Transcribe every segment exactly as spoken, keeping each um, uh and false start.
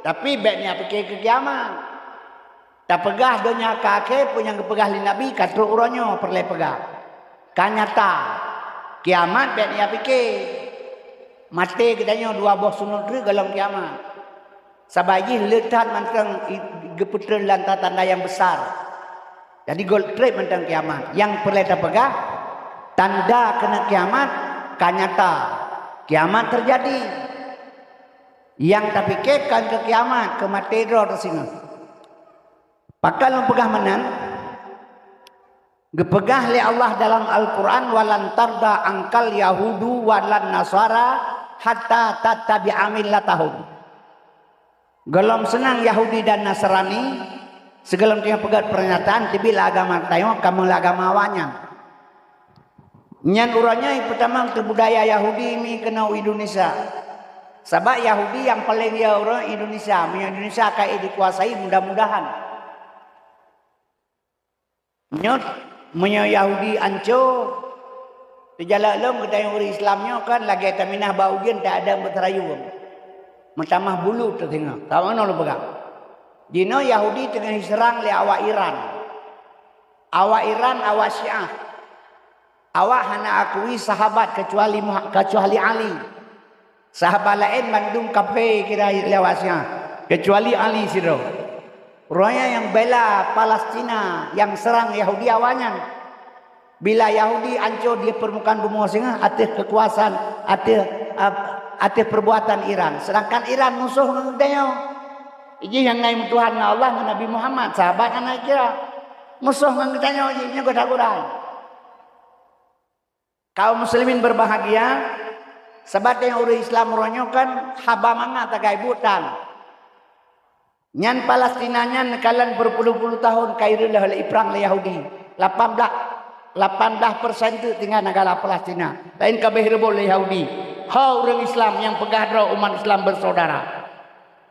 Tapi bék neupike keu kiamat. Tapeugah donya ka akhé peue nyang geupeugah lé Nabi ka trok uroe nyoe peureulée peugah. Ka nyata. Kiamat bék neupike. Maté geutanyoe dua boh sunut treuk golom kiamat. Sabai jih le that mantong i-, geupeutreun lam tanda-tanda nyang besar. Jadi gob treb mantong kiamat. Nyang peureulée tapeugah, tanda keuneuk kiamat ka nyata. Kiamat teujadi. Nyang tapike kon keu kiamat, keu maté droe teuh singoh. Pakon lôn peugah meunan? Geupeugah lé Allah dalam Al-Quran, "Walan tarda angkal yahudu walan nasara hatta tattabi'a millatahum." Gohlom seunang Yahudi dan Nasrani, sigohlom teungoh peugét peurnyataan, teubiet lam agama geutanyoe, kamoe lam agama awaknyan. Nyan uroe nyoe peutamong teubudaya Yahudi mi keunoe u Indonesia. Sabab Yahudi nyang paleng ya uroe Indonesia, meunyoe Indonesia ka dikuasai mudah-mudahan. Nyoe, meunyoe Yahudi anco, teujalak lom geutanyoe ureuëng Islam nyoe kan lagée taminah bak ujeuen tak ada beutarayu. Meutamah bulu teuh singoh. Ka meunoe lôn peugah. Jinoe Yahudi teungoh jiseurang lé awak Iran. Awak Iran, awak Syiah. Awak hana akui sahabat keucuali Muha-, keucuali Ali. Sahabat laén mandum kafé kira lewat siat, keucuali Ali sidroe. Roh nyang bela Palestina nyang seurang Yahudi awaknyan. Bila Yahudi anco di peurmukaan bumoe singoh ateueh keukuasaan, ateueh, ap-, ateueh peurbuatan Iran. Seudangkan Iran musoh ngon geutanyoe. Jih nyang na meutuhan ngon Allah ngon Nabi Muhammad, sahabat nyang na kira. Musoh ngon geutanyoe jih nyoe geuda-geuda. Kaum muslimin berbahagia, sabab nyang ureuëng Islam uroe nyoe kan haba mangat tagai buet tan. Nyan Palestina nyan neukalon berpuluh-puluh tahun ka ireuleuh lé iprang lé Yahudi. Lapan blah, lapan blah persen teuk tinggai negara Palestina. Laén ka abéh reubot lé Yahudi. Ho ureuëng Islam nyang peugah droe umat Islam bersaudara.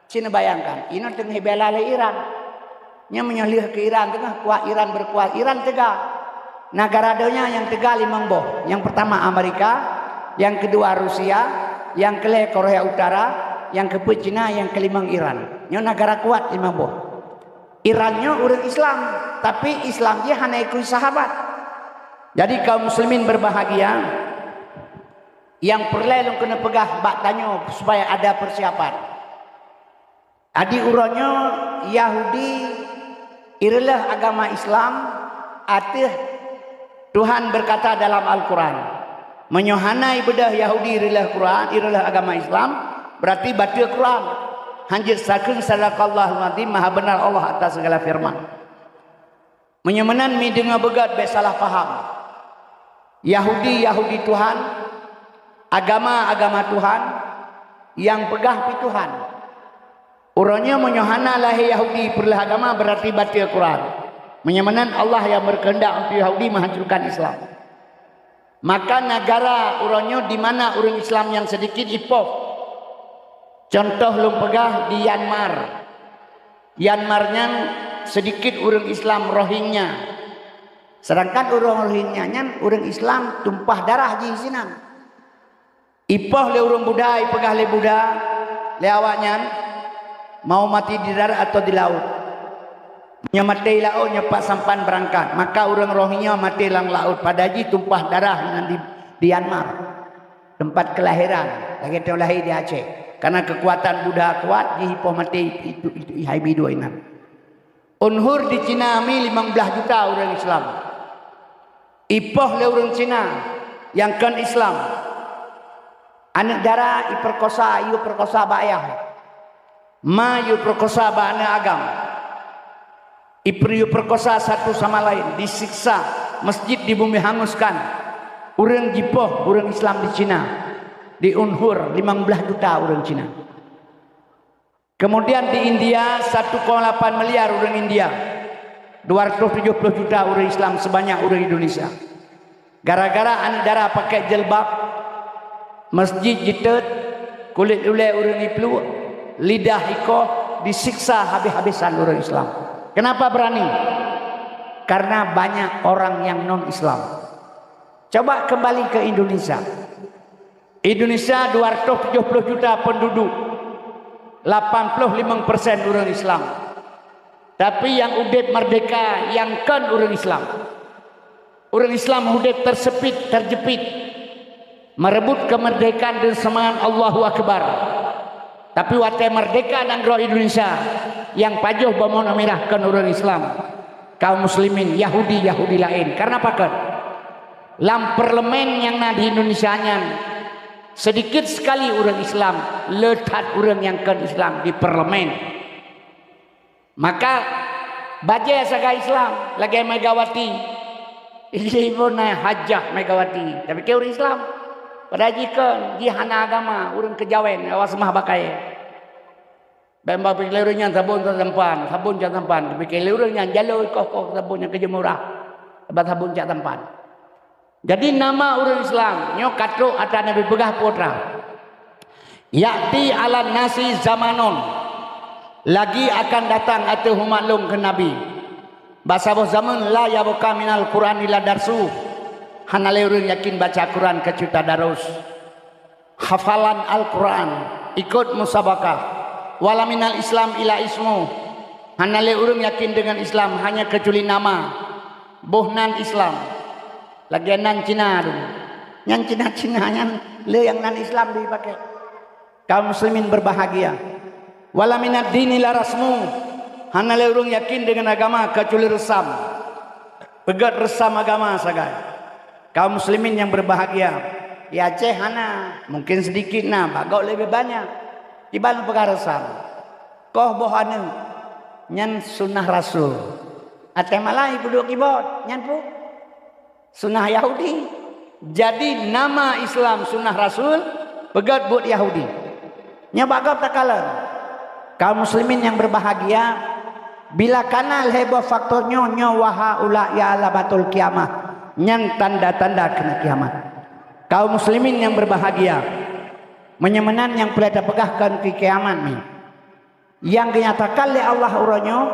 Cit neubayangkan, inoe teungoh bela lé Iran. Nyan meunyoe lheueh keu Iran teungoh kuat, Iran berkuasa, Iran teuga. Negara donya nyang teuga limong boh. Nyang pertama Amerika, nyang kedua Rusia, nyang keulhée Korea Utara, nyang keupeuet Cina, nyang keulimong Iran. Nyoe negara kuat limong boh. Iran nyoe ureuëng Islam, tapi Islam jih hana ikui sahabat. Jadi kaum muslimin berbahagia, nyang peureulée lôn keuneuk peugah bak tanyoe supaya ada persiapan. Adi uroe nyoe Yahudi ireuleuh agama Islam ateueh Tuhan berkata dalam Al-Quran. Meunyoe hana ibeudôh Yahudi ireuleuh Quran, ireuleuh agama Islam, berarti bateue Quran. Hanjeuet sakheun sadaqallahul azim, maha benar Allah atas segala firman. Meunyoe meunan mi deungoe beugét bék salah paham. Yahudi, Yahudi Tuhan, agama, agama Tuhan, nyang peugah pi Tuhan. Uroe nyoe meunyoe hana lahé Yahudi peureuleuh agama, berarti bateue Quran. Meunyoe meunan Allah nyang berkehendak untuk Yahudi menghancurkan Islam. Maka negara uroe nyoe di mana ureuëng Islam nyang sedikit ipoh. Contoh lôn peugah di Myanmar. Myanmar nyan sedikit ureuëng Islam Rohingya. Sedangkan ureuëng Rohingya nyan ureuëng Islam tumpah darah jih sinan. Ipoh lé ureuëng Buddha, ipeugah lé Buddha, lé awaknyan, mau mati di darat atau di laut. Nyoe maté di laôt, nyoe pat sampan beurangkat. Maka ureuëng Rohingya maté lam laôt, padahai jih tumpah darah nyan di, di Myanmar. Teumpat keulahiran, lagée teungoh lahé di Aceh. Karena keukuatan Buddha kuat, jih ipoh maté itu, itu, itu, hai bidua inan. Uyghur di Cina mi limong blaih juta ureuëng Islam. Ipoh lé ureuëng Cina nyang kon Islam. Aneuëk dara ipeurkosa, yue peurkosa bak ayah. Ma yue peurkosa bak aneuëk agam. Iper-, yue peurkosa satu sama lain, disiksa, masjid dibumi hanguskan. Ureuëng jipoh, ureuëng Islam di Cina. Di Uyghur, limong blaih juta ureuëng Cina. Kemudian di India, satu koma lapan miliar ureuëng India. Dua ratus tujuh puluh juta ureuëng Islam sebanyak ureuëng Indonesia. Gara-gara aneuëk dara pakai jilbab, masjid jitot, kulét ulée ureuëng ipluek, lidah ikoh, disiksa habis-habisan ureuëng Islam. Kenapa berani? Karena banyak orang yang non-Islam. Coba kembali ke Indonesia. Indonesia dua ratus tujuh puluh juta penduduk. Lapan ploh limong persen ureuëng Islam. Tapi nyang udeb merdeka nyang kon ureuëng Islam. Ureuëng Islam udeb tersepit, terjepit, merebut kemerdekaan dan semangat Allahu Akbar. Tapi watée merdeka nanggroe Indonesia, nyang pajoh bamon mirah kon ureuëng Islam. Kaum muslimin, Yahudi, Yahudi laén. Karena pakon? Lam parlemen nyang na di Indonesia nyan, sedikit sekali ureuëng Islam, le that ureuëng nyang kon Islam di parlemen. Maka bajée sagai Islam lagée Megawati. Jih pun na hajah Megawati, tapi keu ureuëng Islam. Padahal jih kon, jih hana agama, ureuëng keujawen, awak seumah bakai. Bak, bak pike lé ureuëng nyan sabon cak tampan, sabon cak tampan. Pike lé ureuëng nyan jaloe koh-koh sabon nyang keujeuet murah. Bak sabon cak tampan. Jadi nama ureuëng Islam nyoe ka trok atra Nabi peugah peue atra. Ya'ti 'alan nasi zamanun, lagi akan datang ateueh umat lôn kheun Nabi. Bak saboh zaman la yabqa minal Qur'an illa darsu. Hana lé ureuëng yakin baca Quran kecuali tadarus. Hafalan Al-Quran, ikut musabakah. Wala minal Islam ila ismu. Hana lé ureuëng yakin dengan Islam hanya kecuali nama. Boh nan Islam. Lagée nan Cina tu. Nyan Cina-Cina nyan le nyang nan Islam dipakai. Kaum muslimin berbahagia. Wala minad dini la rasmu. Hana lé ureuëng yakin dengan agama kecuali reusam. Peugét reusam agama sagai. Kaum muslimin yang berbahagia. Di Aceh hana, mungkin sedikit na, bak gob leubeh banyak. Iban peugah reusam. Koh boh aneuëk, nyan sunnah rasul. Ateueh malam ipeuduek kibot, nyan peue? Sunnah Yahudi. Jadi nama Islam sunnah rasul, peugét buet Yahudi. Nyoe bak gob takalon. Kaum muslimin yang berbahagia, bila kana lhée boh faktor nyoe, nyoe waha ula ya alamatul kiamah, nyan tanda-tanda keuneuk kiamat. Kaum muslimin yang berbahagia, meunyoe meunan nyang peureulée tapeugah kon keu kiamat nyoe. Nyang geunyatakan lé Allah uroe nyoe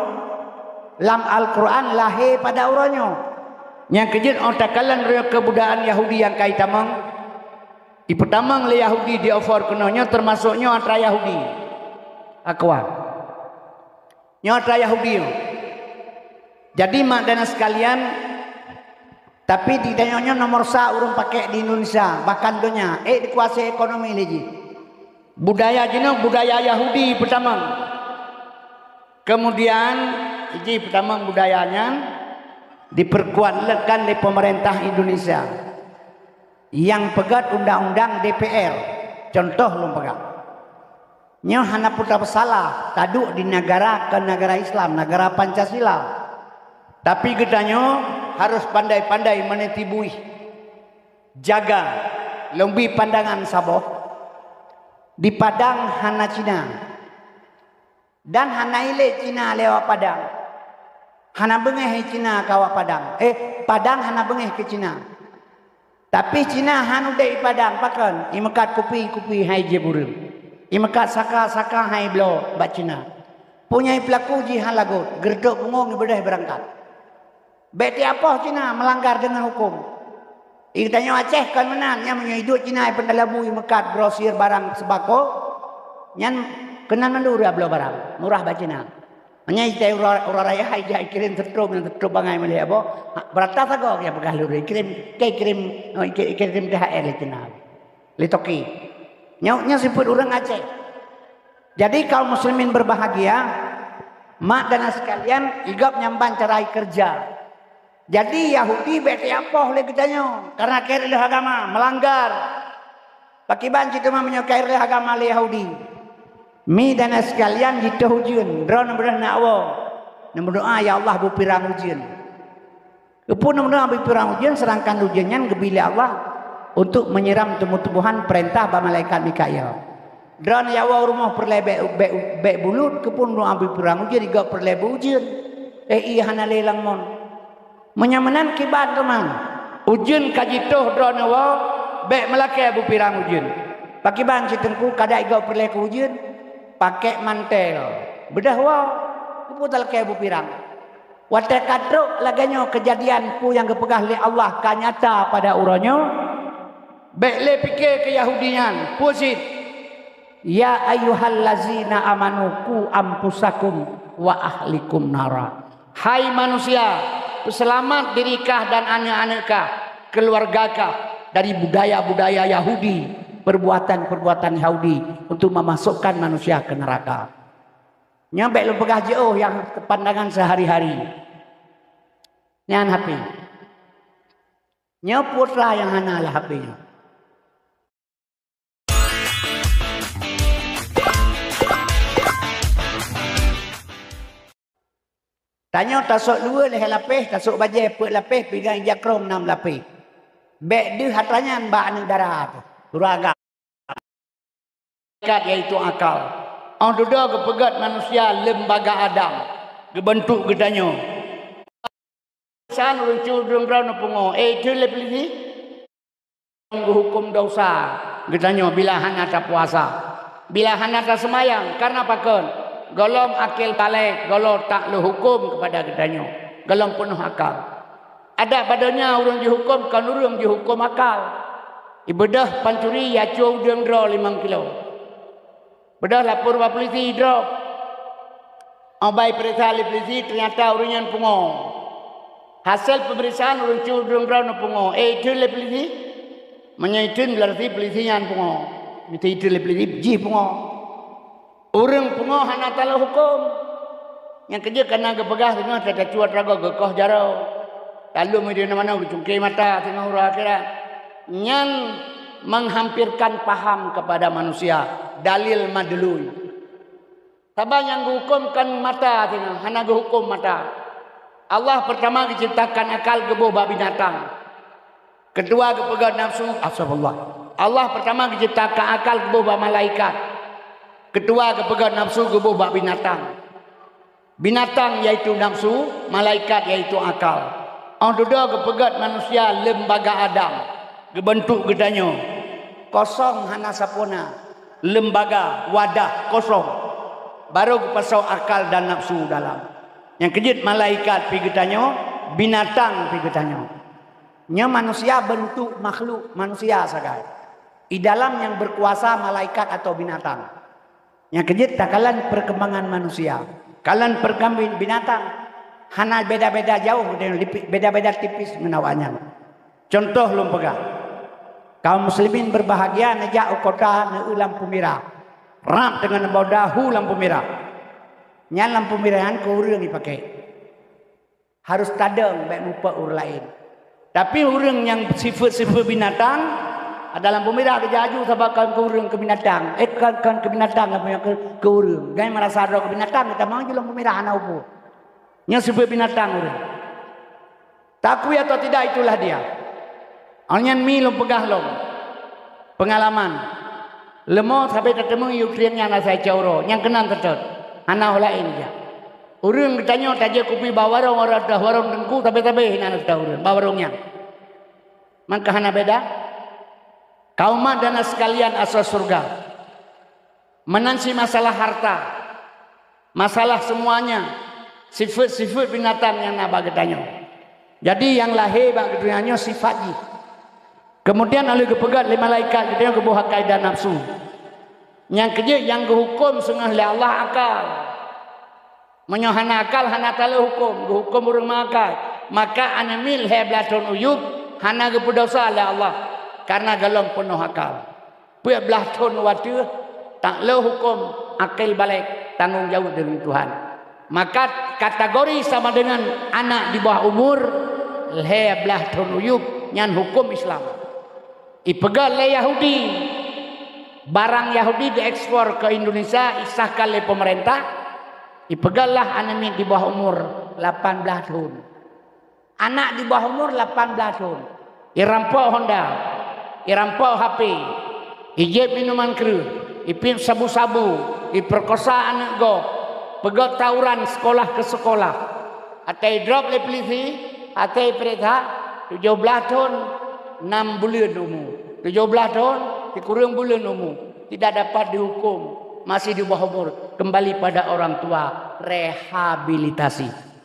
lam Al-Quran lahé pada uroe nyoe. Nyang keujeuet óh takalon uroe nyoe keubudayaan Yahudi nyang ka itamong, ipeutamong lé Yahudi di offer keunoe nyoe, teumasok nyoe atra Yahudi. Akwa. Nyoe atra Yahudi nyoe. Jadi mak dan sekalian, tapi di tanyoe nyoe nomor sa ureuëng pakai di Indonesia, bahkan donya, ék dikuasai ekonomi lé jih. Budaya jinoe budaya Yahudi peutamong. Kemudian jih peutamong budaya nyan diperkuatkan lé pemerintah Indonesia. Nyang peugét undang-undang D P R. Contoh lôn peugah. Nyoe hana peue tapeusalah, taduek di negara ke negara Islam, negara Pancasila. Tapi geutanyoe harus pandai-pandai meuniti buih. Jaga, lôn bi pandangan saboh. Di Padang hana Cina. Dan hana ilée Cina lewat Padang. Hana beungéh Cina kawak Padang. Eh, Padang hana beungéh keu Cina. Tapi Cina han udeb i Padang, pakon? Imeukat kupi-kupi hai jieb ureuëng. Imeukat saka-saka hai bloe bak Cina. Punyai peulaku jih han lagot, geureudok bungong ibeudeh beurangkat. Bék tiapoh Cina meulanggar deungon huköm. Geutanyoe Aceh kon meunan, nyan meunyoe iduek Cina i Peuntang Labu imeukat grosir barang sembako, nyan keunan mandum ureuëng bloe barang, murah bak Cina. Meunyoe itai uroe, uroe raya hai jak ikirém seutrop, nyang seutrop bangai meulhée boh, ha, beurata sagoe nyang peugah lurée, ikirém, ka ikirém, oh, iki-, ikirém T H R lé Cina. Lé toke. Nyoe, nyoe sifeuet ureuëng Aceh. Jadi kaum muslimin berbahagia, mak dan sekalian, igop nyang ban cara ikerja. Jadi Yahudi bék tiapoh lé geutanyoe karena keu reuloh agama, meulanggar. Pakiban cit teuma meunyoe keu reuloh agama lé Yahudi. Mi dan sekalian jitoh ujeuen, droe neubeudôh na woe. Neumeudoá, "Ya Allah, beupirang ujeuen." Keupeue neumeudoá beupirang ujeuen, seudangkan ujeuen nyan geubri lé Allah untuk meunyiram tumbuh-tumbuhan peurintah bak malaikat Mikail. Droeneuh ya woe rumoh peureulée bék, bék, bék bulut, keupeue neumeudoá beupirang ujeuen, igop peureulée beu ujeuen. Eh, ié hana lé lam mon. Meunyoe meunan kiban teuma, ujeuen ka jitoh droeneuh woe, bék meulakée beupirang ujeuen. Pakiban cit Teungku, ka dak igop peureulée keu ujeuen? Pakék mantel, beudôh woe, keupeue talakée beupirang. Watée ka trok lagée nyoe keujadian peue nyang geupeugah lé Allah ka nyata pada uroe nyoe, bék lé pike keu Yahudi nyan, peue cit? "Ya ayyuhallazina amanu qu anfusakum wa ahlikum nara." Hai manusia, peuseulamat diri kah dan aneuk-aneuk kah, keuluwarga kah, dari budaya-budaya Yahudi, perbuatan-perbuatan Yahudi untuk memasukkan manusia ke neraka. Nyoe bék lôn peugah jiôh nyang pandangan sehari-hari. Nyan H P. Nyoe putra nyang hana lam H P nyoe. Tanyoe tasôk luweue lhèe lapéh, tasôk bajèe peuet lapéh, pinggang ija krông nam lapéh. Bék deuh atra nyan bak aneuk dara teuh, ureueng agam. Malaikat, yaitu akal. 'Oh dudoe geupeugét manusia lembaga Adam, geubeuntuk geutanyoe. San ureueng cu ureueng droe neupungo, eh, jeuet lé peulisi. Geuhuköm desya geutanyoe bila hana tapuasa, bila hana taseumayang. Kareuna pakon? Gohlom akil balek, gohlom taklok huköm keupada geutanyoe, gohlom peunoh akal. Adak bak donya ureueng jihuköm kon ureueng jihuköm akal. Ibeudôh pancuri, yacue udeueng droe limong kilo. Beudôh lapor bak polisi, idrop. 'Oh bai peuriksa lé polisi, teunyata ureueng nyan pungo. Hasé peumeriksaan ureueng cu ureueng droe neupungo. Eh, itheun lé polisi? Meunyoe itheun, beurati polisi nyan pungo. Meusti itheun lé polisi, jih pungo. Ureueng pungo hana talok huköm. Nyang keujeuet kana geupeugah singoh tatacuat ragoe geukoh jaroe. Taleuem di mana-mana geucungke mata singoh uroe akhirat. Nyan menghampirkan paham kepada manusia, dalil madlul. Sabab nyang geuhuköm kon mata singoh, hana geuhuköm mata. Allah peurtama geuciptakan akal geuboh bak binatang. Keudua geupeugét nafsu, astagfirullah. Allah peurtama geuciptakan akal geuboh bak malaikat. Keudua geupeugét nafsu geuboh bak binatang. Binatang yaitu nafsu, malaikat yaitu akal. 'Oh dudoe geupeugét manusia lembaga Adam, geubeuntuk geutanyoe. Kosong hana sapeue na. Lembaga, wadah, kosong. Baru geupasoe akal dan nafsu dalam. Nyang keujeuet malaikat pih geutanyoe, binatang pih geutanyoe. Nyoe manusia beuntuk makhluk manusia sagai. Di dalam nyang beukuasa malaikat atau binatang. Nyang keujeuet takalon peurkembangan manusia. Kalon peurkembangan binatang. Hana beda-beda jauh, beda-beda tipis ngon awaknyan. Contoh lôn peugah. Kaum muslimin berbahagia neujak u kota neueu lampu mirah. Rab teungoh neuboh dahu lampu mirah. Nyan lampu mirah nyan keu ureueng jipakè. Harôh tadong bék mupok ureueng laén. Tapi ureueng nyang sifeuet-sifeuet binatang, dalam peumira geujak aju sabab kon keu ureueng, keu binatang. Eh, kon, kon keu binatang, apa nyang keu, keu ureueng. Gai meurasa droe keu binatang, geutamong ju lam peumira hana upu. Nyoe sifeuet binatang ureueng. Takui atau tidak, itulah dia. Awaknyan mi lôn peugah lom. Peungalaman. Leumo sabe tateumé yue krieng nyan asai cawro, nyang keunan teutôt. Hana ho laén jak. Ureueng geutanyoe tajak kupi bak warong, orang dah warong teungku, tabe-tabe hinan dah ureueng bak warong nyan. Maka hana beda. Kaum dan sekalian asai surga. Meunan cit masalah harta, masalah semuanya, sifeuet-sifeuet binatang nyang na bak geutanyoe. Jadi nyang lahé bak geutanyoe sifat jih. Kemudian laju geupeugét lé malaikat geutanyoe geuboh akai dan nafsu. Nyang keujeuet nyang geuhuköm seungoh lé Allah akal. Meunyoe hana akal, hana taleuh huköm, geuhuköm ureueng meuakai, maka aneuk miet lhèe blaih thon u yup hana geupeudosa lé Allah, kareuna gohlom peunoh akal. Peuet blaih thon watèe taleuh huköm, akil balek, tanggong jaweueb deungon Tuhan. Maka kategori sama dengan anak di bawah umur lhèe blaih thon u yup, nyan huköm Islam. Ipeugét lé Yahudi, barang Yahudi diekspor keu Indonesia, isahkan lé peumeurintah, ipeugét lah aneuk miet di bawah umur lapan blaih thon. Anak di bawah umur lapan blaih thon. Irampok Honda, irampok H P, ijép minuman kreueh, ipiep sabu-sabu, ipeurkosa aneuk gob, peugét tawuran sekolah keu sekolah. Watèe idrop lé polisi, watèe ipeuriksa, tujoh blaih thon, nam buleuen umu. Tujoh blaih thon, sikureueng buleuen umu. Tidak dapat dihukum, masih di bawah umur. Kembali pada orang tua, rehabilitasi.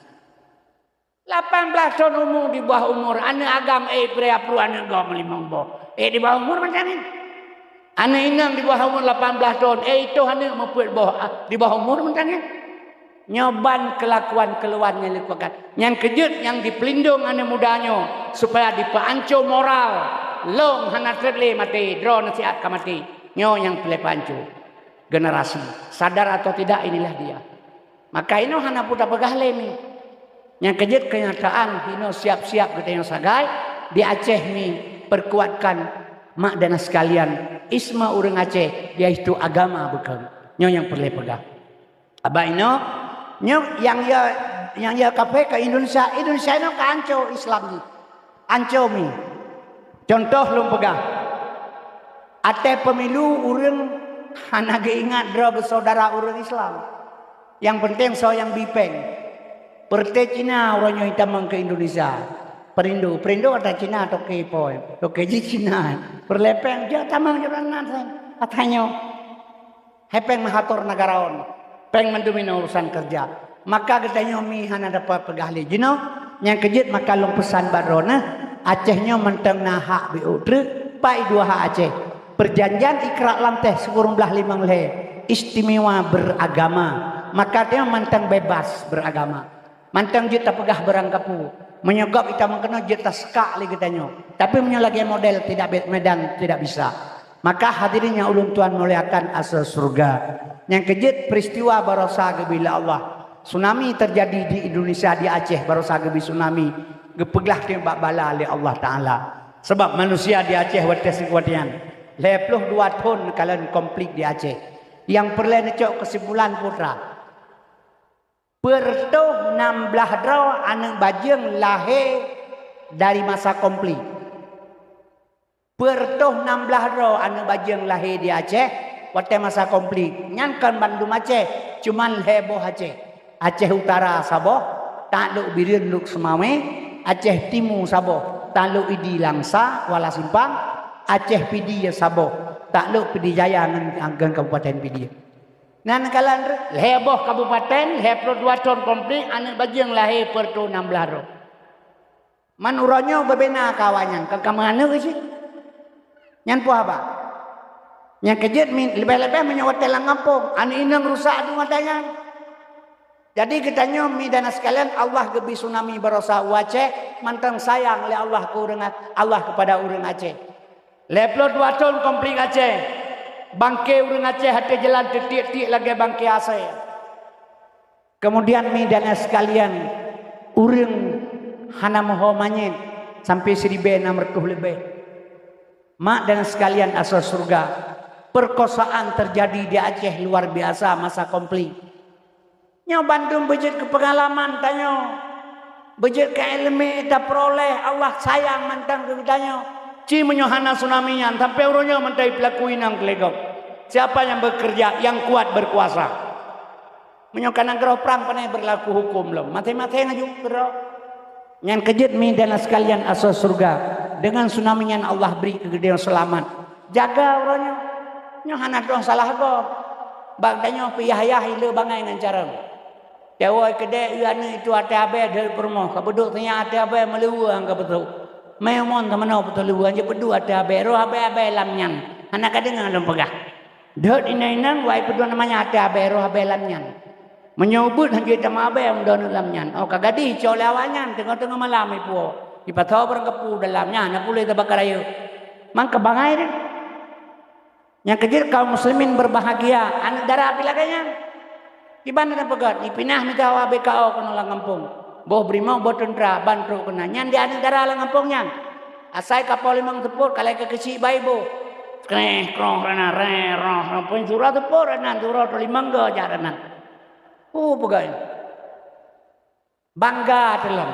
Lapan blaih thon umu di bawah umur, aneuk agam, eh, ipeuriksa pruet aneuk gob meulimong boh. Eh, di bawah umur macam ni. Aneuk inong di bawah umur lapan belas thon, eh, itôh aneuk meupeuet boh, ah, di bawah umur mantong nyan. Nyoe ban keulakuan keuluan nyang leukokan. Nyang keujeuet nyang jipeulindong aneuk muda nyoe supaya jipeuancô moral. Lôn hana treb lé maté, droeneuh siat ka maté. Nyoe nyang peureulée peuancô generasi. Sadar atau tidak, inilah dia. Maka inoe hana peue tapeugah lé mi. Nyang keujeuet keunyataan inoe siap-siap geutanyoe sagai di Aceh mi perkuatkan mak dan sekalian isma ureuëng Aceh yaitu agama beukeue. Nyoe nyang peureulée peugah. Abah inoe, nyoe nyang ya nyang ya kaphé ke Indonesia, Indonesia inoe ka ancô Islam jih. Ancô mi. Contoh lôn peugah. Até pemilu ureuëng hana geuingat droe beusaudara ureuëng Islam. Nyang penting soe nyang bi péng. Peureuté Cina uroe nyoe tamong keu Indonesia. Perindo, Perindo ata Cina toke poi. Toke jih Cina. Peureulée péng jak tamong jalan nan. Atanyoe. Hai péng meuhator neugarawan, péng mandum inoe urusan keureuja. Maka geutanyoe mi hana dapat peugah lé jinoe, nyang keujeuet maka lôn peusan bak droeneuh, Aceh nyoe mantong na hak biôk treuk, pai dua hak Aceh. Perjanjian Ikrak Lanteh sikureueng blaih limong lhée, istimewa beragama. Maka tanyoe mantong bebas beragama. Mantong jeuet tapeugah barang kapeue. Meunyoe gob ita meukeunong jeuet taseukak lé geutanyoe. Tapi meunyoe lagée model tidak be-, Medan tidak bisa. Maka hadirin nyang ulôn tuan muliakan asoe syeuruga. Nyang keujeuet peristiwa barosa geubri lé Allah. Tsunami terjadi di Indonesia, di Aceh barosa geubri tsunami. Geupeuglah teuh bak bala lé Allah Taala. Sebab manusia di Aceh watée sigoe nyan. Lhée ploh dua thon kalon konflik di Aceh. Nyang peureulée neucok keusimpulan putra. Peureutôh nam blaih droe aneuk bajeueng lahé dari masa konflik. Peureutôh nam blaih droe aneuk bajeueng lahé di Aceh watée masa konflik. Nyan kon bandum Aceh, cuman lhée boh Aceh. Aceh Utara saboh, taklok Bireuen Lhokseumawe, Aceh Timu saboh, taklok Idi Langsa, Kuala Simpang, Aceh Pidie saboh, taklok Pidie Jaya ngon, ngon Kabupaten Pidie. Nan kalon lhée boh kabupaten, lhée ploh dua thon konflik, aneuk bajeueng lahé peureutôh nam blaih droe. Man uroe nyoe beubena keu awaknyan, ka, ka meuaneuk cit. Nyan peue haba. Nyang keujeuet mi, leubeh-leubeh meunyoe watée lam gampông, aneuk inong rusak di mata nyan. Jadi geutanyoe mi dan sekalian, Allah geubri tsunami barosa u Aceh, mantong sayang lé Allah keu ureuëng A-, Allah kepada ureuëng Aceh. Lhée ploh dua thon konflik Aceh, bangke ureuëng Aceh ateueh jalan teutiek-tiek lagée bangke asée. Kemudian mi dan sekalian, ureuëng hana meuho manyét sampai siribée nam reutôh leubeh. Mak dan sekalian asoe syeuruga, perkosaan terjadi di Aceh luar biasa masa konflik. Nyoe bandum beujeuet keu peungalaman tanyoe, beujeuet keu iéleumé tapeureulée, Allah sayang mantong keu geutanyoe. Ci meunyoe hana tsunami nyan, sampai uroe nyoe mantong peulaku inong keu lé gob. Siapa yang bekerja, yang kuat berkuasa. Meunyoe ka nanggroe prang, pane beurlaku huköm lom, maté-maté laju keudroe. Nyan keujeuet mi dan sekalian asoe syeuruga, deungon tsunami nyan Allah bri keu geutanyoe seulamat. Jaga uroe nyoe, nyoe hana troh salah gob. Bak tanyoe pih yah-yah ilée bangai ngon carông. Teuwoe keudeh eu aneuk itu até abée deuek peurumoh, ka beuduek teunyang até abée meuleuweue angka peutrok. Mé umon teumanoe peutrok leuweue, jeuet peuduek até abée, roh abée-abée lam nyan. Hana ka deungoe lôn peugah. Deuek inong-inong, wai peudong namanya até abée roh abée lam nyan. Meunyoe ubeuet hana jeuet tamong abée meudong lam nyan. Oh, ka gadih cok lé awaknyan teungoh-teungoh malam ipuwoe. Ipasoe barang kapeue dalam nyan, na puléh tabakar rayeuk. Mang ka bangai deh. Nyang keujeuet kaum muslimin berbahagia, aneuk dara pih lagée nyan. Kiban na peugét, ipinah mita awak B K O keunoe lam gampông. Boh beurimong, boh teuntra, ban trok keunan. Nyan di aneuk dara lam gampông nyan. Asai kapô limong teupot, ka lhée ka keuchik bai boh. Kreh, kroh, rana, re, roh, roh, pun surah teupot, rana, surah telimong go jak rana. Uh, peugah. Bangga teulom.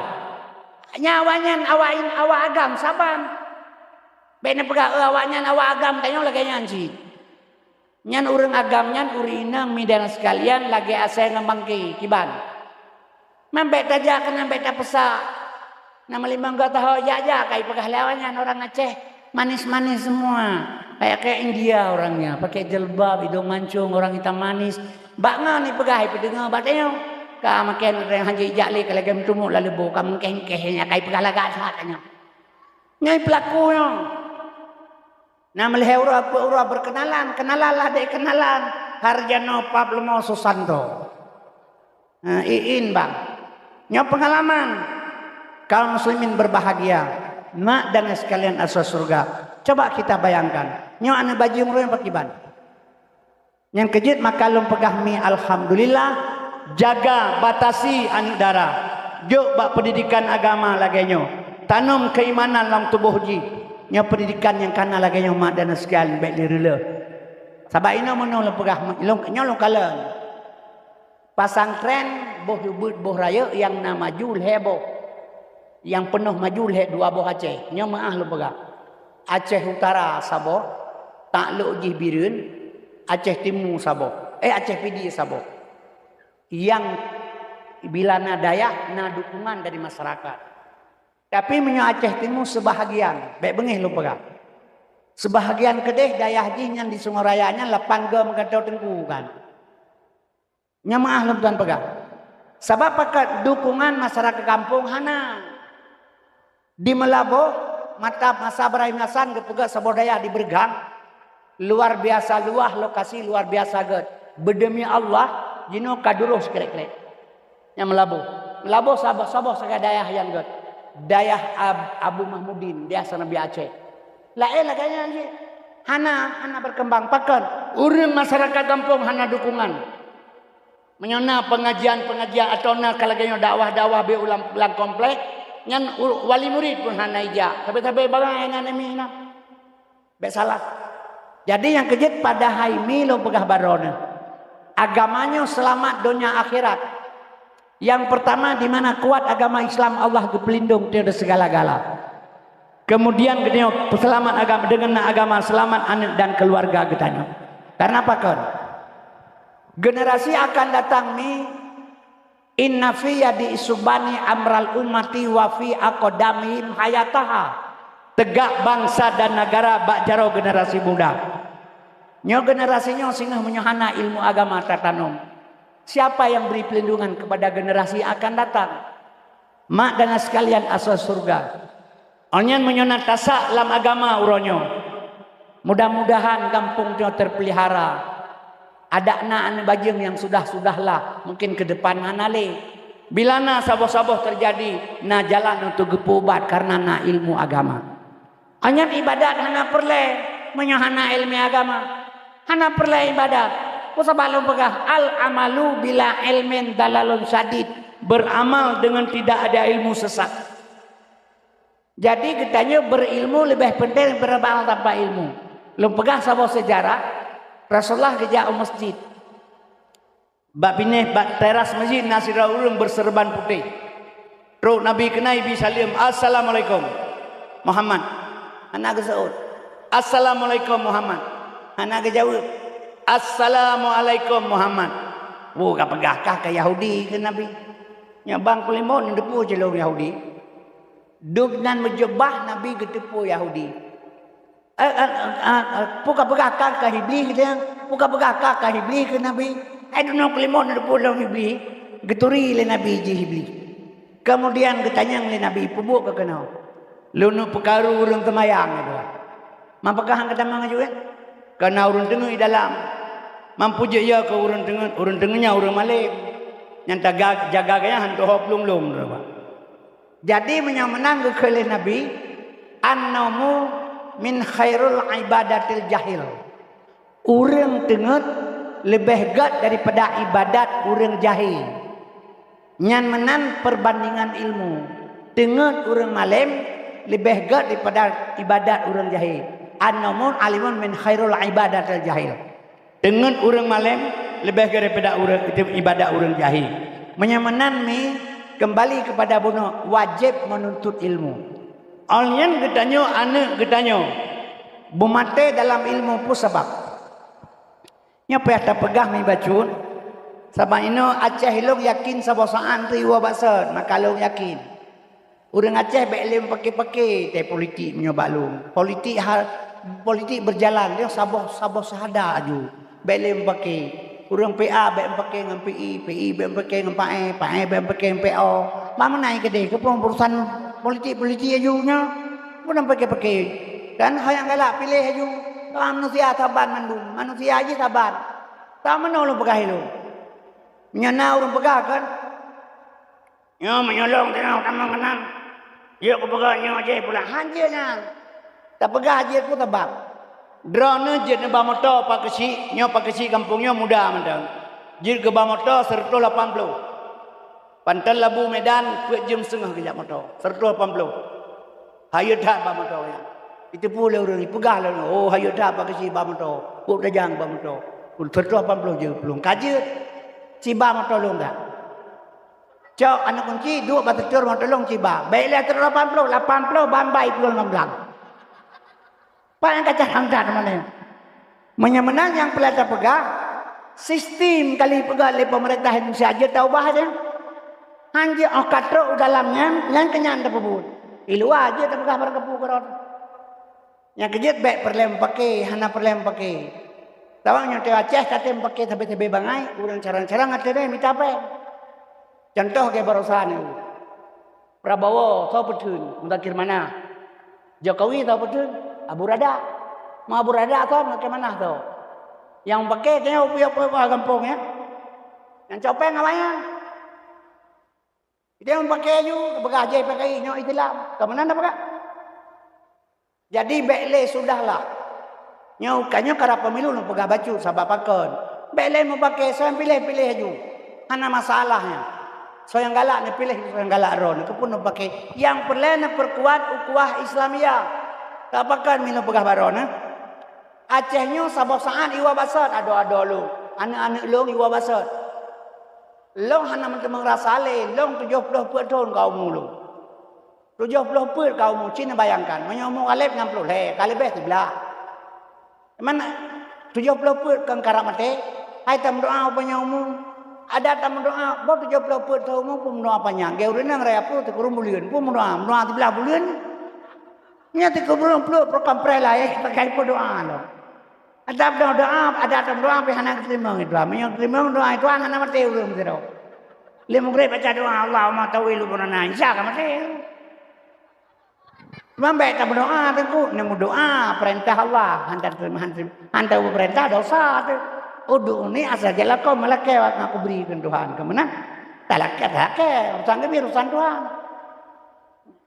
Nyan awaknyan awak in-, awak agam saban. Bék neupeugah, "Eh, awaknyan awak agam tanyoe lagée nyan cit." Nyan ureuëng agam nyan ureuëng inong mi dan sekalian lagée asée ngon bangke kiban. Man bék tajak keunan bék tapeusak. Na meulimong gata ho jak-jak ka ipeugah lé awaknyan orang Aceh. Manis-manis semua. Kayak, kayak India orangnya, pakai jilbab, hidung mancung, orang hitam manis. Bak ngon ipeugah ipeudeungoe bak tanyoe. Ka makai ureuëng hana ijak lé ka lagée meutumuk lam leubô, ka meungkéh-kéh nyan, ka ipeugah lagak that nyoe. Nyan peulaku nyoe. Na meulhèe uroe peuet uroe berkenalan, kenalan lah dek kenalan. Harjano Pablomo Susanto. Ha, iin bang. Nyoe pengalaman. Kaum muslimin berbahagia. Mak dan sekalian asal surga. Coba kita bayangkan. Nyoe aneuk bajeueng uroe pakriban. Nyang keujeuet maka lôn peugah mi alhamdulillah, jaga batasi aneuk dara. Jok bak pendidikan agama lagèe nyoe. Tanom keimanan lam tuboh jih. Nyoe pendidikan nyang kana lagèe nyoe mak dan sekalian bèk lé reuloh. Sabab inoe meunoe lôn peugah, lôn, nyoe lôn kalon. Pesantren boh ubeut boh rayeuk nyang na maju lhèe boh. Nyang peunoh maju lhèe dua boh Aceh. Nyoe meu'ah lôn peugah. Aceh Utara saboh, taklok jih Bireuen, Aceh Timu saboh. Eh, Aceh Pidie saboh. Nyang bila na dayah, na dukungan dari masyarakat. Tapi meunyoe Aceh Timu sebahagian, bèk beungéh lôn peugah. Sebahagian keudeh dayah jih nyan di Sungai Raya nyan lapan goe meugantoe teungku kan. Nyan meu'ah lôn tuan peugah. Sabab pakat dukungan masyarakat gampông hana. Di Meulaboh, mata masa Ibrahim Hasan geupeugah saboh dayah di Beureugang, luar biasa luwah lokasi, luar biasa gèt. Beudemi Allah, jinoe ka durôh sikrek-krek. Nyang Meulaboh. Meulaboh saboh-saboh sagai dayah nyang gèt. Dayah Ab-, Abu Mahmudin, dayah Seurabi Aceh. Laén lagèe nyan cit. Hana, hana berkembang. Pakon? Ureueng masyarakat gampông hana dukungan. Meunyoe na pengajian-pengajian atau na ka lagèe nyoe dakwah-dakwah beu ulang, ulang komplek, nyan u-, wali murid pun hana ijak. Tapi-tapi barang hana nemi na. Bèk salah. Jadi nyang keujeuet padahai mi lôn peugah baroe nyoe. Agama nyoe seulamat donya akhirat. Yang pertama, di mana kuat agama Islam, Allah geupeulindong dari segala-gala. Kemudian geutanyoe peuseulamat agama, deungon na agama seulamat aneuk dan keuluwarga geutanyoe. Karena pakon? Generasi akan datang ni, inna fi yadi isubani amral ummati wa fi aqdamihim hayataha. Tegak bangsa dan negara bak jaroe generasi muda. Nyoe generasi nyoe singoh meunyoe hana ilmu agama tatanom. Siapa yang beri perlindungan kepada generasi akan datang? Mak dan sekalian asal surga. Awak nyan meunyoe na tasak lam agama uroe nyoe, mudah-mudahan gampông nyoe terpelihara. Adak na aneuk bajeueng nyang sudah-sudah lah, mungkin keu depan hana lé. Bila na saboh-saboh teujadi, na jalan untuk geupeuubat karena na ilmu agama. Awak nyan ibadat hana peureulèe meunyoe hana ilmu agama. Hana peureulèe ibadat. Peue sabab lôn peugah, "Al-amalu bila ilmin dalalun syadid." Beramal dengan tidak ada ilmu sesat. Jadi geutanyoe beurilmu leubeh penting daripada beramal tanpa ilmu. Lôn peugah saboh seujarah, Rasulullah geujak u masjid. Bak binéh, bak teras masjid na sidroe ureueng beuseureuban putéh. Trok Nabi keunan ibi saleuem, "Assalamualaikum, Muhammad." Hana geuseuôt. "Assalamualaikum, Muhammad." Hana geujaweueb. "Assalamualaikum, Muhammad." Woe ka peugah kah keu Yahudi keu Nabi. Nyoe bang peulimong neuteupeue cilong Yahudi. Dub nan meujubah Nabi geuteupeue Yahudi. Eh, eh, eh, eh, eh, peue ka peugah kah keu Iblih keu dia? Peue ka peugah kah keu Iblih keu Nabi? Eh, dunoe keulimong neuteupeue lom Iblih. Geuturi lé Nabi jih Iblih. Kemudian geutanyong lé Nabi, "Peubuet keu keunoe?" "Lôn neuk peukaru ureueng teumayang," geupeugah. "Man pakon han geutamong aju, eh?" "Kana ureueng teungeut di dalam." "Man peue jeuet yo keu ureueng teungeut?" "Ureueng teungeut nyan ureueng malém. Nyang taga-, jaga geuh nyan hantu ho plueng-plueng," geupeugah. Jadi meunyoe meunan geukheun lé Nabi, "An-naumu min khairul ibadatil jahil." Ureueng teungeut leubeh gèt daripada ibadat ureueng jahé. Nyan meunan perbandingan ilmu. Teungeut ureueng malém leubeh gèt daripada ibadat ureueng jahé. An-naumu alimun min khairul ibadatil jahil. Teungeut ureueng malém leubeh gèt daripada ureueng, ibadat ureueng jahé. Meunyoe meunan mi, keumbali keupada bunoe, wajéb meununtut ilmu. Awak nyan geutanyoe, aneuk geutanyoe, beumaté dalam ilmu peue sabab? Nyoe payah tapeugah mi bacut, sabab inoe Aceh ilong yakin saboh saát teuiwoe bak sot, maka lôn yakin. Ureueng Aceh bèk lé meupaké-paké teuh politik meunyoe bak lôn. Politik ha-, politik beujalan, nyoe saboh, saboh sahada aju. Bèk lé meupaké. Ureueng P A bèk meupaké ngon P I, P I bèk meupaké ngon P A, P A bèk meupaké ngon P O. Bak meunan keudeh, keupeue urusan politik-politik aju nyoe? Peue na paké-paké? Kan hai nyang galak piléh laju. Ka manusia saban mandum, manusia jih saban. Tameunoe lôn peugah ilôn. Meunyoe na ureuëng peugah kan, "Nyoe meunyoe lôn teungoh tamong keunan, jeuet kupeugah nyoe jih pulang." Hanjeuet nyan. Tapeugah jeuet peue sabab? Droeneuh jeuet neuba moto Pak Keuchik, nyoe Pak Keuchik gampông nyoe muda mantong. Jeuet geuba moto seureutôh lapan ploh. Panton Labu Medan peuet jeuem seungoh geujak moto, seureutôh lapan ploh. Hayeu that ba moto nyan. Iteupeue lé ureuëng, ipeugah lé ureuëng, "Oh, hayeu that Pak Keuchik ba moto, peuet tajang ba moto." Seureutôh lapan ploh jeuet plueng. Ka jeuet, siba moto lôn dak. Cok aneuk kunci, duek bak seuteur moto lôn siba. Bék lé seureutôh lapan ploh, lapan ploh ban bai plueng lam blang. Pat nyang ka carang that teuma nyoe. Meunyoe meunan nyang peulata peugah, sistem kali peugah lé peumeurintah Indonesia jeuet taubah aja. Hanjeuet óh ka trok u dalam nyan, nyan keu nyan tapeubuet. I luwa jeuet tapeugah barang kapeue keudroe. Nyang keujeuet bék peureulée meupaké, hana peureulée meupaké. Tawang nyoe teuk Aceh ka tem meupaké sabe-sabe bangai, ureuëng carang-carang até deh mita péng. Contoh lagée barosan nyoe. Prabowo, soe peutheun? Muzakir Manaf. Jokowi, soe peutheun? Abu Rada. Ma Abu Rada soe, Muzakir Manaf soe. Nyang paké tanyoe puyôh-puyôh gampông, ya. Nyang copeng awaknyan. Dia nyang paké laju, peugah jai pakai nyoe Islam. Ka meunan dah peugah. Jadi, bék lé sudahlah. Nyoe, ka nyoe karab pemilu lôn peugah bacut, sabab pakon. Bék lé meupaké, soe nyang piléh, piléh laju. Hana masalah nyan. Soe nyang galak neupiléh, soe nyang galak droe, neukeupun neupaké. Nyang peureulée neupeurkuat ukhuwah Islamiyah. Ka pakon mi lôn peugah baroe nyoe? Aceh nyoe saboh saát iwa basot, adoe-adoe lôn. Aneuk-aneuk lôn iwa basot. Lôn hana meuteumé rasa lé, lôn tujoh ploh peuet thon ka umu lôn. Tujoh ploh peuet ka umu, ci neubayangkan. Meunyoe umu Ghalib nam ploh lhée, ka leubeh siblaih. Meunan tujoh ploh peuet kon karab maté, hai tameudoá ubak nyoe umu. Adat tameudoá, boh tujoh ploh peuet thon umu pun meudoá panyang. Geu ureuëng nyang raya ploh teukureueng buleuen, pun meudoá, meudoá siblaih buleuen. Nyan teukureueng ploh, ploh kampret laén, pakai peudoá lom. Adat doá, adat doá pih hana geuteurimong itu. Meunyoe geuteurimong doá itu, hana maté ureuëng sidroe. Lé meugreb baca doá, "Allahumma tawil umurana," insya ka maté. Cuma bék tameudoá teungku, neumeudoá peurintah Allah, hana teurimong, hana teurimong, hana teupeurintah dosa tu. Ud'uni astajib lakum, malakée aku bri keu Tuhan. Keu meunan? Talakée, talakée, urusan keubi, urusan Tuhan.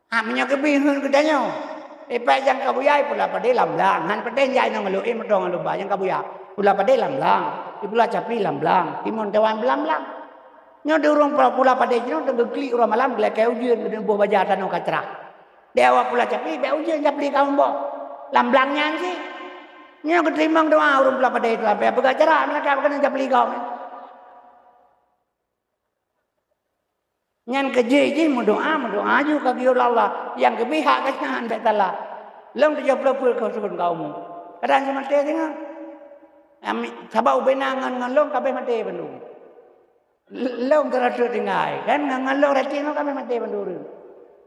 Ha, meunyoe keubi heuet geutanyoe. Ipak nyang ka buya, ipula padé lam blang. Han padé jai ngon lôn, eh, meudong ngon lôn ba nyang ka buya. Pula padé lam blang. Ipula capi lam blang. Timun tewan blang-blang. Nyoe di ureuëng pula, pula padé jinoe, teungoh geuklik uroe malam, geulakée ujeuen, geuneuk boh baja tanoh ka crah. Di awak pula capi, bék ujeuen, capi ka meuboh. Lam blang nyan cit. Nyoe geuteurimong doá ureuëng pula padé itu, sampai peugah cara, meulakée apa keuneuk capi gob. Nyan keujeuet jih meudoá, meudoá ju ka geuyue lé Allah. Nyang keubi hak gobnyan bék salah. Lôn tujoh ploh peuet ka sukon ka umu. Kadang si maté singoh. Ami, sabab ubena ngon, ngon lôn ka abéh maté bandum. L-, lôn keureubeuen tinggai, kan? Ngon, ngon lôn ratik ngon ka abéh maté bandum ureuëng.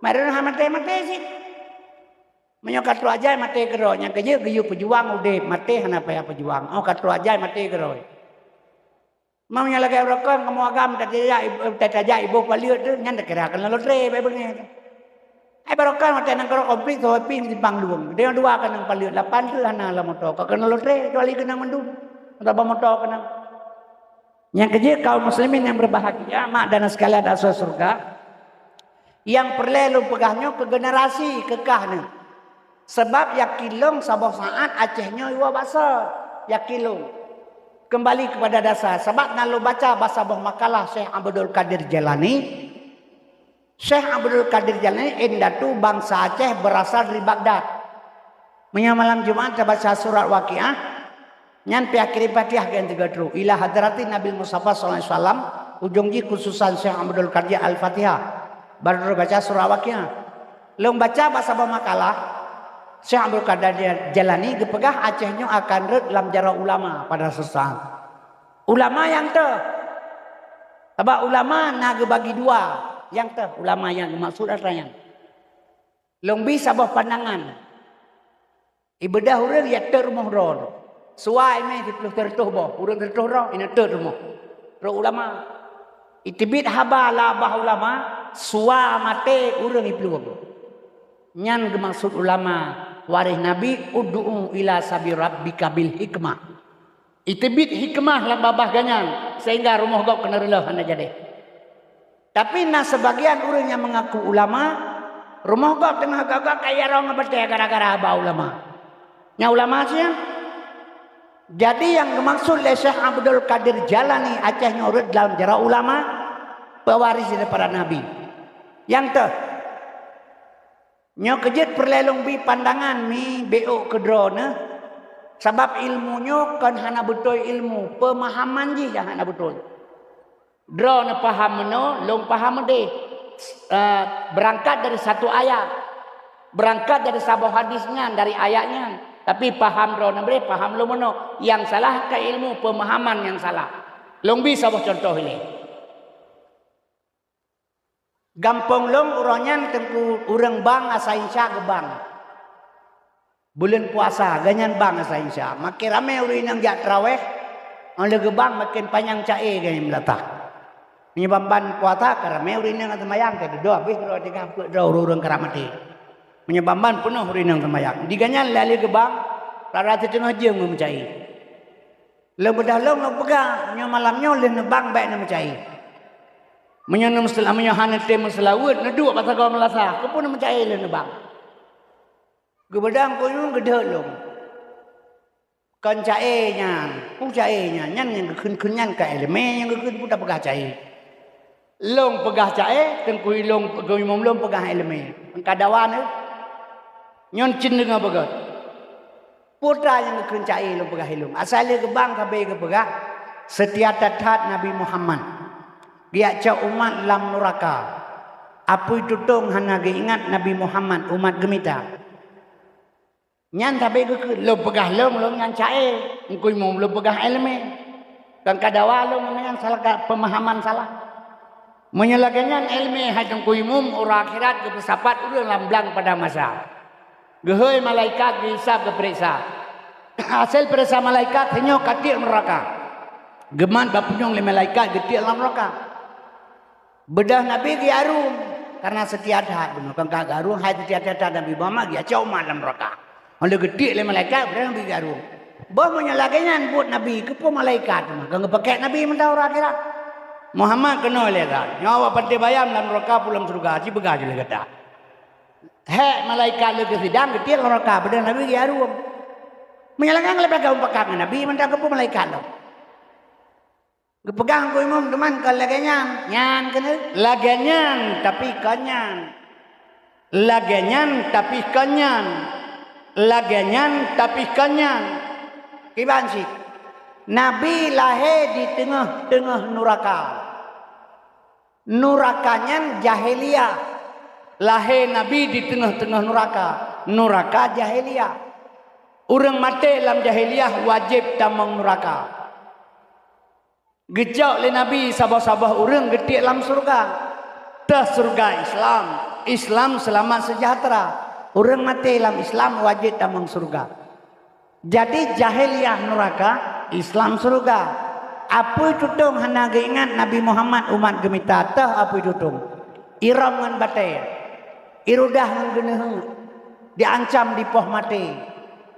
Mari hana maté-maté cit. Meunyoe ka trok ajai maté keudroe, nyang keujeuet geuyue peujuang udeb, maté hana payah peujuang. Oh, ka trok ajai maté keudroe. Meunyoe lagée ureuëng kon kamoe agam tajak, tajak iboh paleuet tu, nyan takira keunoe lotre, bék beungéh tu. Ai barokon watée nanggroe konflik, soe pih simpang lueng. Dia dua keunong paleuet, lapan tu hana lam moto. Ka keunoe lotre, kecuali keunong mandum. Atawa moto keunong. Nyang keujeuet kaum muslimin yang berbahagia, mak dan sekalian ahli surga, nyang peureulée lôn peugah nyoe keu generasi keu kah nyoe. Sabab yakin lôn saboh saát Aceh nyoe iwoe bak soe. Yakin lôn. Kembali kepada dasar. Sabab na lôn baca bak saboh makalah Syekh Abdul Qadir Jailani. Syekh Abdul Qadir Jailani indatu bansa Aceh berasal dari Baghdad. Meunyoe malam Jumat tabaca surat Waqiah, nyan pih akhiri Fatihah geuh teuga trok. Ila hadratin Nabil Mustafa sallallahu alaihi wasallam, ujong jih khususan Syekh Abdul Qadir Al-Fatihah. Baru baca surat Waqiah. Lôn baca bak saboh makalah, Syekh Abdul Qadir Jailani geupeugah Aceh nyoe akan rhot lam jaroe ulama pada suatu saat. Ulama nyang teuh. Sabab ulama na geubagi dua. Nyang teuh, ulama nyang geumaksud atra nyan. Lôn bi saboh pandangan. Ibeudôh ureuëng nyang teuh rumoh droe. Suwa imé siplôh seureutôh boh, ureuëng seureutôh droe, inong teuh rumoh. Rot ulama. Iteubiet haba lam babah ulama, suwa maté ureuëng iplueng. Nyan geumaksud ulama. Waréh Nabi, "Ud'u ila sabi rabbika bil hikmah." Iteubiet hikmah lam babah gobnyan, sehingga rumoh gob keuneuk reuloh hana jadi. Tapi na sebagian ureuëng nyang mengaku ulama, rumoh gob teungoh gagak kaya rong batée gara-gara haba ulama. Nyan ulama siang? Jadi nyang geumaksud lé Syekh Abdul Qadir Jailani Aceh nyoe rot dalam jaroe ulama, pewaris daripada Nabi. Nyang teuh, nyoe keujeuet peureulée lôn bi pandangan mi bék keu droeneuh, sabab ilmu nyoe kon hana beutôi ilmu, peumahaman jih nyang hana beutôi. Droeneuh paham meunoe, lôn paham meudeh. Eh, beurangkat dari satu ayat. Beurangkat dari saboh hadis nyan, dari ayat nyan. Tapi paham droeneuh meudeh, paham lôn meunoe. Nyang salah ka ilmu, peumahaman nyang salah. Lôn bi saboh cuntoh ilée. Gampông lôn uroe nyan teungku ureuëng bang asa insya geubang. Buleuen puasa, gobnyan bang asa insya. Makin ramé ureuëng inong jak teurawéh, óh lheueh geubang makin panyang ca-e gobnyan meulatah. Meunyoe ban-ban puasa, ka ramé ureuëng inong seumayang, ka dudoe habéh droe tinggai peuet droe ureuëng-ureuëng karab maté. Meunyoe ban-ban peunoh ureuëng inong seumayang. Di gobnyan lheueh geubang, rara siteungoh jeuem geumeuca-e. Lôn beudôh lôn, lôn peugah, nyoe malam nyoe lheueh neubang bék neumeuca-e. Meunyoe neumeuseula-, meunyoe hana tém meuseulaweuet, neuduek bak sagoe meulasah, keupeue neumeuca-e lheueh neubang. Geubeudôh keu nyoe geudeuek lôn. Kon ca-e nyan, peue ca-e nyan, nyan nyang geukheun-kheun nyan ka iéleumé nyang geukheun peue tapeugah ca-e. Lôn peugah ca-e, teungku ilôn, teungku imum lôn peugah iéleumé. Ka dawa neuh. Nyoe cit deungoe beugét. Peue teuma nyang geukheun ca-e lôn peugah ilôn. Asai lheueh geubang sabe geupeugah, seutia that-that Nabi Muhammad. Geujak cok umat lam nuraka. Apui tutong hana geuingat Nabi Muhammad umat geumita. Nyan sabe geukheun, lôn peugah lôn, lôn nyan ca-e, teungku imum lôn peugah iéleumé. Kon ka dawa lôn nyan salah ka peumahaman salah. Meunyoe lagée nyan iéleumé hai teungku imum, uroe akhirat geupeusapat ureuëng lam blang padang mahsyar. Geuhôi malaikat geuhisab geupeuriksa. Hasé peuriksa malaikat, sinyoe ka tiek nuraka. Geumat bak punyueng lé malaikat geutiek lam nuraka. Beudôh Nabi geuarung, karena seutia that bunoe. Kon ka geuarung, hai seutia that Nabi Muhammad, geujak cok umat lam nuraka. Óh lheueh geutiek lé malaikat, beudôh Nabi geuarung. Boh meunyoe lagée nyan buet Nabi, keupeue malaikat teuma? Kon geupakék Nabi mantong uroe akhirat. Muhammad keunoe lé that. Nyoe awak panté bayam lam nuraka peue lam syeuruga, ci peugah ju lé gata. Hék malaikat lheueh geusidang, geutiek lam nuraka, beudôh Nabi geuarung. Meunyoe lagée nyan leubeh geupakat ngon Nabi mantong keupeue malaikat lom. Geupeugah teungku imum, teuma kon lagée nyan. Nyan keuneuk. Lagée nyan, tapi kon nyan. Lagée nyan, tapi kon nyan. Lagée nyan, tapi kon nyan. Kiban cit. Nabi lahé di teungoh-teungoh nuraka. Nuraka nyan jahiliyah. Lahé Nabi di teungoh-teungoh nuraka. Nuraka jahiliyah. Ureuëng maté lam jahiliyah wajéb tamong nuraka. Geucok lé Nabi saboh-saboh ureuëng geutiek lam syeuruga. Teuh syeuruga Islam, Islam seulamat seujahteura. Ureuëng maté lam Islam wajéb tamong syeuruga. Jadi jahiliyah nuraka, Islam syeuruga. Apui tutong hana geuingat Nabi Muhammad umat geumita, teuh apui tutong. Irôm ngon batée. Irudah ngon geuneuheuek, diancam dipoh maté,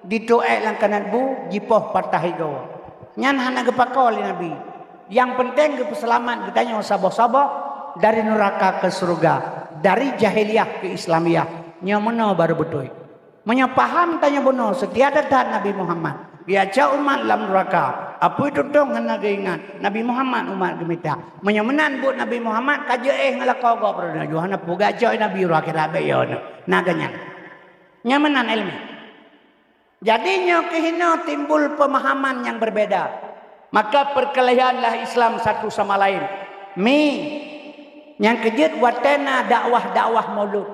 dituek lam kanat bu, jipoh patah igoe. Nyan hana geupakoe lé Nabi. Nyang peunteng geupeuseulamat geutanyoe saboh-saboh dari nuraka keu syeuruga, dari jahiliyah keu Islamiyah. Nyoe meunoe barô beutôi. Meunyoe paham tanyoe bunoe seutia that-that Nabi Muhammad, geujak cok umat lam nuraka, apui tutong hana geuingat Nabi Muhammad umat geumita. Meunyoe meunan buet Nabi Muhammad ka jeuet éh ngon lakoe gob droeneuh, hana peugah cok Nabi uroe akhirat bék yo neuh. Na geuh nyan. Nyan meunan iéleumé. Jadi nyoe keuh hinoe timbul peumahaman nyang berbeda. Maka peurkeulehanlah Islam satu sama laén. Mi, nyang keujeuet watée na dakwah-dakwah Maulud.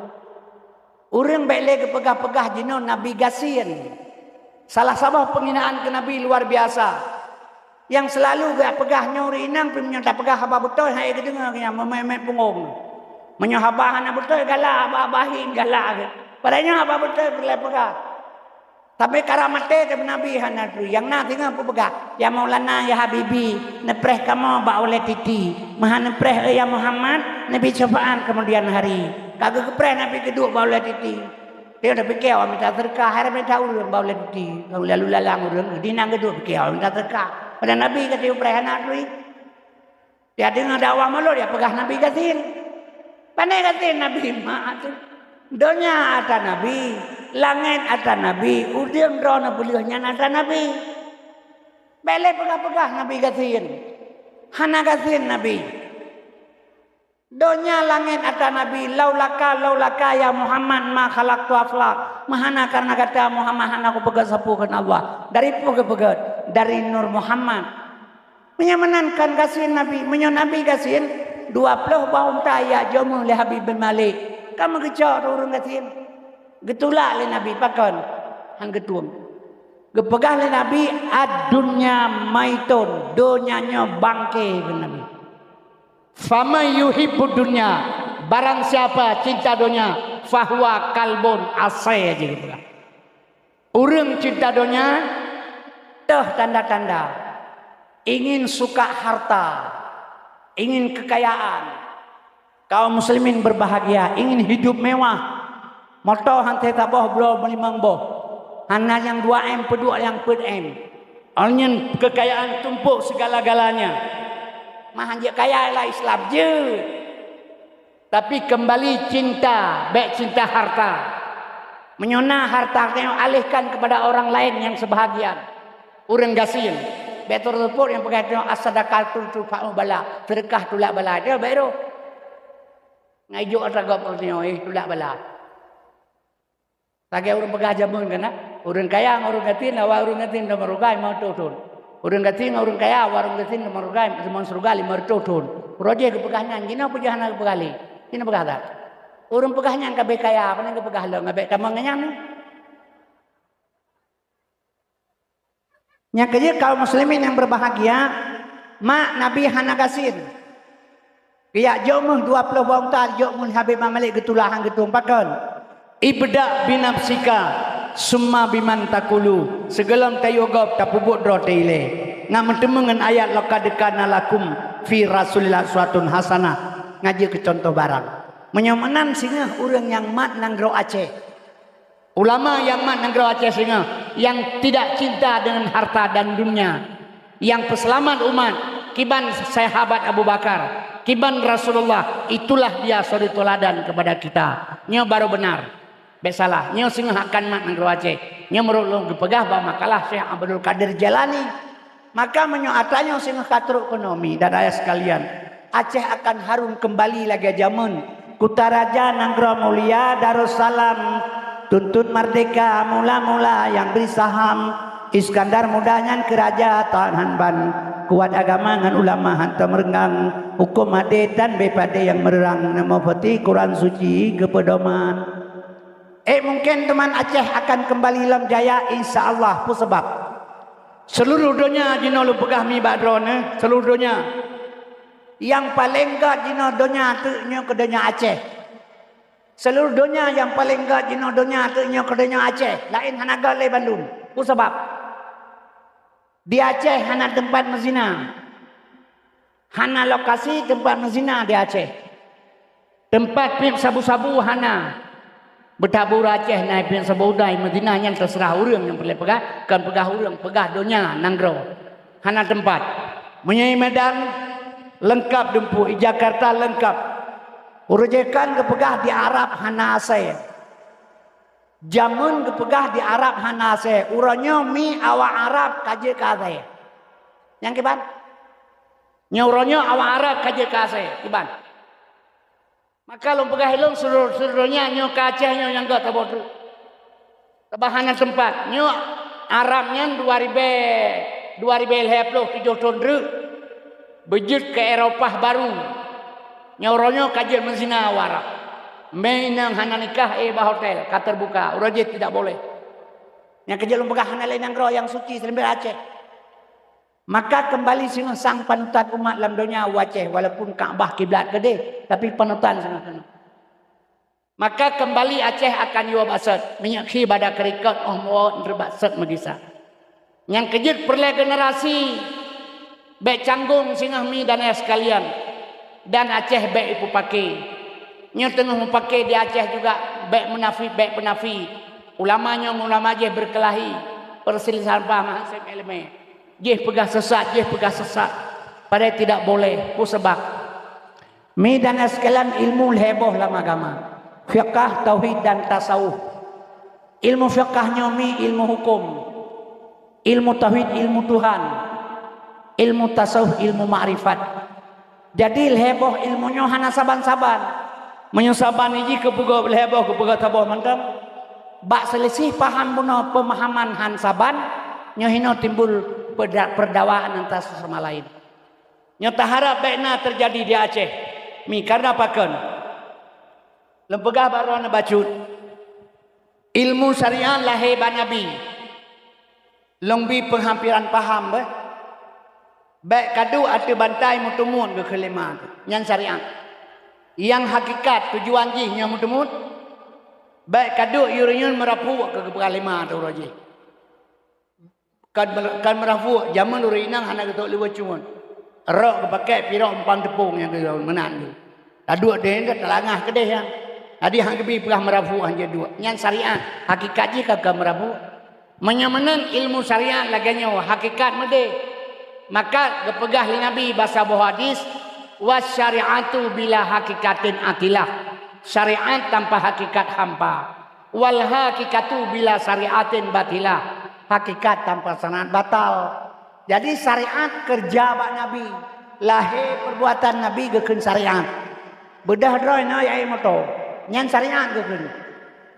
Ureuëng bék lé geupeugah-peugah jinoe Nabi gasien. Salah saboh peunghinaan keu Nabi luar biasa. Nyang seulalu geupeugah nyoe ureuëng inong pih meunyoe tapeugah haba beutôi hai geudeungoe geuh nyan meumét-mét punggong. Meunyoe haba hana beutôi galak, haba-haba hi galak geuh. Padahai nyoe haba beutôi peureulée peugah. Tapi karab maté teuma Nabi hana turi. Nyang na singoh peupeugah, "Ya Maulana, ya Habibi, neupreh kamoe bak ulée titi. Meuhan neupreh, ya Muhammad, neubi syafa'at keumudian hari." Ka geupeupreh Nabi geuduek bak ulée titi. Dia dah pikir awak minta sedekah, hai minta ureuëng bau lé duti, lalu lalang ureuëng, di nang geuduk pikir awak minta sedekah. Pada Nabi kata, "Upreh anak tui." Dia dengar dakwah mulut, dia peugah Nabi gasien. Pane gasien Nabi mak tu. Donya ata Nabi, langét ata Nabi, udeueng droe neupeuleueh nyan ata Nabi. Bèk lé peugah-peugah Nabi gasien. Hana gasien Nabi. Donya langét ata Nabi, "Laulaka, laulaka ya Muhammad ma khalaqtu aflak." Meuhana karena gata Muhammad hana kupeugét sapeue kheun Allah. Dari peue geupeugét? Dari Nur Muhammad. Meunyoe meunan kan gasien Nabi, meunyoe Nabi gasien, dua ploh boh unta jak jok meuh lé Habib bin Malik. Ka meugeucok ureuëng gasien. Geutulak lé Nabi pakon? Han geutueng. Geupeugah lé Nabi, "Ad-dunya maitun," donya nyoe bangke, kheun Nabi. "Faman yuhibbud dunya," barang siapa cinta donya, "fahuwa kalbun," asèe jih geupeugah. Ureuëng cinta donya, toh tanda-tanda ingin suka harta, ingin kekayaan. Kaum muslimin berbahagia, ingin hidup mewah. Moto han saboh, bloe meulimong boh. Hana nyang dua M, peuduek nyang peuet M. Nyan kekayaan tumpuk segala-galanya. Mah han jeuet kaya lah Islam jeuet. Tapi kembali cinta, bèk cinta harta. Meunyoe na harta, teualihkan kepada orang lain yang sebahagian. Ureuëng gasien, bèk teupeu nyang peugah nyoe, "As-sadaqatu tudfa'u bala," sedekah tulak bala. Dia bèk roh. Ngai jok atra gob nyoe, eh, tulak bala. Lagèe ureuëng peugah jameun kan, ureuëng kaya ngon ureuëng gasien, awak ureuëng gasien teuma rugai lima reutôh thon. Ureuëng gasien ngon ureuëng kaya, awak ureuëng gasien teuma rugai, teuma syeuruga lima reutôh thon. Uroe jih geupeugah nyan, jinoe peue jih hana geupeugah lé. Jinoe peugah that. Ureuëng peugah nyan ka bèk kaya, pane geupeugah lé, ngon bèk tamong ngon nyan. Nyang keujeuet kaum muslimin yang berbahagia, mak Nabi hana gasien. Geujak jok meuh dua ploh boh unta, jok meuh Habib Malik geutulak han geutueng pakon. "Ibda binafsika, summa biman takulu." Sigohlom tayue gob, tapeubuet droe tailée. Ngat meuteumé ngon ayat, "Laqad kana lakum fi Rasulillah uswatun hasanah." Ngat jeuet keu contoh barang. Meunyoe meunan singoh ureuëng nyang mat nanggroe Aceh. Ulama nyang mat nanggroe Aceh singoh, yang tidak cinta dengan harta dan dunia, yang peuseulamat umat, kiban sahabat Abu Bakar, kiban Rasulullah, itulah dia suri teladan kepada kita. Nyoe baru benar. Bèk salah, nyoe singoh akan mat nanggroe Aceh. Nyoe meunurot lôn geupeugah bak makalah Syekh Abdul Qadir Jailani. Maka meunyoe atra nyoe singoh ka trok ekonomi dan ayah sekalian, Aceh akan harum kembali lagèe jameun. Kuta Raja nanggroe mulia Darussalam, tuntut merdeka mula-mula nyang bri saham. Iskandar Muda nyan keu raja tahan ban, kuat agama ngon ulama hantom reungang. Huköm adé tan bèk padé nyang meurang, na mufti Quran Suci keu peudoman. Eh, mungken teuma Aceh akan kembali lom jaya, insya Allah. Peue sabab? Seluruh donya jinoe lôn peugah mi bak droeneuh, seluruh donya. Nyang paleng gét jinoe donya teuk nyoe keu donya Aceh. Seluruh donya nyang paleng gét jinoe donya teuk nyoe keu donya Aceh. Laén hana gét lé bandum. Peue sabab? Di Aceh hana teumpat meuzina. Hana lokasi teumpat meuzina di Aceh. Teumpat piep sabu-sabu hana. Beutabur Aceh na piep sabu udai meuzina, nyan teuseurah ureuëng nyang peureulée peugah, kon peugah ureuëng, peugah donya nanggroe. Hana teumpat. Meunyoe i Medan leungkab dumpeue, i Jakarta leungkab. Uroe jih kan geupeugah di Arab hana asèe. Jameun geupeugah di Arab hana asèe, uroe nyoe mi awak Arab ka jeuet keu asèe. Nyang kiban? Nyoe uroe nyoe awak Arab ka jeuet keu asèe, kiban? Maka lôn peugah ilôn seluruh, seluruh donya nyoe keu Aceh nyoe nyang gét saboh treuk. Sabab hana teumpat. Nyoe Arab nyan dua ribèe, dua ribèe lhèe ploh tujoh thon treuk. Beujeuet keu Eropah baru. Nyoe uroe nyoe ka jeuet meuzina awak Arab. Mé inong hana nikah, eh, bak hotel, ka teubuka. Uroe jih tidak boleh. Nyang keujeuet lôn peugah hana lé nanggroe nyang suci seuleubeh Aceh. Maka keumbali singoh sang panutan umat lam donya u Aceh, walaupun Ka'bah kiblat keudeh, tapi panutan singoh keunoe. Maka keumbali Aceh akan yue bak sot, meunyoe khi bada keurikot óh muwöt nreubak sot meugisa. Nyang keujeuet peureulée generasi, bék canggung singoh mi dan ayah sekalian, dan Aceh bék ipeupaké. Nyoe teungoh meupaké di Aceh juga Bék munafik, bék peunafik. Ulama nyoe ulama jih beukelahi, peuseuleusoh paham hana seb iéleumé. Jih peugah sesat, jih peugah sesat. Padahai tidak boleh. Peue sabab? Mi dan sekalian, ilmu lhée boh lam agama. Fiqah, tauhid dan tasawuf. Ilmu fiqah nyoe mi ilmu hukum. Ilmu tauhid ilmu Tuhan. Ilmu tasawuf ilmu makrifat. Jadi lhée boh ilmu nyoe hana saban-saban. Meunyoe saban jih keupeugah lhée boh keupeugah saboh mantong. Bak seulisih paham bunoe peumahaman han saban, nyoe hinoe timbul peuda-, peurdawaan antara sesama laén. Nyoe taharab bék na teujadi di Aceh. Mi karna pakon? Lôn peugah bak droeneuh bacut. Ilmu syariat lahé bak Nabi. Lôn bi peuhampiran paham beh. Bék kaduek ateueh bantai meuteumut geukheun lé ma teuh. Nyan syariat. Nyang hakikat tujuan jih nyoe meuteumut. Bék kaduek yue reunyeun meurapuk keu geupeugah lé ma teuh uroe jih. Kan, kan meurapuk, jameun ureuëng inong hana geutôk liweuet cumut. Rok geupakée pirok umpang teupông nyang geuyue meunan geuh. Taduek deh, talangah keudeh nyan. Jadi han geubi peugah meurapuk han jeuet duek. Nyan syariat, hakikat jih ka, ka meurapuk. Meunyoe meunan ilmu syariat lagée nyoe, hakikat meudeh. Maka geupeugah lé Nabi bak saboh hadis, "Wasyari'atu bila hakikatin atilah." Syariat tanpa hakikat hampa. "Wal hakikatu bila syari'atin batilah." Hakikat tanpa syariat batal. Jadi syariat keureuja bak Nabi, lahé peurbuatan Nabi geukheun syariat. Beudôh droe nyoe ya moto, nyan syariat geukheun.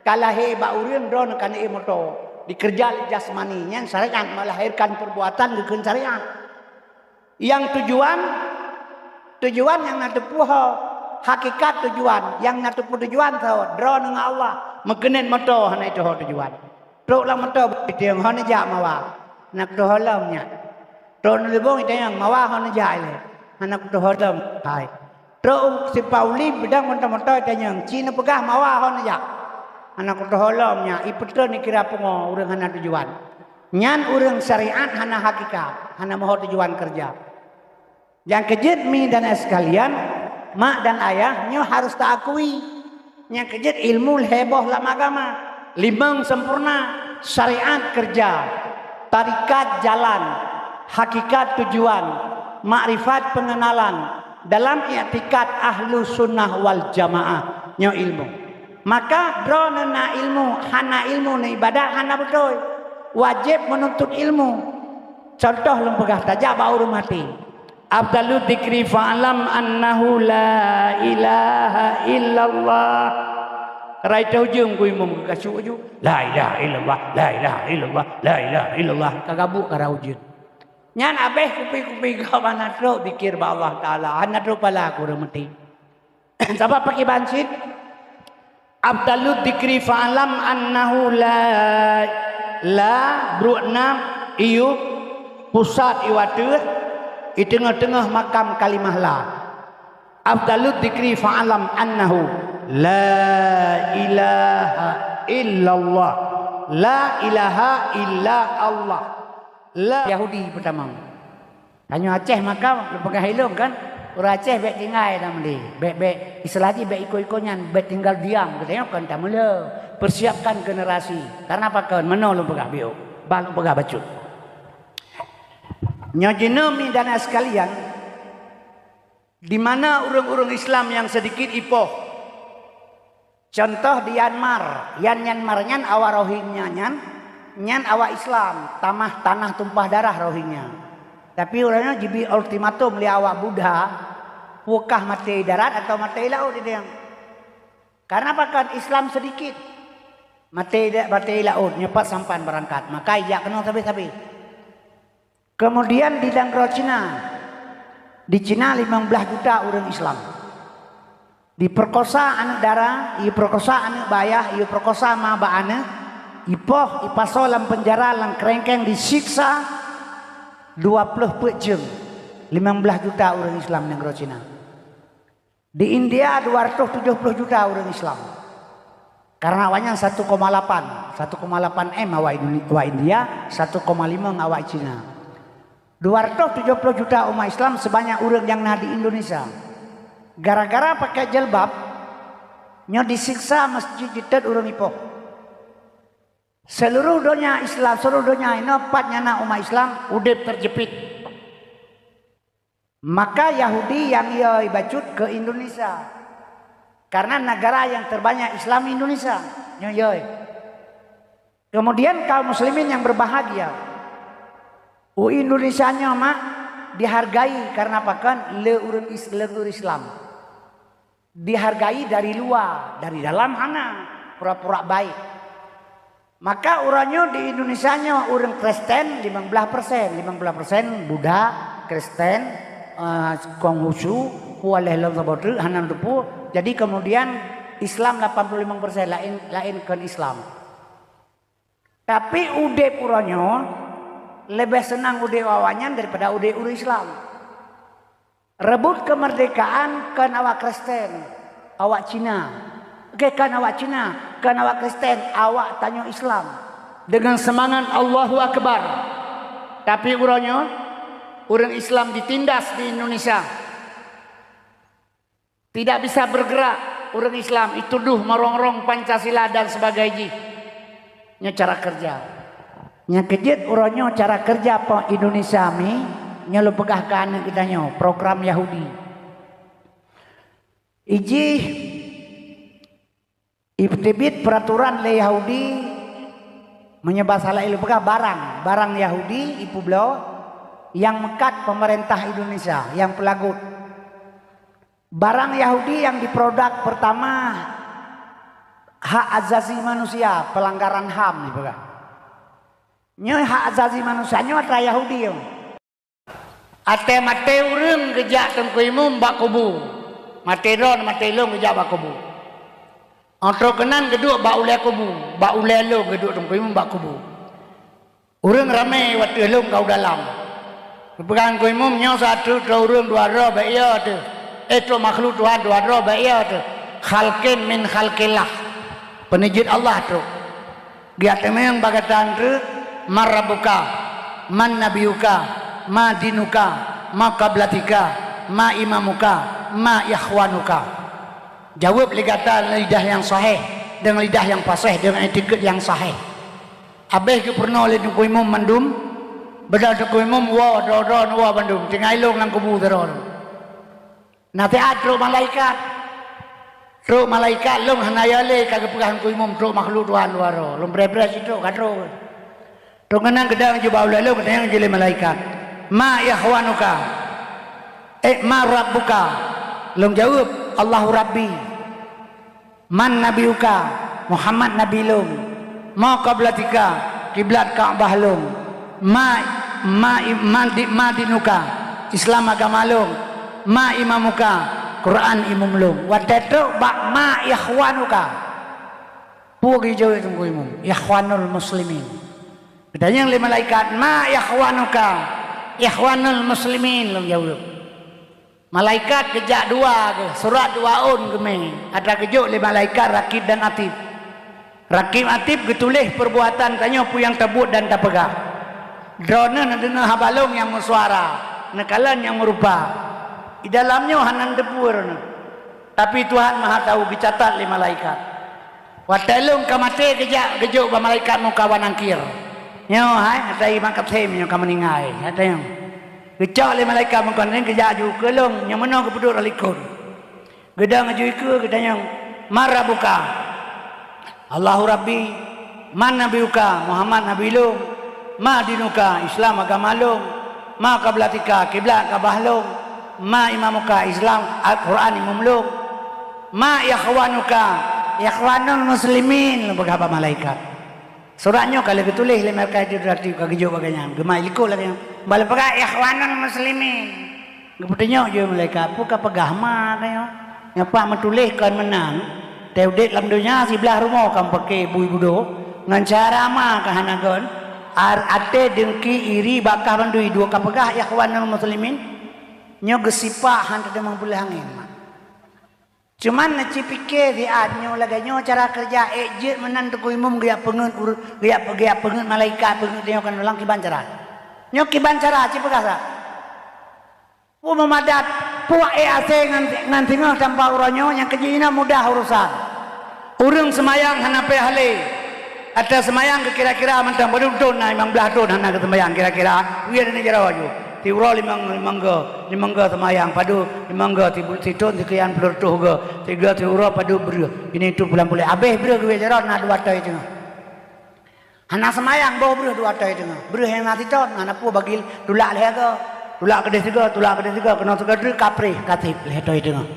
Ka lahé bak ureuëng droe nyoe ka na moto, dikeureuja lé jasmani, nyan syariat melahirkan peurbuatan geukheun syariat. Nyang tujuan, tujuan nyang na teupeue ho, hakikat tujuan, nyang na teupeue tujuan soe, droeneuh ngon Allah, meukeuneuk moto hana iteuho tujuan. Trok lam moto itanyong ho neujak mawa, hana kutuho lom nyak. Trok neulubong itanyong mawa ho neujak ilée, hana kutuho lom hai. Trok u Sipauli beudang moto-moto itanyong ci neupeugah mawa ho neujak, hana kutuho lom nyak. Ipeutreun ikira pungo ureuëng hana tujuan. Nyan ureuëng syariat hana hakikat, hana meuho tujuan keureuja. Nyang keujeuet mi dan ayah sekalian, mak dan ayah nyoe harus taakui. Nyang keujeuet ilmu lhée boh lam agama, limong sempurna, syariat keureuja, tarikat jalan, hakikat tujuan, makrifat pengenalan, dalam iktikad ahlu sunnah wal jamaah nyoe ilmu. Maka droeneuh na ilmu, hana ilmu neuibadat hana beutôi. Wajéb meununtut ilmu. Contoh lôn peugah, tajak bak ureuëng maté. Afdalu dzikri fa'lam annahu la ilaha illallah. Rai teuh ujeuen ku imum geukasuk ju. La ilaha illallah, la ilaha illallah, la ilaha illallah. Ka gabuk ka rai ujeuen. Nyan abéh kupi-kupi gob hana trok dzikir bak Allah Taala, hana trok pala ku ureuëng maté. Sabab pakriban cit? Afdalu dzikri fa'lam annahu la, la, brok nam, iyub, pusat iwateueh, i teungoh-teungoh makam kalimah la. Afdalu dzikri fa'lam annahu la ilaha illallah. La ilaha illa Allah. La Yahudi pertama. Tanyoe Aceh maka lôn peugah ilong kan, ureuëng Aceh bék tinggai lam lé, bék, bék, istilah jih bék iko-iko nyan, bék tinggal diam, geutanyoe kon tameulhö, persiapkan generasi. Karena pakon, meunoe lôn peugah biôk, bah lôn peugah bacut. Nyoe jinoe mi dan sekalian, di mana ureuëng-ureuëng Islam nyang sedikit ipoh, contoh di Myanmar, yan Myanmar nyan awak Rohingya nyan, nyan awak Islam, tamah tanah tumpah darah Rohingya. Tapi ureuëng nyan jibi ultimatum lé awak Buddha, peue kah maté darat atau maté laôt di diang. Karena pakon Islam sedikit. Maté da-, maté laôt, nyoe pat sampan beurangkat. Maka ijak keunoe sabe-sabe. Kemudian di nanggroe Cina, di Cina limong blaih juta ureuëng Islam. Diperkosa aneuëk dara, diperkosa aneuëk bak ayah, diperkosa ma bak aneuëk, ipoh, ipasoe lam penjara, lam kerengkeng, disiksa dua ploh peuet jeuem. Limong blaih juta ureuëng Islam nanggroe Cina. Di India dua ratus tujuh puluh juta ureuëng Islam. Karena awaknyan satu koma lapan, satu koma lapan M awak Indone-, awak India, satu koma lima awak Cina. Dua ratus tujuh puluh juta umat Islam sebanyak ureuëng nyang na di Indonesia. Gara-gara pakai jilbab, Nyoe disiksa masjid ditet ureuëng ipoh. Seluruh donya Islam, seluruh donya inoe pat nyang na umat Islam udeb terjepit. Maka Yahudi nyang yoi bacut ke Indonesia. Karena negara yang terbanyak Islam Indonesia. Nyoe yoi. Kemudian kaum muslimin yang berbahagia. U Indonesia nyoe mak dihargai karena pakon le ureuëng Is-, le ureuëng Islam. Dihargai dari luar, dari dalam hana, pura-pura baik. Maka uroe nyoe di Indonesia nyoe ureuëng Kristen limong blaih persen, limong blaih persen Buddha, Kristen, eh, Konghucu, pualeh lom saboh treuk, hana teupeu. Jadi kemudian Islam lapan puluh limong persen, lain, lain kon Islam. Tapi udeb uroe nyoe leubeh seunang udeb awaknyan daripada udeb ureuëng Islam. Rebut kemerdekaan kon awak Kristen, awak Cina. Oke, kon awak Cina, kon awak Kristen, awak tanyoe Islam. Dengan semangat Allahu Akbar. Tapi uroe nyoe, ureuëng Islam ditindas di Indonesia. Tidak bisa bergerak ureuëng Islam, dituduh merongrong Pancasila dan sebagainya. Nyoe cara kerja. Nyang keujeuet uroe nyoe cara kerja po Indonesia mi, nyoe lôn peugah keu aneuk geutanyoe, program Yahudi. Ijih iteubiet peraturan lé Yahudi, meunyoe basa laén lôn peugah barang, barang Yahudi ipeubloe nyang meukat pemerintah Indonesia, nyang peulagot. Barang Yahudi nyang diproduk pertama hak azazi manusia, pelanggaran HAM ipeugah. Nyoe hak azazi manusia nyoe atra Yahudi nyoe. Até maté ureuëng geujak Teungku Imum bak kubu. Maté droe, maté lôn geujak bak kubu. Óh trok keunan geuduek bak ulée kubu, bak ulée lôn geuduek Teungku Imum bak kubu. Ureuëng ramé watée lôn ka u dalam. Geupeugah Teungku Imum, "Nyoe saát trok ureuëng dua droe bak ie teuh. Eh, trok makhluk Tuhan dua droe bak ie teuh. Khalqin min khalqillah." Peuneujeuet Allah trok. Geujak teumeung bak gata treuk, "Man rabbuka, man nabiyuka, ma dinuka, ma qiblatika, ma imamuka, ma ikhwanuka." Jaweueb lé gata deungon lidah nyang sahéh, deungon lidah nyang paséh, deungon iktikeuet nyang sahéh. Abéh geupeurunoe lé Teungku Imum mandum, beudôh Teungku Imum woe, droe-droe neuwoe bandum, tinggai lôn lam kubu sidroe. Na siat trok malaikat. Trok malaikat, lôn hana yö lé ka geupeugah Teungku Imum trok makhluk Tuhan dua droe. Lôn breh-breh cit trok, ka trok. Trok keunan geudong jubah ulée lôn, geutanyong jih lé malaikat, "Ma ikhwanuka? Eh, ma rabbuka?" Lôn jaweueb, "Allahu Rabbi." "Man nabiyuka?" "Muhammad nabi lôn." "Ma qiblatika?" "Kiblat Ka'bah lôn." "Ma, ma, ma di-, ma dinuka?" "Islam agama lôn." "Ma imamuka?" "Quran imum lôn." Watée trok bak "Ma ikhwanuka?" Peue geujaweueb Teungku Imum? "Ikhwanul Muslimin." Geutanyong lé malaikat, "Ma ikhwanuka?" "Ikhwanul Muslimin," lôn jaweueb. Malaikat geujak dua geuh, surat dua ôn geumé, atra geujok lé malaikat Rakib dan Atid. Rakib Atid geutuléh peurbuatan tanyoe peue nyang tabuet dan tapeugah. Droeneuh neudeungoe haba lôn nyang meusuara, neukalon nyang meurupa. Di dalam nyoe hana neuteupeue droeneuh. Tapi Tuhan Maha Tahu, geucatat lé malaikat. Watée lôn ka maté geujak geujok bak malaikat muka wa nakir. Nyoe hai, ata i mak kapten nyoe ka meuninggai, ata nyoe. Geucok lé malaikat muka wa nakir geujak ju keu lôn, nyang meunoe geupeuduek lam likot. Geudong aju ikeue geutanyong, "Man rabbuka?" "Allahu Rabbi." "Man nabiyuka?" "Muhammad nabi lôn." "Ma dinuka?" "Islam agama lôn." "Ma qiblatika?" "Kiblat Ka'bah lôn." "Ma imamuka?" "Islam, Al-Quran imum lôn." "Ma ikhwanuka?" "Ikhwanul Muslimin," lôn peugah bak malaikat. Surat nyoe ka lheueh geutuléh lé malaikat Jibril ka geujok bak gobnyan, geumai likot lagée nyoe. Ban lôn peugah, "Ikhwanul Muslimin." Geupeutunyok jih malaikat, "Peue ka peugah ma tanyoe? Nyang pat meutuléh kon meunan, teuh udeb lam donya siblaih rumoh ka meupaké bui budoe, ngon cara ma ka hana kon, ar-, até deungki iri bakah bandui dua ka peugah ikhwanul muslimin, nyoe geusipak han teudeungoe buleuen angén ma." Cuman neucipiké siat nyoe lagée nyoe cara keureuja ék jeuet meunan Teungku Imum geujak peungeut ur-, geujak, geujak peungeut malaikat, peungeut tanyoe kon ulang kiban cara. Nyoe kiban cara, ci peugah sa. Peue meumadat, puak ék asée ngon, ngon singoh tampa uroe nyoe nyang keujih inoe mudah urosan. Ureuëng seumayang hana payah lé. Ata seumayang keu kira-kira mantong padum thon na, limong blaih thon hana geuseumayang kira-kira. Wie dan jaroe ju. Siuroe limong, limong go, limong go seumayang padum, limong go sibu-, sithon sikian ploh reutôh go. Sigo siuroe padum breueh. Ini tu pulang pulai. Abéh breueh geuwie jaroe na dua atoi teungoh. Hana seumayang boh breueh dua atoi teungoh. Breueh nyang na sithon, hana peue bagi tulak lhée go. Tulak keudeh sigo, tulak keudeh sigo, keunoe sigo dreueh kapreh, kaseb lhée atoi teungoh.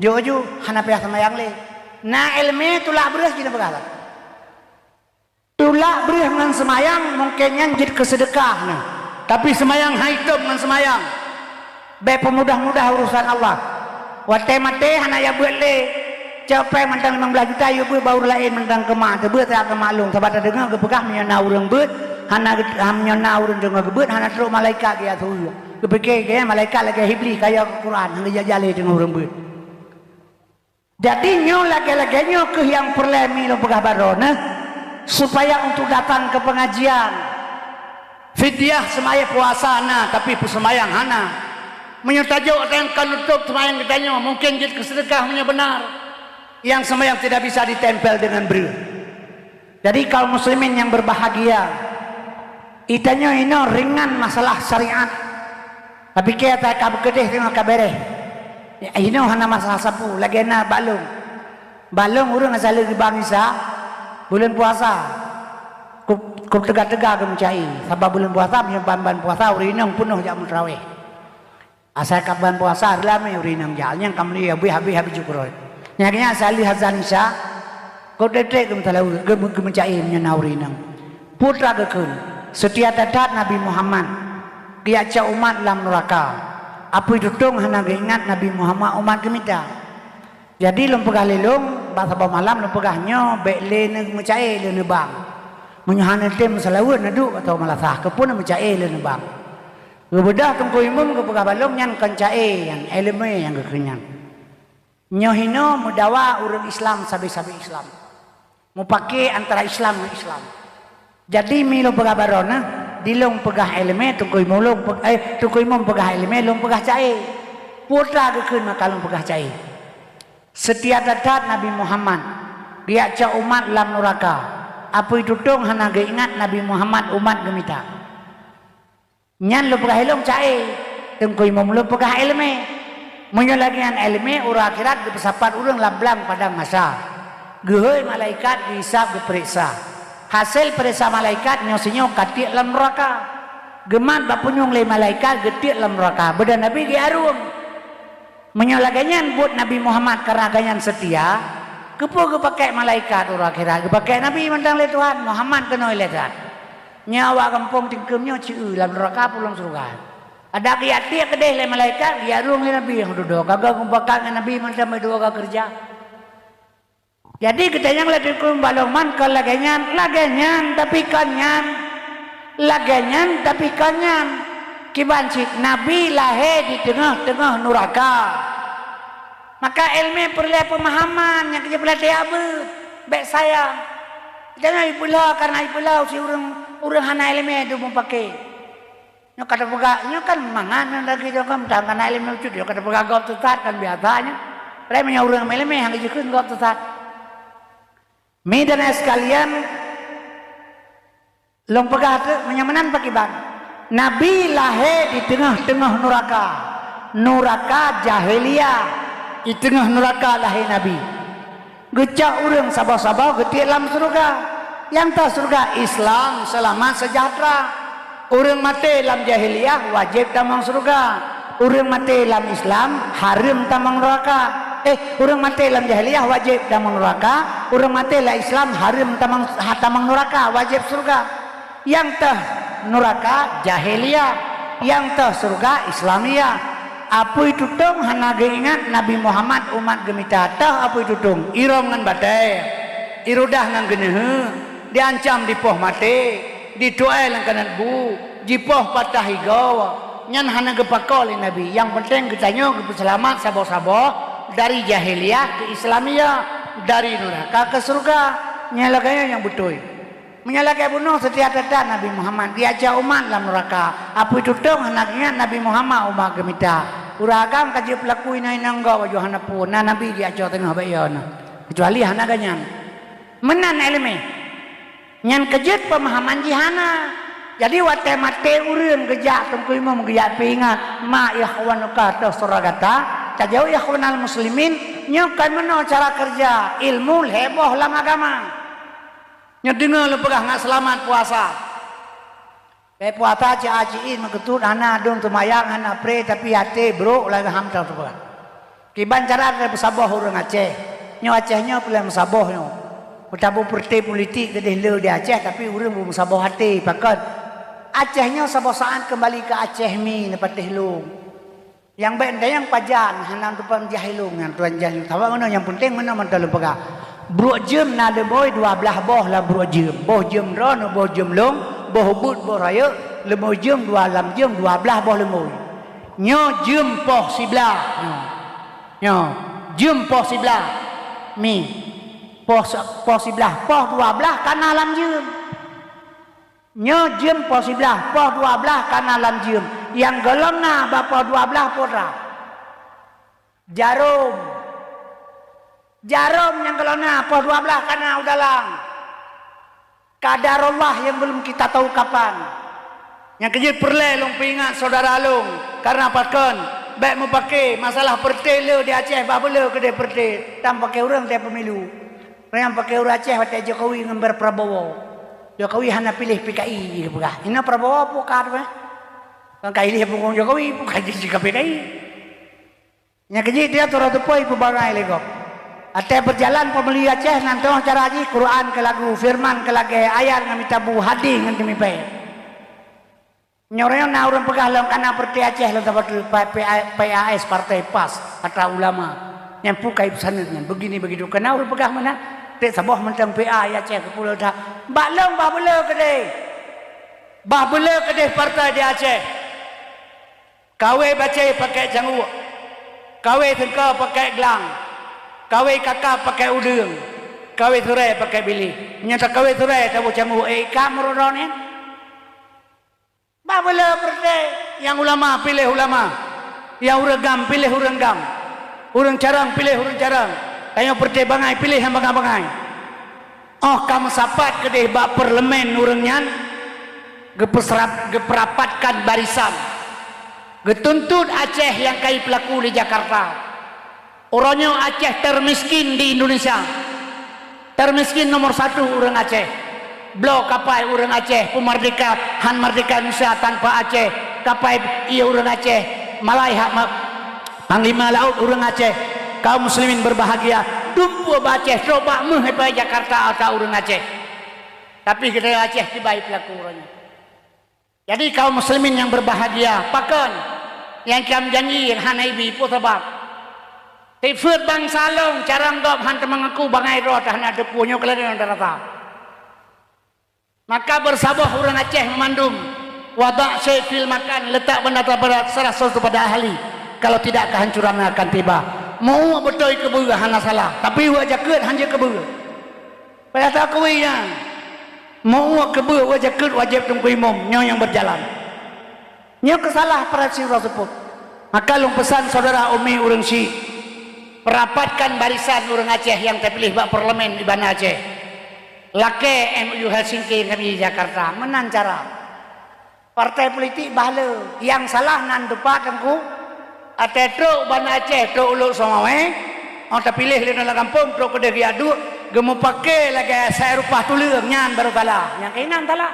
Jok ju, hana payah seumayang lé. Na iéleumé tulak breueh jih neupeugah lom. Tulak breueh ngon seumayang mungken nyan jeuet keu seudeukah nyoe. Tapi seumayang hai tom ngon seumayang. Bék peumudah-mudah urusan Allah. Watée maté hana ya beuet lé. Cok péng mantong limong blaih juta yue beuet bak ureuëng laén mantong keu mak, teubeuet saja keu mak lôn. Sabab tadeungoe geupeugah meunyoe na ureuëng beuet, hana ge-, meunyoe na ureuëng deungoe geubeuet, hana trok malaikat geujak su. Geupike geuh malaikat lagée Iblih kaya keu Quran, hana geujak-jak lé deungoe ureuëng beuet. Jadi nyoe lagée-lagée nyoe kheueh nyang peureulée mi lôn peugah baroe neuh, supaya untuk datang keu peungajian. Fidyah seumayang puasa na, tapi peuseumayang hana. Meunyoe tajok dan ka nutup seumayang geutanyoe, mungken jeuet keu seudeukah meunyoe beunar. Yang seumayang tidak bisa ditempel dengan breueh. Jadi kaum muslimin yang berbahagia, itanyoe inoe ringan masalah syariat. Tapi keu ata ka beukeudeh teungoh ka bereh. Inoe hana masalah sapeue, lagée na balong. Balong ureuëng asai lheueh geuba Isa buleuen puasa. Kub, kub teuga-teuga geumeucai. Sabab buleuen puasa meunyoe ban-ban puasa ureuëng inong peunoh jak meutraweh. Asai ka ban puasa reulamé ureuëng inong jak. Nyang ka meuli habéh-habéh habéh jukroe. Nyang nyan asai lheueh azan Isa, kub trek-trek geumeusalaweuet, geumeu-, geumeucai meunyoe na ureuëng inong. Putra geukheun, seutia that-that Nabi Muhammad, geujak cok umat lam nuraka. Apui tutong hana geuingat Nabi Muhammad umat geumita. Jadi lôn peugah lé lôn, bak saboh malam lôn peugah nyoe bék lé neumeucai lé neubang. Meunyoe hana tem meusalaweuet neuduek atau meulasah, keupeue neumeucai lé neubang. Geubeudôh Teungku Imum geupeugah bak lôn nyan kon cai nyan, iéleumé nyang geukheun nyan. Nyoe hinoe meudawa ureuëng Islam sabe-sabe Islam. Mupake antara Islam ngon Islam. Jadi mi lôn peugah baroe neuh, di lôn peugah iéleumé, Teungku Imum lôn pe-, eh, Teungku Imum peugah iéleumé, lôn peugah cai. Putra geukheun maka lôn peugah cai. Seutia that-that Nabi Muhammad, geujak cok umat lam nuraka. Apui tutong hana geuingat Nabi Muhammad umat geumita. Nyan lôn peugah ilong cai, Teungku Imum lôn peugah iéleumé. Meunyoe lagée nyan iéleumé, uroe akhirat geupeusapat ureuëng lam blang padang mahsyar. Geuhôi malaikat geuhisab geupeuriksa. Hasé peuriksa malaikat nyoe sinyoe ka tiek lam nuraka. Geumat bak punyueng lé malaikat geutiek lam nuraka, beudan Nabi geuarung. Meunyoe lagée nyan buet Nabi Muhammad karena gobnyan seutia, keupeue geupakée malaikat uroe akhirat? Geupakée Nabi mantong lé Tuhan, Muhammad keunoe lé Tuhan. Nyoe awak gampông tingkeum nyoe ci-eu lam nuraka peue lam syeuruga. Adak geujak tiek keudeh lé malaikat, geujak rhueng lé Nabi nyang dudoe. Ka geupakat ngon Nabi mantong meudua ka keureuja. Jadi geutanyoe lagée keumbaloman kon lagée nyan, lagée nyan tapi kon nyan. Lagée nyan tapi kon nyan. Kiban cit Nabi lahé di teungoh-teungoh nuraka. Maka iéleumé peureulée peumahaman nyang keu jeuet peuleueh beuet, bék sayang. Geutanyoe ipeulhö karena ipeulhö si ureuëng, ureuëng hana iéleumé dum mupake. Nyoe ka tapeugah, nyoe kan mangat nyoe lagée nyoe kan, meutan kana iéleumé bacut, nyoe ka tapeugah gob teusat kan biasa nyoe. Padahai meunyoe ureuëng iéleumé hana jikheun gob teusat. Mi dan ayah sekalian, lôn peugah teuk meunyoe meunan pakiban. Nabi lahé di teungoh-teungoh nuraka. Nuraka jahiliyah. Di teungoh nuraka lahé Nabi. Geucok ureuëng saboh-saboh geutiek lam syeuruga. Nyang teuh syeuruga Islam seulamat seujahteura. Ureuëng maté lam jahiliyah wajéb tamong syeuruga. Ureuëng maté lam Islam hareuem tamong nuraka. Eh, ureuëng maté lam jahiliyah wajéb tamong nuraka. Ureuëng maté lam Islam hareuem tamong, ha, tamong nuraka, wajéb syeuruga. Nyang teuh nuraka jahiliyah, nyang teuh syeuruga Islamiyah. Apui tutong hana geuingat Nabi Muhammad umat geumita, teuh apui tutong irong ngon batée, irudah ngon geuneuheuek, diancam dipoh maté, dituai lam kanat bu, jipoh patah igoe. Nyan hana geupakoe lé Nabi. Nyang peunteng geutanyoe geupeuseulamat saboh-saboh dari jahiliyah keu Islamiyah, dari nuraka keu syeuruga. Nyan lagée nyan nyang beutôi. Meunyoe lagée bunoe seutia that-that Nabi Muhammad, geujak cok umat lam nuraka. Apui tutong hana geuingat Nabi Muhammad umat geumita. Ureuëng agam ka jeuet peulaku inong-inong gob laju hana peue, na Nabi geujak cok teungoh bék yo na. Keucuali hana gobnyan. Meunan iéleumé. Nyan keu jeuet peumahaman jih hana. Jadi watée maté ureuëng geujak Teungku Imum geujak peuingat, "Ma ikhwanuka, toh syedara gata." Tajaweueb, "Ikhwanal muslimin, nyoe kon meunoe cara keureuja, ilmu lhée boh lam agama." Nyoe deungoe lôn peugah ngat seulamat puasa. Bèk puasa cit-cit meukeutut, hana dong teumayang, hana pré, tapi até brok lagée ham teupeugah. Kiban cara tapeusaboh ureuëng Aceh. Nyoe Aceh nyoe peureulée meusaboh nyoe. Meutabu peureuté politik keudeh le di Aceh, tapi ureuëng beumeusaboh até, pakon? Aceh nyoe saboh saát keumbali keu Aceh mi neupatéh lôn. Nyang bèk tanyong pajan, hana teupeujah ilong nyan tuan jai. Sabab meunoe nyang peunteng meunoe mantong lôn peugah. Brok jeuem na leumoi dua blaih boh lam brok jeuem. Boh jeuem droeneuh, boh jeuem lôn, boh ubeut, boh rayeuk, leumoi jeuem dua lam jeuem, dua blaih boh leumoi. Nyoe jeuem poh siblaih. Nyoe. Nyoe. Jeuem poh siblaih. Mi. Poh se-, poh siblaih. Poh dua blaih ka na lam jeuem. Nyoe jeuem poh siblaih, poh dua blaih ka na lam jeuem. Nyang gohlom na bak poh dua blaih peue? Jarom. Jarom nyang gohlom na poh dua blaih ka na u dalam. Qadarullah yang belum kita tahu kapan. Nyang keujeuet peureulée lôn peuingat syedara lôn, karna pakon, bèk meupaké masalah peureuté le di Aceh, bah beuleu keudeh peureuté, tan paké ureuëng teuh pemilu. Nyang paké ureuëng Aceh watée Jokowi ngon Prabowo. Jokowi hana piléh P K I jipeugah. Inoe Prabowo peue ka teuma? Kan ka ilée punggung Jokowi, peue ka jih ka P K I. Nyang keujeuet dia troh teupeu ipeubangai lé gob. Watée peujalan peumili Aceh nan teungoh cara jih, Quran keu lagu, firman keu lagée, ayat ngon mita bu, hadih ngon teumipée. Nyoe na ureuëng peugah lom kana peureuté Aceh lom saboh P-, P-, P A S, Partai PAS, atra ulama. Nyang peue ka ipeusaneut nyan, begini begitu. Kana ureuëng peugah meunan, treb saboh mantong P A Aceh keu pulo that. Bak lôn bah beuleu keudeh. Bah beuleu keudeh partai di Aceh. Kawé bacée pakai cangguek. Kawé seungko pakai glang. Kawé kaka pakai udeueng. Kawé surée pakai biléh. Nyan takawé surée taboh cangguek, eh, ka meurudon nyan. Bah beuleu peureuté, nyang ulama piléh ulama, nyang ureuëng GAM piléh ureuëng GAM, ureuëng carông piléh ureuëng carông, tanyoe peureuté bangai piléh nyang bangai-bangai. Óh ka meusapat keudeh bak parlemen ureuëng nyan, geupeusera-, geupeurapatkan barisan, geutuntot Aceh nyang kai peulaku di Jakarta. Uroe nyoe Aceh termiskin di Indonesia. Termiskin nomor satu ureuëng Aceh. Bloe kapai ureuëng Aceh, peumerdeka, han merdeka Indonesia tanpa Aceh. Kapai ié ureuëng Aceh, malai hak ma-, panglima laôt ureuëng Aceh. Kaum muslimin berbahagia. Dumpeue bak Aceh, trok bak méuh ipai Jakarta ata ureuëng Aceh. Tapi geutanyoe Aceh kibai peulaku uroe nyoe. Jadi kaum muslimin nyang berbahagia, pakon nyang kiam janji hana ibi, peue sabab? Tifeuet bansa lôn, carông gob han teumeungaku bangai droe teuh hana teupeue nyoe keuladeueng rata-rata. Maka beureusaboh ureuëng Aceh meumandum, wada' syai' fil makan, letak benda pada, salah sesuatu pada ahli, kalau tidak kehancuran akan tiba. Meu-uek beutôi keubeue hana salah, tapi uek jakeuet han jeuet keubeue. Payah taakui nyan. Meu-uek keubeue uek jakeuet wajéb Teungku Imum, nyoe nyang beujalan. Nyoe keusalah praseupo seupôt. Maka lôn peusan syedara umi ureuëng syiek, peurapatkan barisan ureuëng Aceh nyang tapiléh bak parlemen di Banda Aceh. Lakée M O U Helsinki ngon I Jakarta, meunan cara. Partai politik bah le, nyang salah nan teumpat Teungku. Watée trok Banda Aceh, trok Ulok Seumawée, óh tapiléh lé nanggroe gampông, trok keudeh geuyak duek, geumeupaké lagée asai rupa tuleueng, nyan barô salah. Nyang keunan salah.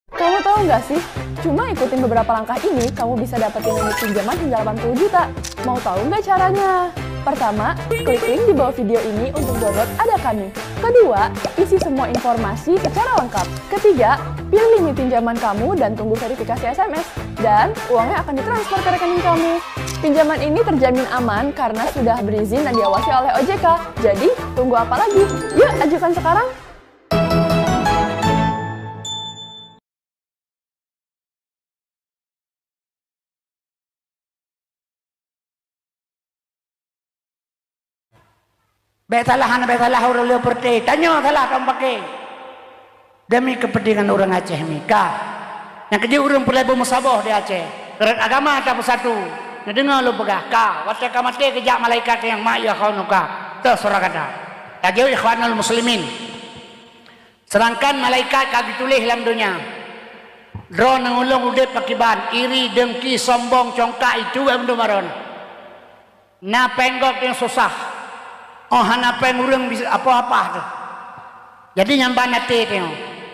Kamu tahu nggak sih, cuma ikutin beberapa langkah ini, kamu bisa dapetin limit pinjaman hingga delapan puluh juta. Mau tahu nggak caranya? Pertama, klik link di bawah video ini untuk download Ada Kami. Kedua, isi semua informasi secara lengkap. Ketiga, pilih limit pinjaman kamu dan tunggu verifikasi S M S. Dan uangnya akan ditransfer ke rekening kamu. Pinjaman ini terjamin aman karena sudah berizin dan diawasi oleh O J K. Jadi, tunggu apa lagi? Yuk, ajukan sekarang! Bék salah, hana bék salah ureuëng le peureuté. Tanyoe salah tom paké. Demi keupeuntengan ureuëng Aceh mi ka. Nyang keujeuet ureuëng peureulée beumeusaboh di Aceh. Rot agama tapeusatu. Neudeungoe lôn peugah ka. Watée ka maté geujak malaikat nyang ma ya khaunuka. Atau surah kata. Laju ikhwanul muslimin. Sedangkan malaikat ka geutuléh lam donya. Droeneuh ulôn udeb pakiban, iri, dengki, sombong, congkak, itu bak mandum droeneuh. Na péng gob nyang susah. Oh, hana péng ureuëng bisa apa-apa tu. Jadi nyang ban até teuh.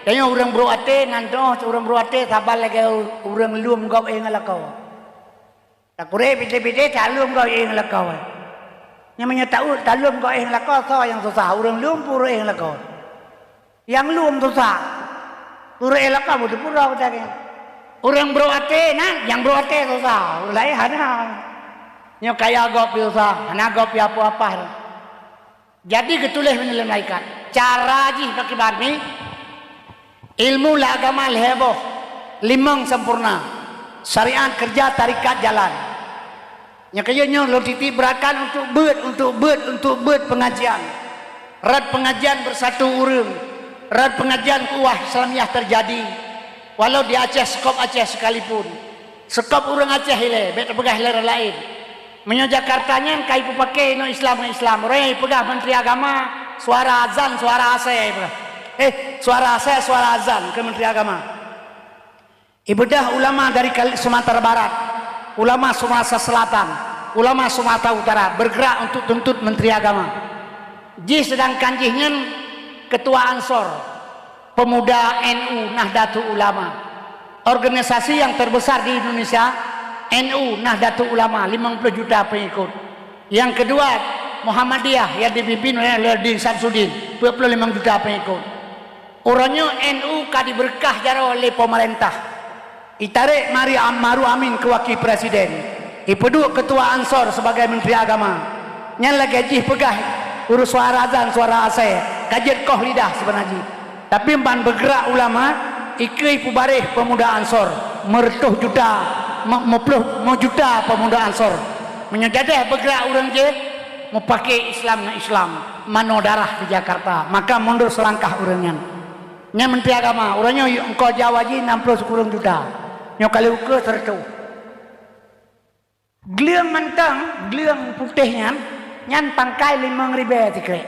Tanyoe ureuëng brok até, nan teuh ureuëng brok até saban lagée ureuëng lom gob éh ngon lakoe. Takuré pidé-pidé talom gob éh ngon lakoe. Nyang meunyoe taeu talom gob éh ngon lakoe, soe nyang susah, ureuëng lom peue ureuëng éh ngon lakoe. Nyang lom susah. Ureuëng éh lakoe beuteupeue gata nyan. Ureuëng brok até nan, nyang brok até susah, ureuëng laén hana. Nyoe kaya gob pih susah, hana gob pih apa-apa. Jadi geutuléh meunyoe lé malaikat. Cara jih pakiban mi, ilmu lam agama lhée boh, limong sempurna, syariat, keureuja, tarekat, jalan. Nyang keujeuet nyoe lôn titik beratkan untuk beuet, untuk beuet, untuk beuet pengajian. Rot pengajian beusatu ureuëng, rot pengajian ukhuwah Islamiah teujadi, walau di Aceh, sekop Aceh sekalipun. Sekop ureuëng Aceh ilée, bék teupeugah lé ureuëng laén. Meunyoe Jakarta nyan ka ipeupaké inoe Islam ngon Islam, roh nyang ipeugah Menteri Agama, suara azan, suara asai ipeugah. Eh, suara asai, suara azan keu Menteri Agama. Ibeudôh ulama dari Kal-, Sumatera Barat, ulama Sumatera Selatan, ulama Sumatera Utara bergerak untuk tuntut Menteri Agama. Jih sedangkan jih nyan ketua Ansor, pemuda N U Nahdlatul Ulama. Organisasi yang terbesar di Indonesia, N U Nahdlatul Ulama, limong ploh juta pengikut. Yang kedua, Muhammadiyah yang dipimpin oleh Aluddin Samsudin, dua puluh lima juta pengikut. Uroe nyoe N U ka dibeureukat jaroe lé peumeurintah. Itarek Mari Am-, Maruf Amin keu wakil presiden. Ipeuduek ketua Ansor sebagai menteri agama. Nyan lagée jih peugah ureuëng suara azan, suara asai, ka jeuet koh lidah sibeuna jih. Tapi ban beugrak ulama, ikeue ipeubareh pemuda Ansor, meureutoh juta, me-, meuploh meujuta pemuda Ansor. Meunyoe jadeh beugrak ureuëng jih, meupaké Islam ngon Islam, manoe darah di Jakarta, maka mundur seulangkah ureuëng nyan. Nyan menteri agama, uroe nyoe eungkôt jak haji nam ploh sikureueng juta. Nyoe ka lheueh ukeue seureutoh. Gleueng mantong, gleueng putéh nyan, nyan pangkai limong ribée sikrek.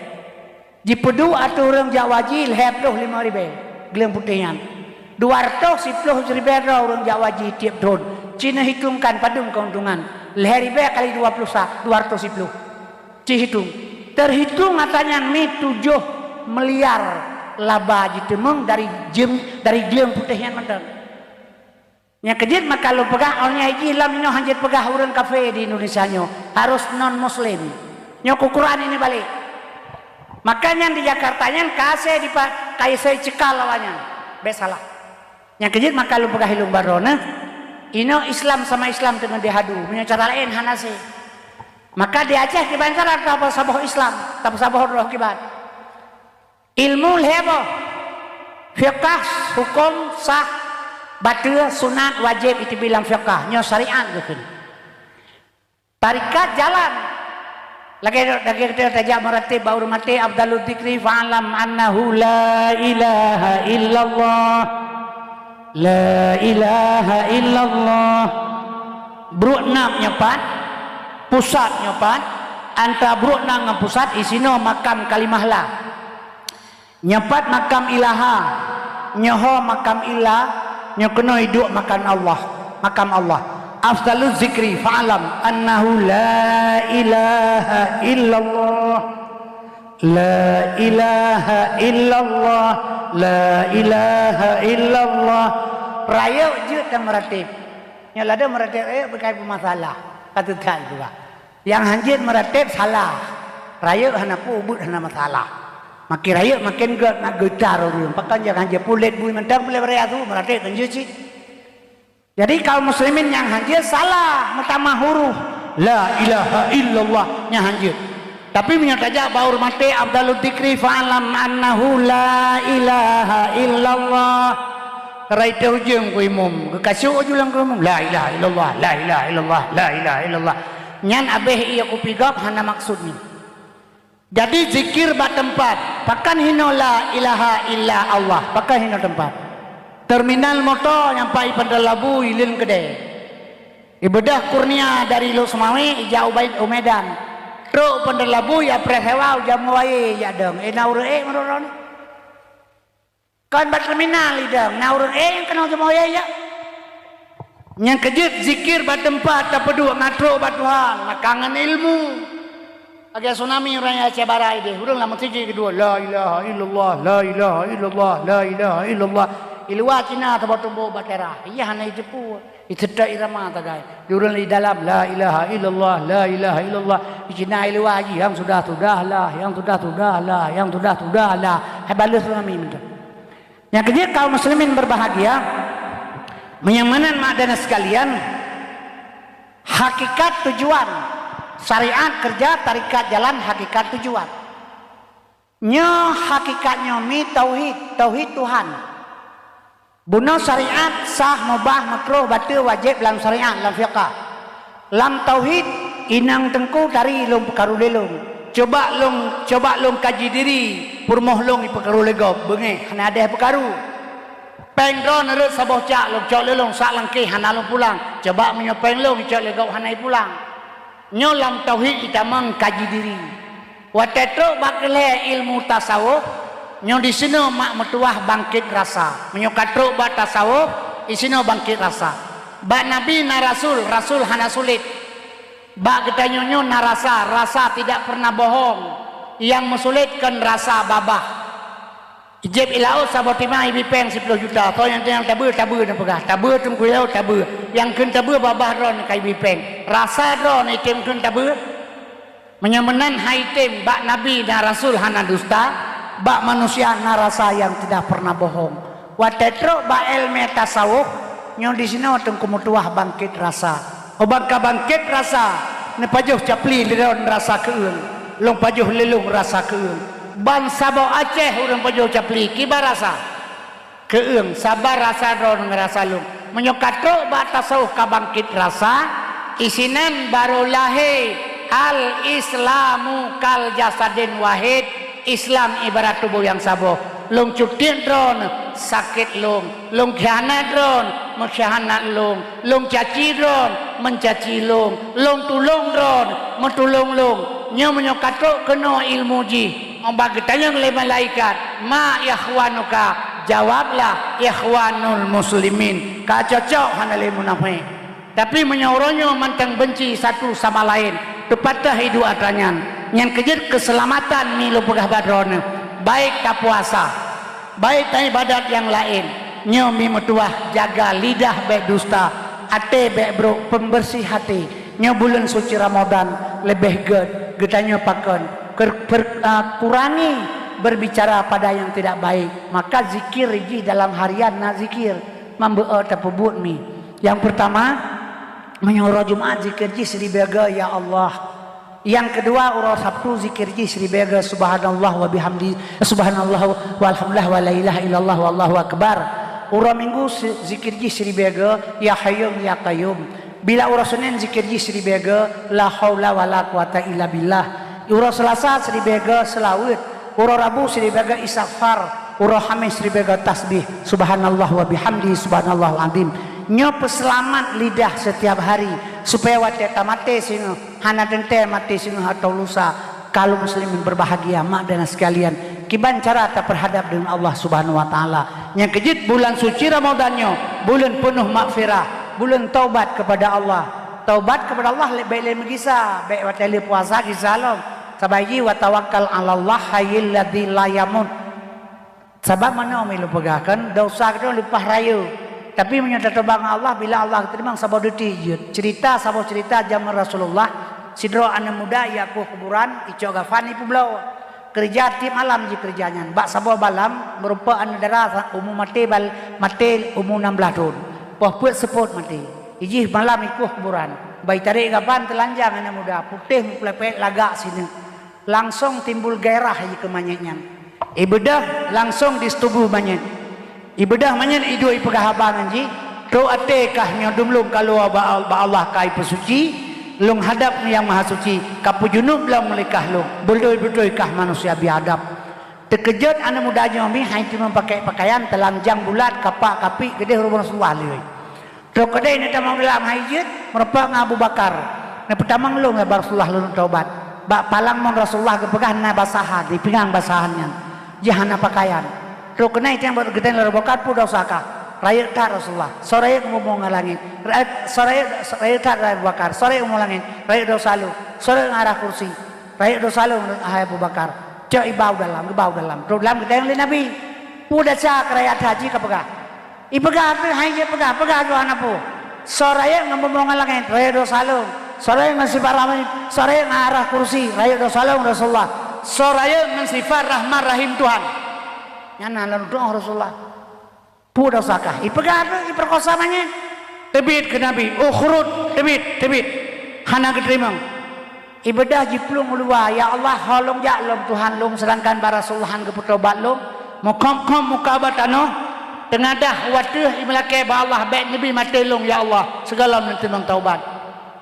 Jipeuduek ateueh ureuëng jak haji lhée ploh limong ribée gleueng putéh nyan. Dua reutôh siploh ribée droe ureuëng jak haji tieb thon. Ci neuhitongkan padum keuntungan. Lhée ribée kali dua ploh sa, dua reutôh siploh. Ci hitong. Teuhitong atra nyan mi tujoh miliar laba jiteumeung dari jem-, dari gleueng putéh nyan mantong. Nyang keujeuet maka lôn peugah, awaknyan jih lam inoe hanjeuet peugah ureuëng kafé di Indonesia nyoe, harus non muslim. Nyoe keu Quran ini balik. Maka nyan di Jakarta nyan ka asai dipa-, ka asai cekal awaknyan. Bék salah. Nyang keujeuet maka lôn peugah ilong baroe neuh, inoe Islam sama Islam teungoh dihadu, meunyoe cara laén hana asai. Maka di Aceh kiban cara tapeusaboh Islam, tapeusaboh droe kiban. Ilmu lhée boh. Fiqah, huköm, sah, bateue, sunat, wajéb, itu bilang fiqah. Nyoe syariat geukheun. Tarekat jalan. Lagée, lagée geutanyoe tajak meuratib bak ureuëng maté, afdalu dzikri fa'lam annahu la ilaha illallah. La ilaha illallah. Brok nam nyoe pat, pusat nyoe pat, antara brok nam ngon pusat isinoe makam kalimah la. Nyoe pat makam ilaha, nyoe ho makam illa, nyoe keunoe iduek makam Allah, makam Allah. Afdalu dzikri fa'lam annahu la ilaha illallah. La ilaha illallah, la ilaha illallah. Rayeuk jeuet dan meuratib. Nyoe ladôm meuratib rayeuk beukai peumasalah. Ka teutan juga. Nyang hanjeuet meuratib salah. Rayeuk hana peue, ubeuet hana masalah. Makin rayeuk makin gét na geutar ureuëng. Pakon nyang hanjeuet pulet bui mantong, pulet baraya su meuratib kan jeuet cit. Jadi kaum muslimin nyang hanjeuet salah meutamah huruf la ilaha illallah nyang hanjeuet. Tapi meunyoe tajak bak ureuëng maté, afdalu dzikri fa'lam annahu la ilaha illallah. Rai teuh ujeung keu imum, geukasôk aju lam keu imum, la ilaha illallah, la ilaha illallah, la ilaha illallah. Nyan abéh ié kupi gob hana maksud nyoe. Jadi zikir bak teumpat, pakon hinoe la ilaha illa Allah, pakon hinoe teumpat. Terminal moto nyang pai Bandar Labu ilén keudè. Ibeudôh kurnia dari Lhokseumawe ijak u Bait u Medan. Trok Pondok Labu ya preh sewa u Jamu Aye ya dong. Eh, na ureuëng ék meurok droeneuh. Kon bak terminal idong, na ureuëng ék nyang keunoe Jamu Aye ya. Nyang keujeuet zikir bak teumpat tapeuduek ngon trok bak Tuhan, maka ngon ilmu. Lagée tsunami ureuëng nyang Aceh Barat ideh, ureuëng lam meuseujid keudua, "La ilaha illallah, la ilaha illallah, la ilaha illallah." Di luwa Cina saboh tuboh bak teras, iya hana jiteupeue. Iseutôt irama sagai. Di ureuëng di dalam, "La ilaha illallah, la ilaha illallah." Di Cina di luwa jih, "Nyang sudah-sudah lah, nyang sudah-sudah lah, nyang sudah-sudah lah." Hai baleue tsunami mantong. Nyang keujeuet kaum muslimin berbahagia, meunyoe meunan mak dan sekalian, hakikat tujuan, syariat kerja, tarekat jalan, hakikat tujuan. Nyoe hakikat nyoe mi tauhid, tauhid Tuhan. Bunoe syariat sah, mubah, makruh, bateue, wajéb lam syariat, lam fiqah. Lam tauhid, inong teungku tari lôn peukaru lé lôn. Coba lôn, coba lôn kaji diri, peurumoh lôn ipeukaru lé gob, beungéh, hana deh peukaru. Péng droeneuh rhot saboh cak lôn cok lé lôn, sak langkéh hana lôn pulang. Coba meunyoe péng lôn icok lé gob hana ipulang. Nyoe lam tauhid itamong kaji diri. Watée trok bak keuhée ilmu tasawuf, nyoe disinoe mak meutuwah bangkét rasa. Meunyoe ka trok bak tasawuf, disinoe bangkét rasa. Bak nabi na rasul, rasul hana sulet. Bak geutanyoe nyoe na rasa, rasa tidak pernah bohong. Nyang meusulet kon rasa babah. Ijép i laôt saboh timang ibi péng siploh juta, soe nyang, nyang tabeue, tabeue neupeugah, tabeue teungku i laôt, tabeue. Nyang kheun tabeue babah droeneuh ka ibi péng. Rasa droeneuh item kheun tabeue? Meunyoe meunan hai tem, bak nabi dan rasul hana dusta, bak manusia na rasa yang tidak pernah bohong. Watée trok bak iéleumé tasawuf, nyoe disinoe teungku meutuwah bangkét rasa. Óh ban ka bangkét rasa, neupajoh capli lé droeneuh rasa keueung, lôn pajoh lé lôn rasa keueung. Ban saboh Aceh ureuëng pajoh capli, kiban rasa. Keueung, saban rasa droeneuh ngon rasa lôn. Meunyoe ka trok bak tasawuf ka bangkét rasa, isinan barô lahé al-Islamu kal jasadin wahid, Islam ibarat tuboh nyang saboh. Lôn cutiet droeneuh, sakét lôn. Lôn khianat droeneuh, meukhianat lôn. Lôn caci droeneuh, meucaci lôn. Lôn tulông droeneuh, meutulông lôn. Nyoe meunyoe ka trok keunoe ilmu jih, óh ban geutanyong lé malaikat, "Ma ikhwanuka?" Jawablah, "Ikhwanul muslimin." Ka cocok, hana lé munafék. Tapi meunyoe uroe nyoe mantong beunci satu sama laén, teupatéh iduek atra nyan, nyan keujeuet keuseulamatan mi lôn peugah bak droeneuh, baik tapuasa, baik taibadat nyang laén, nyoe mi meutuwah jaga lidah bék dusta, até bék brok, pembersih hati. Nyoe buleuen suci Ramadan leubeh gét geutanyoe pakon, ker-, per-, a, kurangi berbicara pada yang tidak baik. Maka zikir jih dalam harian na zikir, mambeuet tapeubuet mi. Nyang peurtama, meunyoe uroe Jumat zikir jih siribèe goe, "Ya Allah." Nyang keudua, uroe Sabtu zikir jih siribèe goe, "Subhanallah wa bihamdi, subhanallah walhamdulillah wa la ilaha illallah wallahu akbar." Uroe Minggu si-, zikir jih siribèe goe, "Ya Hayyum ya Qayyum." Bila uroe Senin zikir jih siribèe goe, "La haula wala quwata illa billah." Uroe Selasa siribèe goe seulaweuet. Uroe Rabu siribèe goe istighfar, uroe Hamis siribèe goe tasbih, "Subhanallah wa bihamdi, subhanallahul azim." Nyoe peuseulamat lidah setiap hari, supaya watèe tamaté singoh, hana teuntèe maté singoh atawa lusa. Kaum muslimin berbahagia, mak dan sekalian, kiban cara tapeurhadap deungon Allah Subhanahu wa Taala. Nyang keujeuet, bulan suci Ramadan nyoe buleuen peunoh maghfirah, buleuen taubat kepada Allah. Taubat kepada Allah lé-, bèk lé meugisa, bèk watèe lé puasa gisa lom. Sabab jih, "Wa tawakkal 'alallah hayyil ladzi la yamut." Sabab meunoe mi lôn peugah, kan, desya geutanyoe leupah rayeuk. Tapi meunyoe tatobat ngon Allah, bila Allah geuteurimong saboh detik jeuet. Cerita, saboh cerita jameun Rasulullah, sidroe aneuk muda ijak kueh kuburan, icok gafan ipeubloe. Keureuja tiep malam jih keureuja nyan. Bak saboh malam, meurumpok aneuk dara sa-, umu maté bal-, maté umu nam blaih thon. Poh peuet seupôt maté. Ijih malam ikueh kuburan. Bak itarek gafan teulanjang aneuk muda, putéh meupeulépét lagak sineuk. Langsong timbul gairah jih keu manyét nyan. Ibeudôh langsong diseutubu manyét. Ibeudôh manyét, iduek ipeugah haba ngon jih, "Trok até kah nyoe dum lôn ka luwa bak Al-, bak Allah ka ipeusuci, lôn hadab Nyang Mahasuci, ka peujunub lom lé kah lôn, beutôi-beutôi kah manusia biadab." Teukeujot aneuk muda nyoe mi han teumé pakèk peukayan teulanjang bulat, kapak-kapik, keudeh rumoh Rasulullah lé. Trok keudeh neutamong dalam hai jeuet, meurumpok ngon Abu Bakar. Neupeutamong lôn, "Ya Rasulullah, lôn taubat." Bak palang mon Rasulullah geupeugah na basahan, dipingang basahan nyan. Jih hana pakaian. Trok keunoe iteng buet geuteng lé Abu Bakar, peue desya kah? Rayeuk that Rasulullah. Soe rayeuk ngon bumoe ngon langét? Rayeuk, soe rayeuk, rayeuk that Abu Bakar. Soe rayeuk ngon bumoe langét? Rayeuk desya lôn. Soe rayeuk ngon arah kursi? Rayeuk desya lôn, hai Abu Bakar. Cok iba u dalam, geuba u dalam. Trok dalam geuteng lé Nabi. Peue desya keu rayeuk that jih ka peugah. Ipeugah teuh hai jeuet peugah, peugah jih hana peue. Soe rayeuk ngon bumoe ngon langét, rayeuk desya lôn. Soe rayeuk ngon sifat rahman, soe rayeuk ngon arah kursi, rayeuk desya lôn Rasulullah. Soe rayeuk ngon sifat rahman rahim Tuhan. Nyan na lam doa Rasulullah. Peue desya kah? Ipeugah teuh, iperkosa manyét. Teubiet keu Nabi, ukhrud, teubiet, teubiet. Hana geuteurimong. Ibeudôh jiplueng u luwa, "Ya Allah, ho lôn jak lom Tuhan lôn, seudangkan bak Rasulullah han geupeutobat lôn." Meukhom-khom muka bak tanoh, teungadah u ateueh, imeulakée bak Allah, "Bék neubi maté lôn, ya Allah, sigohlom neuteurimong taubat."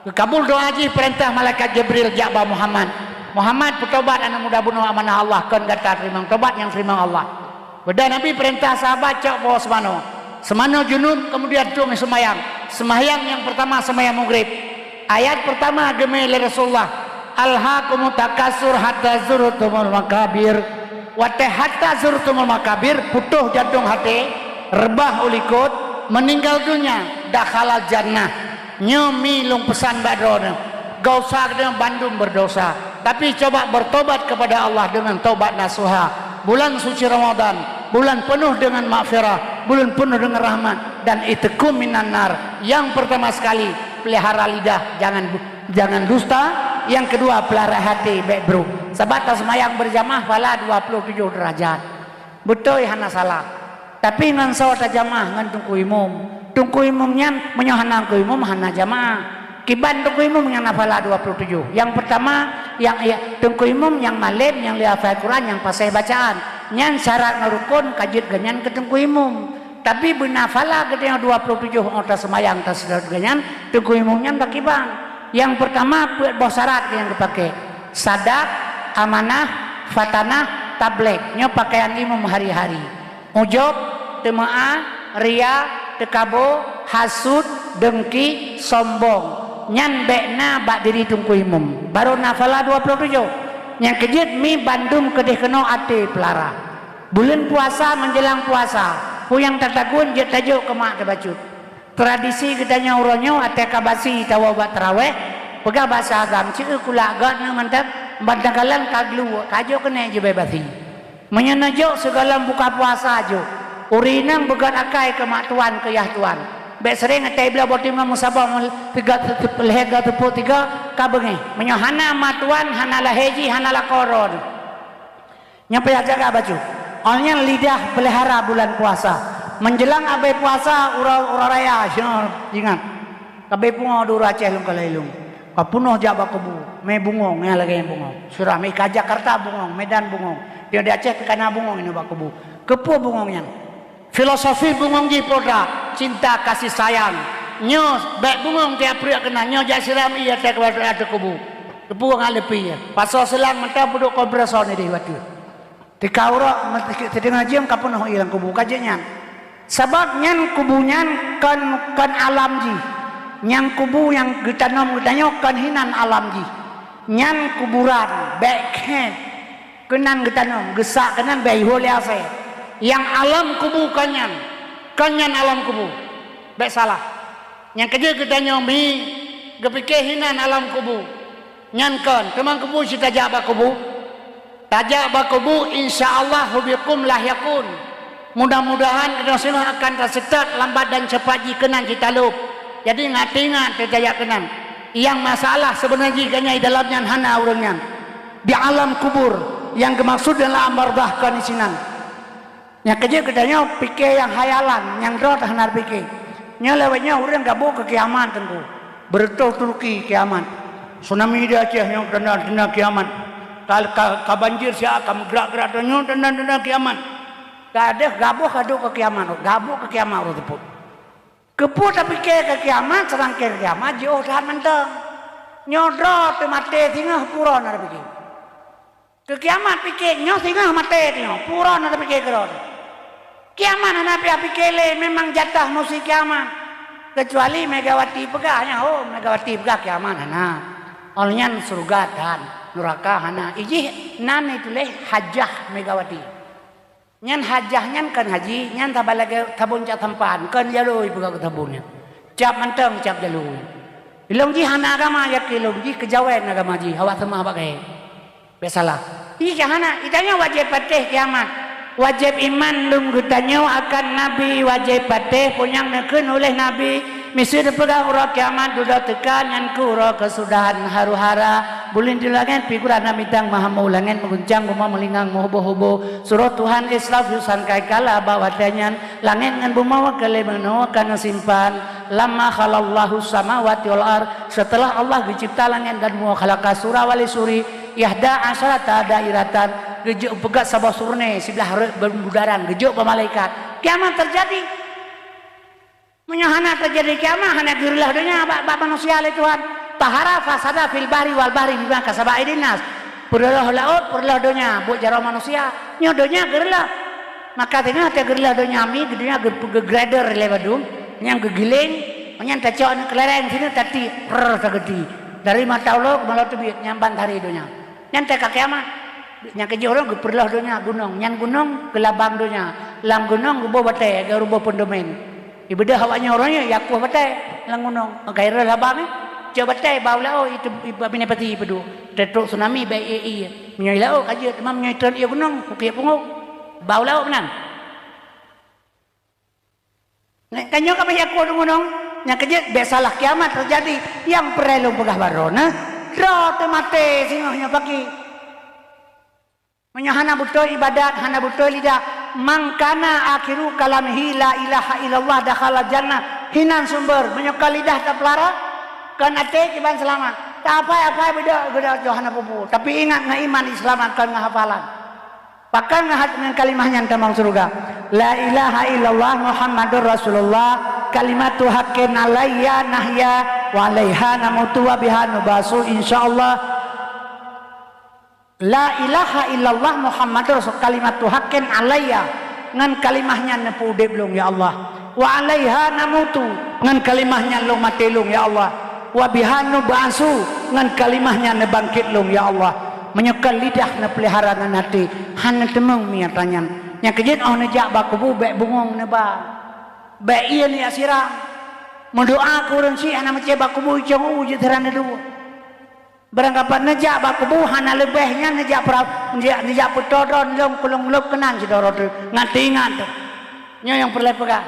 Geukabul doa jih, peurintah malaikat Jibril jak bak Muhammad, "Muhammad, peutobat aneuëk muda bunoe amanah Allah, kon gata teurimong, tobat nyang teurimong Allah." Beudôh Nabi peurintah sahabat cok boh seumanoe. Seumanoe junub, keumudian tueng seumayang. Seumayang nyang peurtama seumayang Maghrib. Ayat peurtama geumé lé Rasulullah, "Alhaakumut takatsur hatta zurtumul maqabir." Watée hatta zurtumul maqabir, putôh jantông até, reubah u likot, meuninggal donya, dakhalal jannah. Nyoe mi lôn peusan bak droeneuh, geuh sa geutanyoe bandum beudesya, tapi coba bertobat kepada Allah dengan taubat nasuha. Bulan suci Ramadan, bulan penuh dengan maghfirah, bulan penuh dengan rahmat, dan itkum minan nar. Yang pertama sekali, pelihara lidah, jangan bu-, jangan dusta. Yang kedua, pelihara hati, bék brok. Sabab taseumayang berjamaah, pahala dua puluh tujoh derajat. Beutôi hana salah. Tapi ngon soe tajamaah? Ngon teungku imum. Teungku imum nyan, meunyoe hana teungku imum, hana jamaah. Kiban teungku imum nyan na pahala dua puluh tujoh. Nyang peurtama, nyang, ya, teungku imum nyang malém, nyang lheueh hafai Quran, nyang paséh bacaan. Nyan syarat ngon rukon ka jeuet geuh nyan keu teungku imum. Tapi beuna pahala geutanyoe dua puluh tujoh óh taseumayang, taseudôt geuh nyan, teungku imum nyan bak kiban. Nyang peurtama, peuet boh syarat nyang geupaké. Sadak, amanah, fatanah, tablék. Nyoe pakaian imum hari-hari. Ujub, teumeu'ah, ria, teukabo, hasut, deungki, sombong. Nyan bék na bak diri teungku imum. Barô na pahala dua puluh tujoh. Nyang keujeuet mi bandum keudeh keunoe até peulara. Buleuen puasa, meunjeulang puasa, peue nyang tatagun jeuet tajok keu mak teubacut. Tradisi geutanyoe uroe nyoe, até ka basi tawoe bak tarawéh, peugah basa agam, "Ceu kulak gét neuh mantong, ban takalon ka gluek, ka jok keunoe jibée basi." Meunyoe neujok sigohlom buka puasa jok, ureueng inong beugét akai keu mak tuan, keu yah tuan. Bék seuréng até ibloe boh timang meusaboh, teuga, lhée ga teupeu tiga, ka beungéh. Meunyoe hana mak tuan, hana lahé jih, hana lakoe droeneuh. Nyan payah jaga bacut. Awak nyan lidah peulihara bulan puasa. Meunjeulang abéh puasa, uroe, uroe raya, nyoe ingat. Ka abéh pungo di ureueng Aceh lôn kalon ilôn. Ka peunoh jak bak kubu, mé bungong, nyang lagée bungong. Sira mé ka Jakarta bungong, Medan bungong. Di Aceh pih ka na bungong inoe bak kubu. Keupeue bungong nyan? Filosofi bungong jih peue that, cinta kasih sayang. Nyoe bék bungong tiep pruet keunan, nyoe jak siram ié teuh keu ateueh kubu. Teupeue ngon leupie, pasoe seulang mantong peuduek kompresor nideh watée. Teuka uroe, teudeungoe jeuem ka peunoh ié lam kubu, ka jeuet nyan. Sabab nyan kubu nyan kon, kon alam jih. Nyang kubu nyang geutanom geutanyoe kon hinan alam jih. Nyan kuburan, bék khém. Keunan geutanom, geusak keunan bék ihôi lé asée. Nyang alam kubu kon nyan, kon nyan alam kubu. Bék salah. Nyang keujeuet geutanyoe mi geupike hinan alam kubu. Nyan kon, teuma kubu cit tajak bak kubu. Tajak bak kubu, insya Allah, bikum lahiqun. Mudah-mudahan geutanyoe singoh akan taseutôt lambat dan cepat jih keunan cit talop. Jadi, ingat-ingat tajak keunan. Nyang masalah seubeuna jih geutanyoe di dalam nyan hana ureuëng nyan. Di alam kubur, nyang geumaksud dalam alam barzakh kon disinan. Nyang keujeuet geutanyoe pike nyang hayalan, nyang droe hana pike. Nyoe lewat nyoe ureuëng gabuk keu kiamat teungku. Beureutoh Turki kiamat. Tsunami di Aceh nyoe tanda-tanda kiamat. Ka, ka, ka banjir siat, ka meugrak-grak, nyoe tanda-tanda kiamat. Ka deuh gabuk ka duek keu kiamat, gabuk keu kiamat uroe teupot. Keupeue tapike keu kiamat, seudangkan kiamat jiôh that mantong. Nyoe droe teumaté singoh pue droe na tapike. Keu kiamat pike, nyoe singoh maté nyoe, pue droe na tapike keu droe. Kiamat hana piah pike lé, memang jatah musi kiamat. Keucuali Megawati peugah, nyan ho Megawati peugah kiamat hana. Óh lheueh nyan syeuruga tan. Nuraka hana. Ijih nan ituléh hajah Megawati. Nyan hajah nyan kon haji, nyan saban lagée sabon cak sampan, kon jalôi peugah keu sabon nyan. Cap mantong cap jalôi. Ilong jih hana agama, yakin lôn jih keujawen agama jih, awak seumah bak gaya. Biasalah. Ih, hana, itanyoe wajéb patéh kiamat. Wajéb iman lom geutanyoe akan Nabi, wajéb patéh peue nyang neukheun uléh Nabi. Miseue neupeugah uroe kiamat dudoe teuka, nyan keuh uroe keusudahan haru-hara. Buleuen di langét, pih gurah na bintang meuhambo, langét meuguncang, bumoe meulingang meuhuboh-huboh. Surôh Tuhan Israfil sangkai kala bak watée nyan, langét ngon bumoe ka lheueh meunoe ka neusimpan. Lamma khalaqallahu samawati wal ard, seuteulah Allah geucebta langét dan bumoe, khalaqa sura wali suri, ihda asyarata dairatan, geujok peugét saboh surnée siblah rot beumudaran, geujok bak malaikat. Kiamat teujadi. Meunyoe hana teujadi kiamat, hana geureuloh donya bak, bak manusia lé Tuhan. Tahara fasada fil bahri wal bahri bima kasabat aidin nas. Peureuloh laôt, peureuloh donya, buet jaroe manusia. Nyoe donya geureuloh. Maka teungoh teugeureuloh donya mi, donya geu-, geugrader lé bandum, nyang geugiléng, nyan tacok aneuk keuléreng sineuk tati, prr, tageuti. Dari mata ulo keu mata teubiet, nyan ban hari donya. Nyan teuka kiamat. Nyang keujih ureuëng geupeureuloh donya gunong, nyan gunong geulabang donya. Lam gunong geuboh batée, geuruboh pondomen. Ibeudôh awak nyoe uroe nyoe, yakoh batée lam gunong. Maka ireueh labang, eh, cok batée bak u laôt, itu, i-, bak binéh pati ipeudôk. Teutrok tsunami bak ié-ié. Meunyoe i laôt ka jeuet, teuma meunyoe i treun ié gunong, kukiek pungo. Bak u laôt meunan. Nyan, ka nyoe ka payah kueh gunong, nyang keujeuet bék salah kiamat teujadi. Nyang peureulée lôn peugah baroe na, droe teumaté singoh nyoe pagi. Meunyoe hana beutôi ibadat, hana beutôi lidah, "Man kana akhiru kalamihi la ilaha illallah dakhalal jannah", hinan sumber. Meunyoe kon lidah tapeulara, kon até kiban seulamat. Tapai-apai beudôk, beudôk, hana peue-peue. Tapi ingat, ngon iman Islam kon ngon hafalan. Pakon ngon hat-, ngon kalimah nyan tamong syeuruga. La ilaha illallah Muhammadur Rasulullah, kalimatu haqqin alayya nahya, wa alaiha namutu wa biha nubasu, insyaallah. La ilaha illallah Muhammadur Rasul, kalimatu haqqin alayya, ngon kalimah nyan neupeuudeb lôn, ya Allah. Wa alaiha namutu, ngon kalimah nyan lôn maté lôn, ya Allah. Wa biha nub'asu, ngon kalimah nyan neubangkét lôn, ya Allah. Meunyoe kon lidah neupeulihara ngon até, hana teumeung miet nyan. Nyang keujeuet óh neujak bak kubu bék bungong neuba. Bék ié neujak siram. Meudoá keu ureuëng syiek hana meucé bak kubu icong u jeuet siran neudua. Barangkapat neujak bak kubu hana leubeh nyan neujak pra-, neujak, neujak peutoe droe lom kulong lom keunan sidroe droe ngon teuingat teuh. Nyoe nyang peureulée peugah.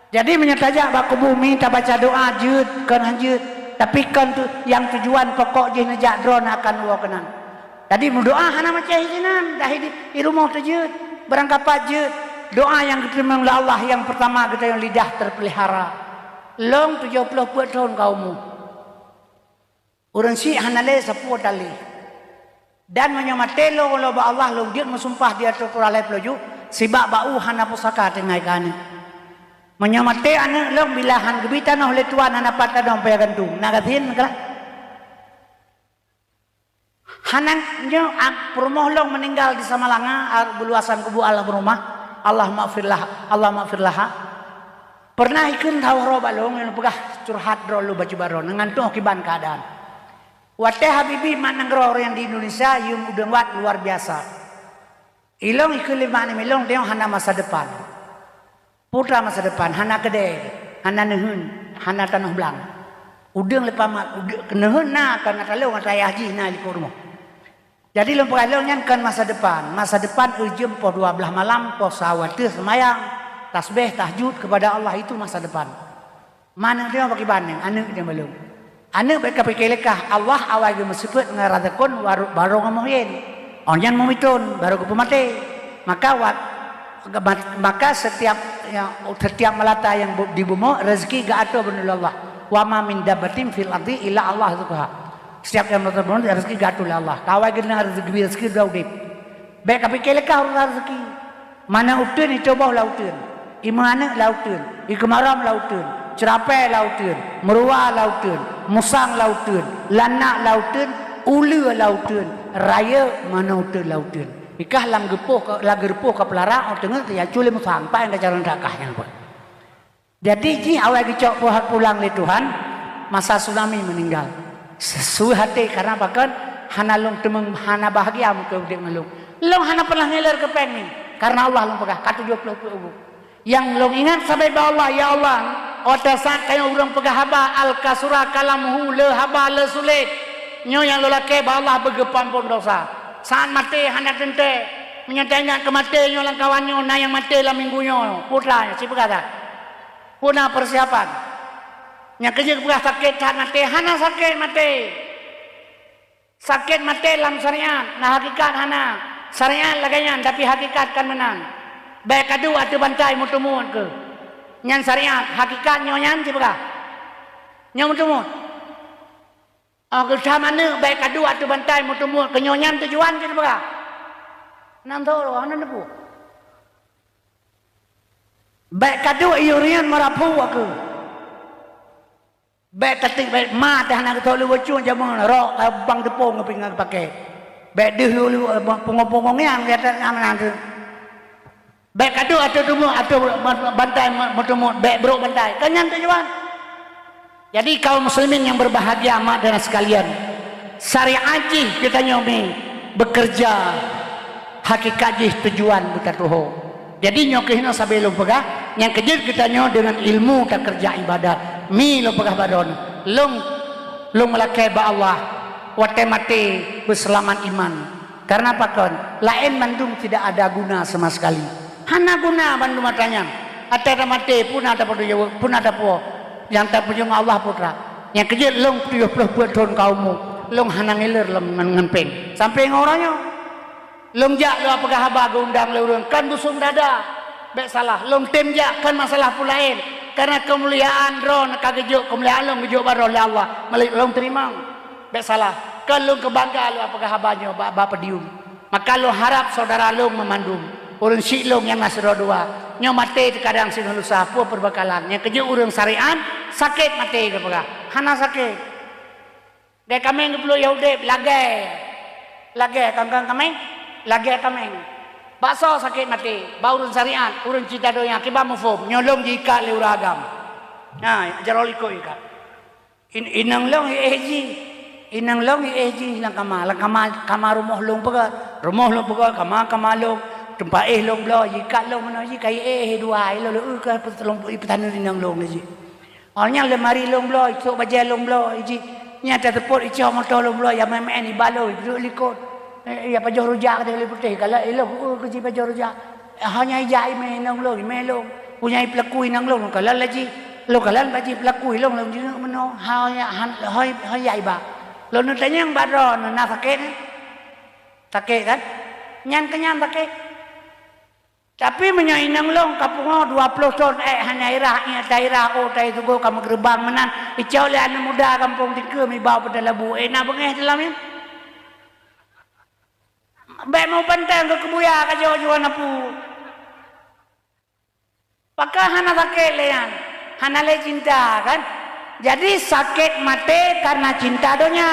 Jadi meunyoe tajak bak kubu mi tabaca doá jeuet kon han jeuet, tapi kon tu nyang tujuan pokok jih neujak droe na akan woe keunan. Jadi meudoá hana macam hinan, dah hidup di rumoh tu jeuet, barangkapat jeuet. Doá nyang geuteurimong lé Allah nyang peurtama geutanyoe lidah teupeulihara. Lôn tujoh ploh peuet thon ka umu. Ureuëng syiek hana lé sapeue tali. Dan meunyoe maté lôn, lôn bak Allah lôn jeuet meusumpah di ateueh Quran lhée ploh ju, sibak bak u hana pusaka tinggai keu aneuëk. Meunyoe maté aneuëk lôn bila han geubi tanoh lé tuan hana pat tanoh payah gantung, na gasien kah? Hana nyoe, a, peurumoh lôn meuninggal di Samalanga, a, beuluasan kubu almarhumah, Allah maghfirlah, Allah maghfirlaha. Pernah ikheun tawah roh bak lôn, lôn peugah curhat droe lôn bacut bak droe, ngon tuoh kiban keuadaan. Watée Habibie mat nanggroe ureuëng di Indonesia, yum udeueng wat luar biasa. Ilong ikheun lé mak nyan, ilong deungoe hana masa depan. Putra masa depan, hana keudée, hana neuheun, hana tanoh blang. Udeueng leupah mat, udeueng neuheun na, ka na taleueng ata ayah jih na likot rumoh. Jadi lôn peugah lôn nyan kon masa depan. Masa depan ureuëng poh dua blaih malam, poh sawa teuh seumayang, tasbeh, tahajud kepada Allah, itu masa depan. Mana dia bagi banding, aneuëk dia belum. Aneuëk bék ka pike leukah, Allah awai geumeusifeuet ngon razakon baru, baru ngon muhyin. Oh nyan meumiton, baru geupeumaté. Maka wat, maka setiap, ya, setiap melata yang bu-, di bumoe rezeki geuatur beuneuh lé Allah. Wa ma min dabbatin fil ardi illa Allah rizquha. Setiap yang melata bumoe rezeki geuatur lé Allah. Ka awai geuneuk rezeki, rezeki udah udeb. Bék ka pike leukah urusan rezeki. Mana uteuen ituboh lam uteuen, imeuaneuk lam uteuen, ikeumaram lam uteuen, ceurapée lam uteuen, meuruwa lam uteuen, musang lam uteuen, lanak lam uteuen, uleue lam uteuen, rayeuk mana uteuen lam uteuen. Ikah lam geupoh ka, lam geupoh ka peulara, oh teungeut ya cule musang, paih ka calon dakah nyang buet. Jadi jih awai geucok pulang lé Tuhan, masa tsunami meuninggal. Sesuai hati karena pakon Hana lôn teumeung, hana bahagia meukeue udeb ngon lôn. Lôn hana pernah ngiler keu péng nyoe, karena Allah lôn peugah, ka tujoh ploh peuet ubu. Nyang lôn ingat sabe bak Allah, ya Allah, watée saat tanyoe ureuëng peugah haba, al-kasura kalamuhu, le haba, le sulet. Nyoe nyang lôn lakée bak Allah beugeupampon dosa. Saat maté hana teuntée, meunyoe taingat keu maté nyoe lam kawan nyoe na nyang maté lam minggu nyoe, putra nyoe, sipeugah that. Peue na persiapan. Nyang keujeuet peugah sakét that maté, hana sakét maté. Sakét maté lam syariat, na hakikat hana. Syariat lagée nyan, tapi hakikat kan meunan. Bék kaduek ateueh bantai meuteumuet keuh. Nyan syariat, hakikat nyoe nyan sipeugah. Nyoe meuteumuet. Oh, keu tham aneuëk bék kaduek ateueh bantai meuteumuet keuh, nyoe nyan tujuan sipeugah. Nam tho, hana neupeu. Bék kaduek yurian meurapu aku. Bék tatik bék ma teuh hana geutôk lé wacung jameun rok ka bang teupông ngon pingan pakai. Bék deuh lé pungo-pungo ngiang di ateueh nyan meunan teuh. Bék kaduek ateueh teumuet ateueh bantai meuteumuet bék brok bantai. Kan nyan tujuan. Jadi kaum muslimin yang berbahagia mak dan sekalian, syariat jih geutanyoe mi bekerja, hakikat jih tujuan beutatuho. Jadi nyoe keuh hinoe sabe lôn peugah, nyang keujeuet geutanyoe deungon ilmu takeureuja ibadat. Mi lôn peugah bak droeneuh, lôn, lôn meulakée bak Allah, watée maté beuseulamat iman. Karena pakon, laén mandum tidak ada guna sama sekali. Hana guna bandum atra nyan. Atra maté pun ada pada jaweueb, pun ada po. Nyang tapeujeueng Allah putra. Nyang keujeuet lôn tujoh ploh peuet thon ka umu, lôn hana ngiler lom ngon, ngon péng. Sampai ngon uroe nyoe. Lôn jak lôn peugah haba geuundang lé ureuëng, kan busong dada. Bék salah, lôn tem jak kan masalah peue laén. Karena keumuliaan droe ka geujok, keumuliaan lôn geujok bak droe lé Allah. Malik lôn teurimong. Bék salah, kan lôn keubangga lôn peugah haba nyoe bak, bak podium. Maka lôn harab syedara lôn meumandum, ureuëng syiek lôn nyang na sidroe dua, nyoe maté teukadang singoh lusa, peue peubakalan. Nyang keujeuet ureuëng syariat, sakét maté geupeugah. Hana sakét. Gée kaméng geupluek yah udeb, lagée. Lagée kangkang kaméng, lagée kaméng. Baksoe sakét maté, bak ureuëng syariat, ureuëng cinta donya, kiban muphom, nyoe lôn jiikat lé ureuëng agam. Ha, jaroe likot ikat. In-, inong lôn iéh jih. Inong lôn iéh jih lam kama. Lam kama, kama rumoh lôn peugah. Rumoh lôn peugah, kama, kama lôn. Teumpat éh lôn bloe, jiikat lôn meunoe jih, ka iéh dua, ilôn lôn, eh, ka peutulông, ipeutanun inong lôn jih. Oh, nyan lemari lôn bloe, isôk bajée lôn bloe jih. Nyan tateupot icok moto lôn bloe, ya meuén-meuén iba lôn, iduek likot. Eh, ya pajoh rujak ka lé putéh, galak ilôn, eh, keu jih pajoh rujak. Hanya ijak imé inong lôn, imé lôn. Punya i peulaku inong lôn, lôn kalon laju. Lôn kalon bak jih peulaku ilôn, lôn jeuet meunoe. Ha, ya, han, hoi, hoi, ya, iba. Lôn neutanyong bak droeneuh, na sakét? Sakét kan? Nyan keu nyan sakét. Tapi meunyoe inong lôn ka pungo dua ploh thon, eh, hana irah, ié ta irah, oh, ta itugo ka meugeurubang meunan, icok lé aneuk muda gampông dikeue, iba u Padang Labu, eh, na beungéh dalam nyan. Bék meubantang keu keubuya ka jok juan apu. Pakon hana sakét lé nyan? Hana lé cinta, kan? Jadi sakét maté karena cinta donya.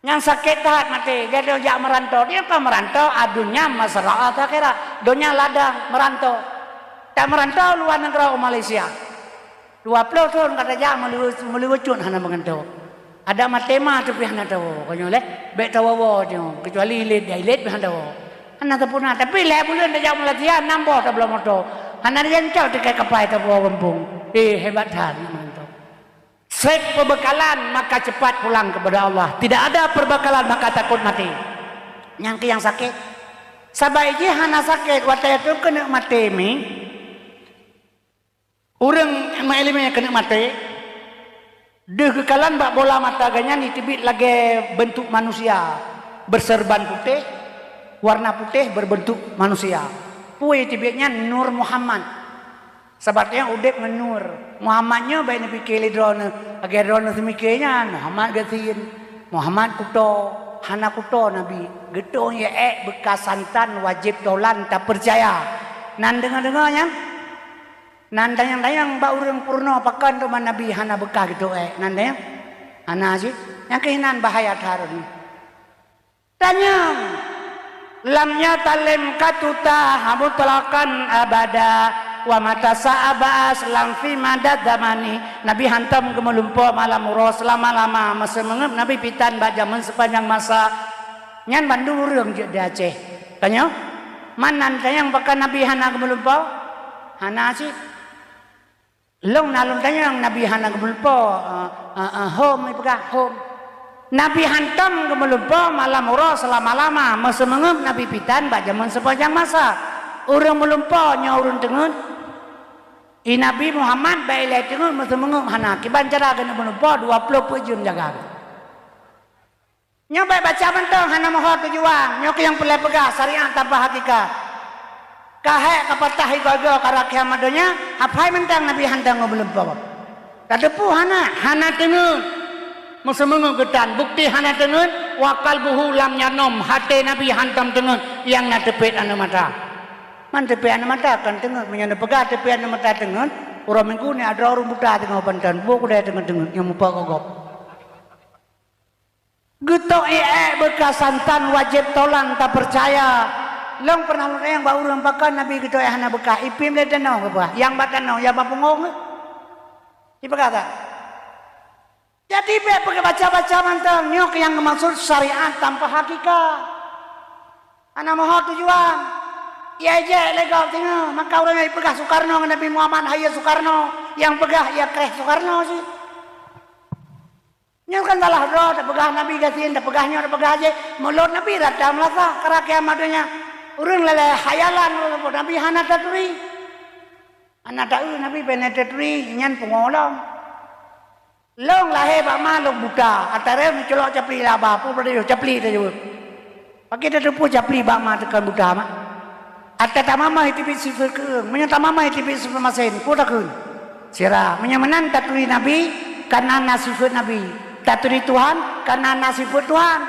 Nyang sakét that maté, gata jak meurantô. Dia ka meurantô, adunya masalah akhirat. Donya ladang meurantô. Tak meurantô luwa nanggroe u Malaysia. Dua ploh thon ka tajak meuli-, meuli ucut hana meugantoe. Adak maté ma teupih hana tawoe. Ka nyoe lé, bék tawoe-woe nyoe, keucuali ilét, ya ilét pih hana tawoe. Hana tapuna, tapi lhée buleuen tajak meulatihan, nam boh tabloe moto. Hana rian cok tikai kapai tapuwoe gampông. Eh, hebat that nyan mantong. Seb peubekalan, maka cepat pulang kepada Allah. Tidak ada perbekalan, maka takut mati. Nyang keu nyang sakét. Sabai jih hana sakét, watée teuh keuneuk maté mi. Ureuëng meuiéleumé keuneuk maté, deuh geukalon bak bola mata geuh nyan jiteubiet lagée beuntuk manusia, beuseureuban putéh, warna putéh, beureubeutuk manusia. Peue jiteubiet nyan? Nur Muhammad. Sabab nyan udeb ngon nur. Muhammad nyoe bék neupike lé droeneuh, lagée droeneuh seumike nyan, Muhammad gasien, Muhammad kuto, hana kuto Nabi. Geutanyoe ék beukas santan wajéb tolan tapeucaya. Nan deungoe-deungoe nyan? Nan dayang-dayang bak ureuëng peurunoe pakon teuma Nabi hana beukah geutôk ék, nan dayang? Hana cit. Nyang keuh nan bahaya that rot nyoe. Tanyong, lam nyoe talem ka tuta mutlaqan abada. Wa mata sa'a ba'as lam fi madad zamani. Nabi hantom geumeulumpoe malam uroe seulama-lama, meuseumeungeup Nabi pitan bak jameun sepanjang masa. Nyan bandum ureuëng jeuet di Aceh. Tanyoe, man nan tanyong pakon Nabi hana geumeulumpoe? Hana cit. Lôn na lôn tanyong Nabi hana geumeulumpoe, eh, eh, eh, hom ipeugah, hom. Nabi hantom geumeulumpoe malam uroe seulama-lama, meuseumeungeup Nabi pitan bak jameun sepanjang masa. Ureuëng meulumpoe nyoe ureuëng teungeut. I Nabi Muhammad bak ilée teungeut, meuseumeungeup hana. Kiban cara keuneuk meulumpoe dua ploh peuet jeuem jaga. Nyoe bék baca mantong hana meuho tujuan. Nyoe keuh nyang peureulée peugah syariat tanpa hakikat. Ka hék ka patah igoe-goe ka rakyat madonya, hafai mantong Nabi hantom geumeulumpoe. Tateupeue hana, hana teungeut. Meuseumeungeup geutan, bukti hana teungeut, wa qalbuhu lam yanom, até Nabi hantom teungeut, nyang na teupet aneuëk mata. Man teupet aneuëk mata kon teungeut, meunyoe neupeugah teupet aneuëk mata teungeut, uroe Minggu nyoe adroe ureuëng buta teungoh panton, boh kudai teungeut-teungeut nyang mupa gop-gop. Geutok ié ék beuka santan wajéb tolan tapeucaya. Lôn pernah lôn tanyong bak ureuëng pakon Nabi geutok ék hana beuka, ipiep lé tanoh geupeugah, nyang bak tanoh, nyang bak punggong. Ipeugah that. Jadi bék peubaca-baca mantong, nyoe keuh nyang geumaksud syariat tanpa hakikat. Hana meuho tujuan. Ié jek lé gob singoh, maka ureuëng nyang ipeugah Sukarno ngon Nabi Muhammad, hai Sukarno, nyang peugah ié kréh Sukarno cit. Nyoe kan salah droe, tapeugah Nabi gasien, tapeugah nyoe, tapeugah jih. Mulod Nabi rata meulasa, ka rakyat madonya. Ureuëng lalée hayalan, Nabi hana taturi. Hana taeu Nabi bèk na taturi, nyan pungo lom. Lôn lahé bak ma lôn buta, atra neucolok capli laba, peue beudoh capli tajaweueb. Pakri tateupeue capli bak ma teukon buta mak? Atra tamamah teubiet sifeuet keu ureuëng, meunyoe tamamah teubiet sifeuet masen, peue takheun? Sira. Meunyoe meunan taturi Nabi, kana na sifeuet Nabi. Taturi Tuhan, kana na sifeuet Tuhan.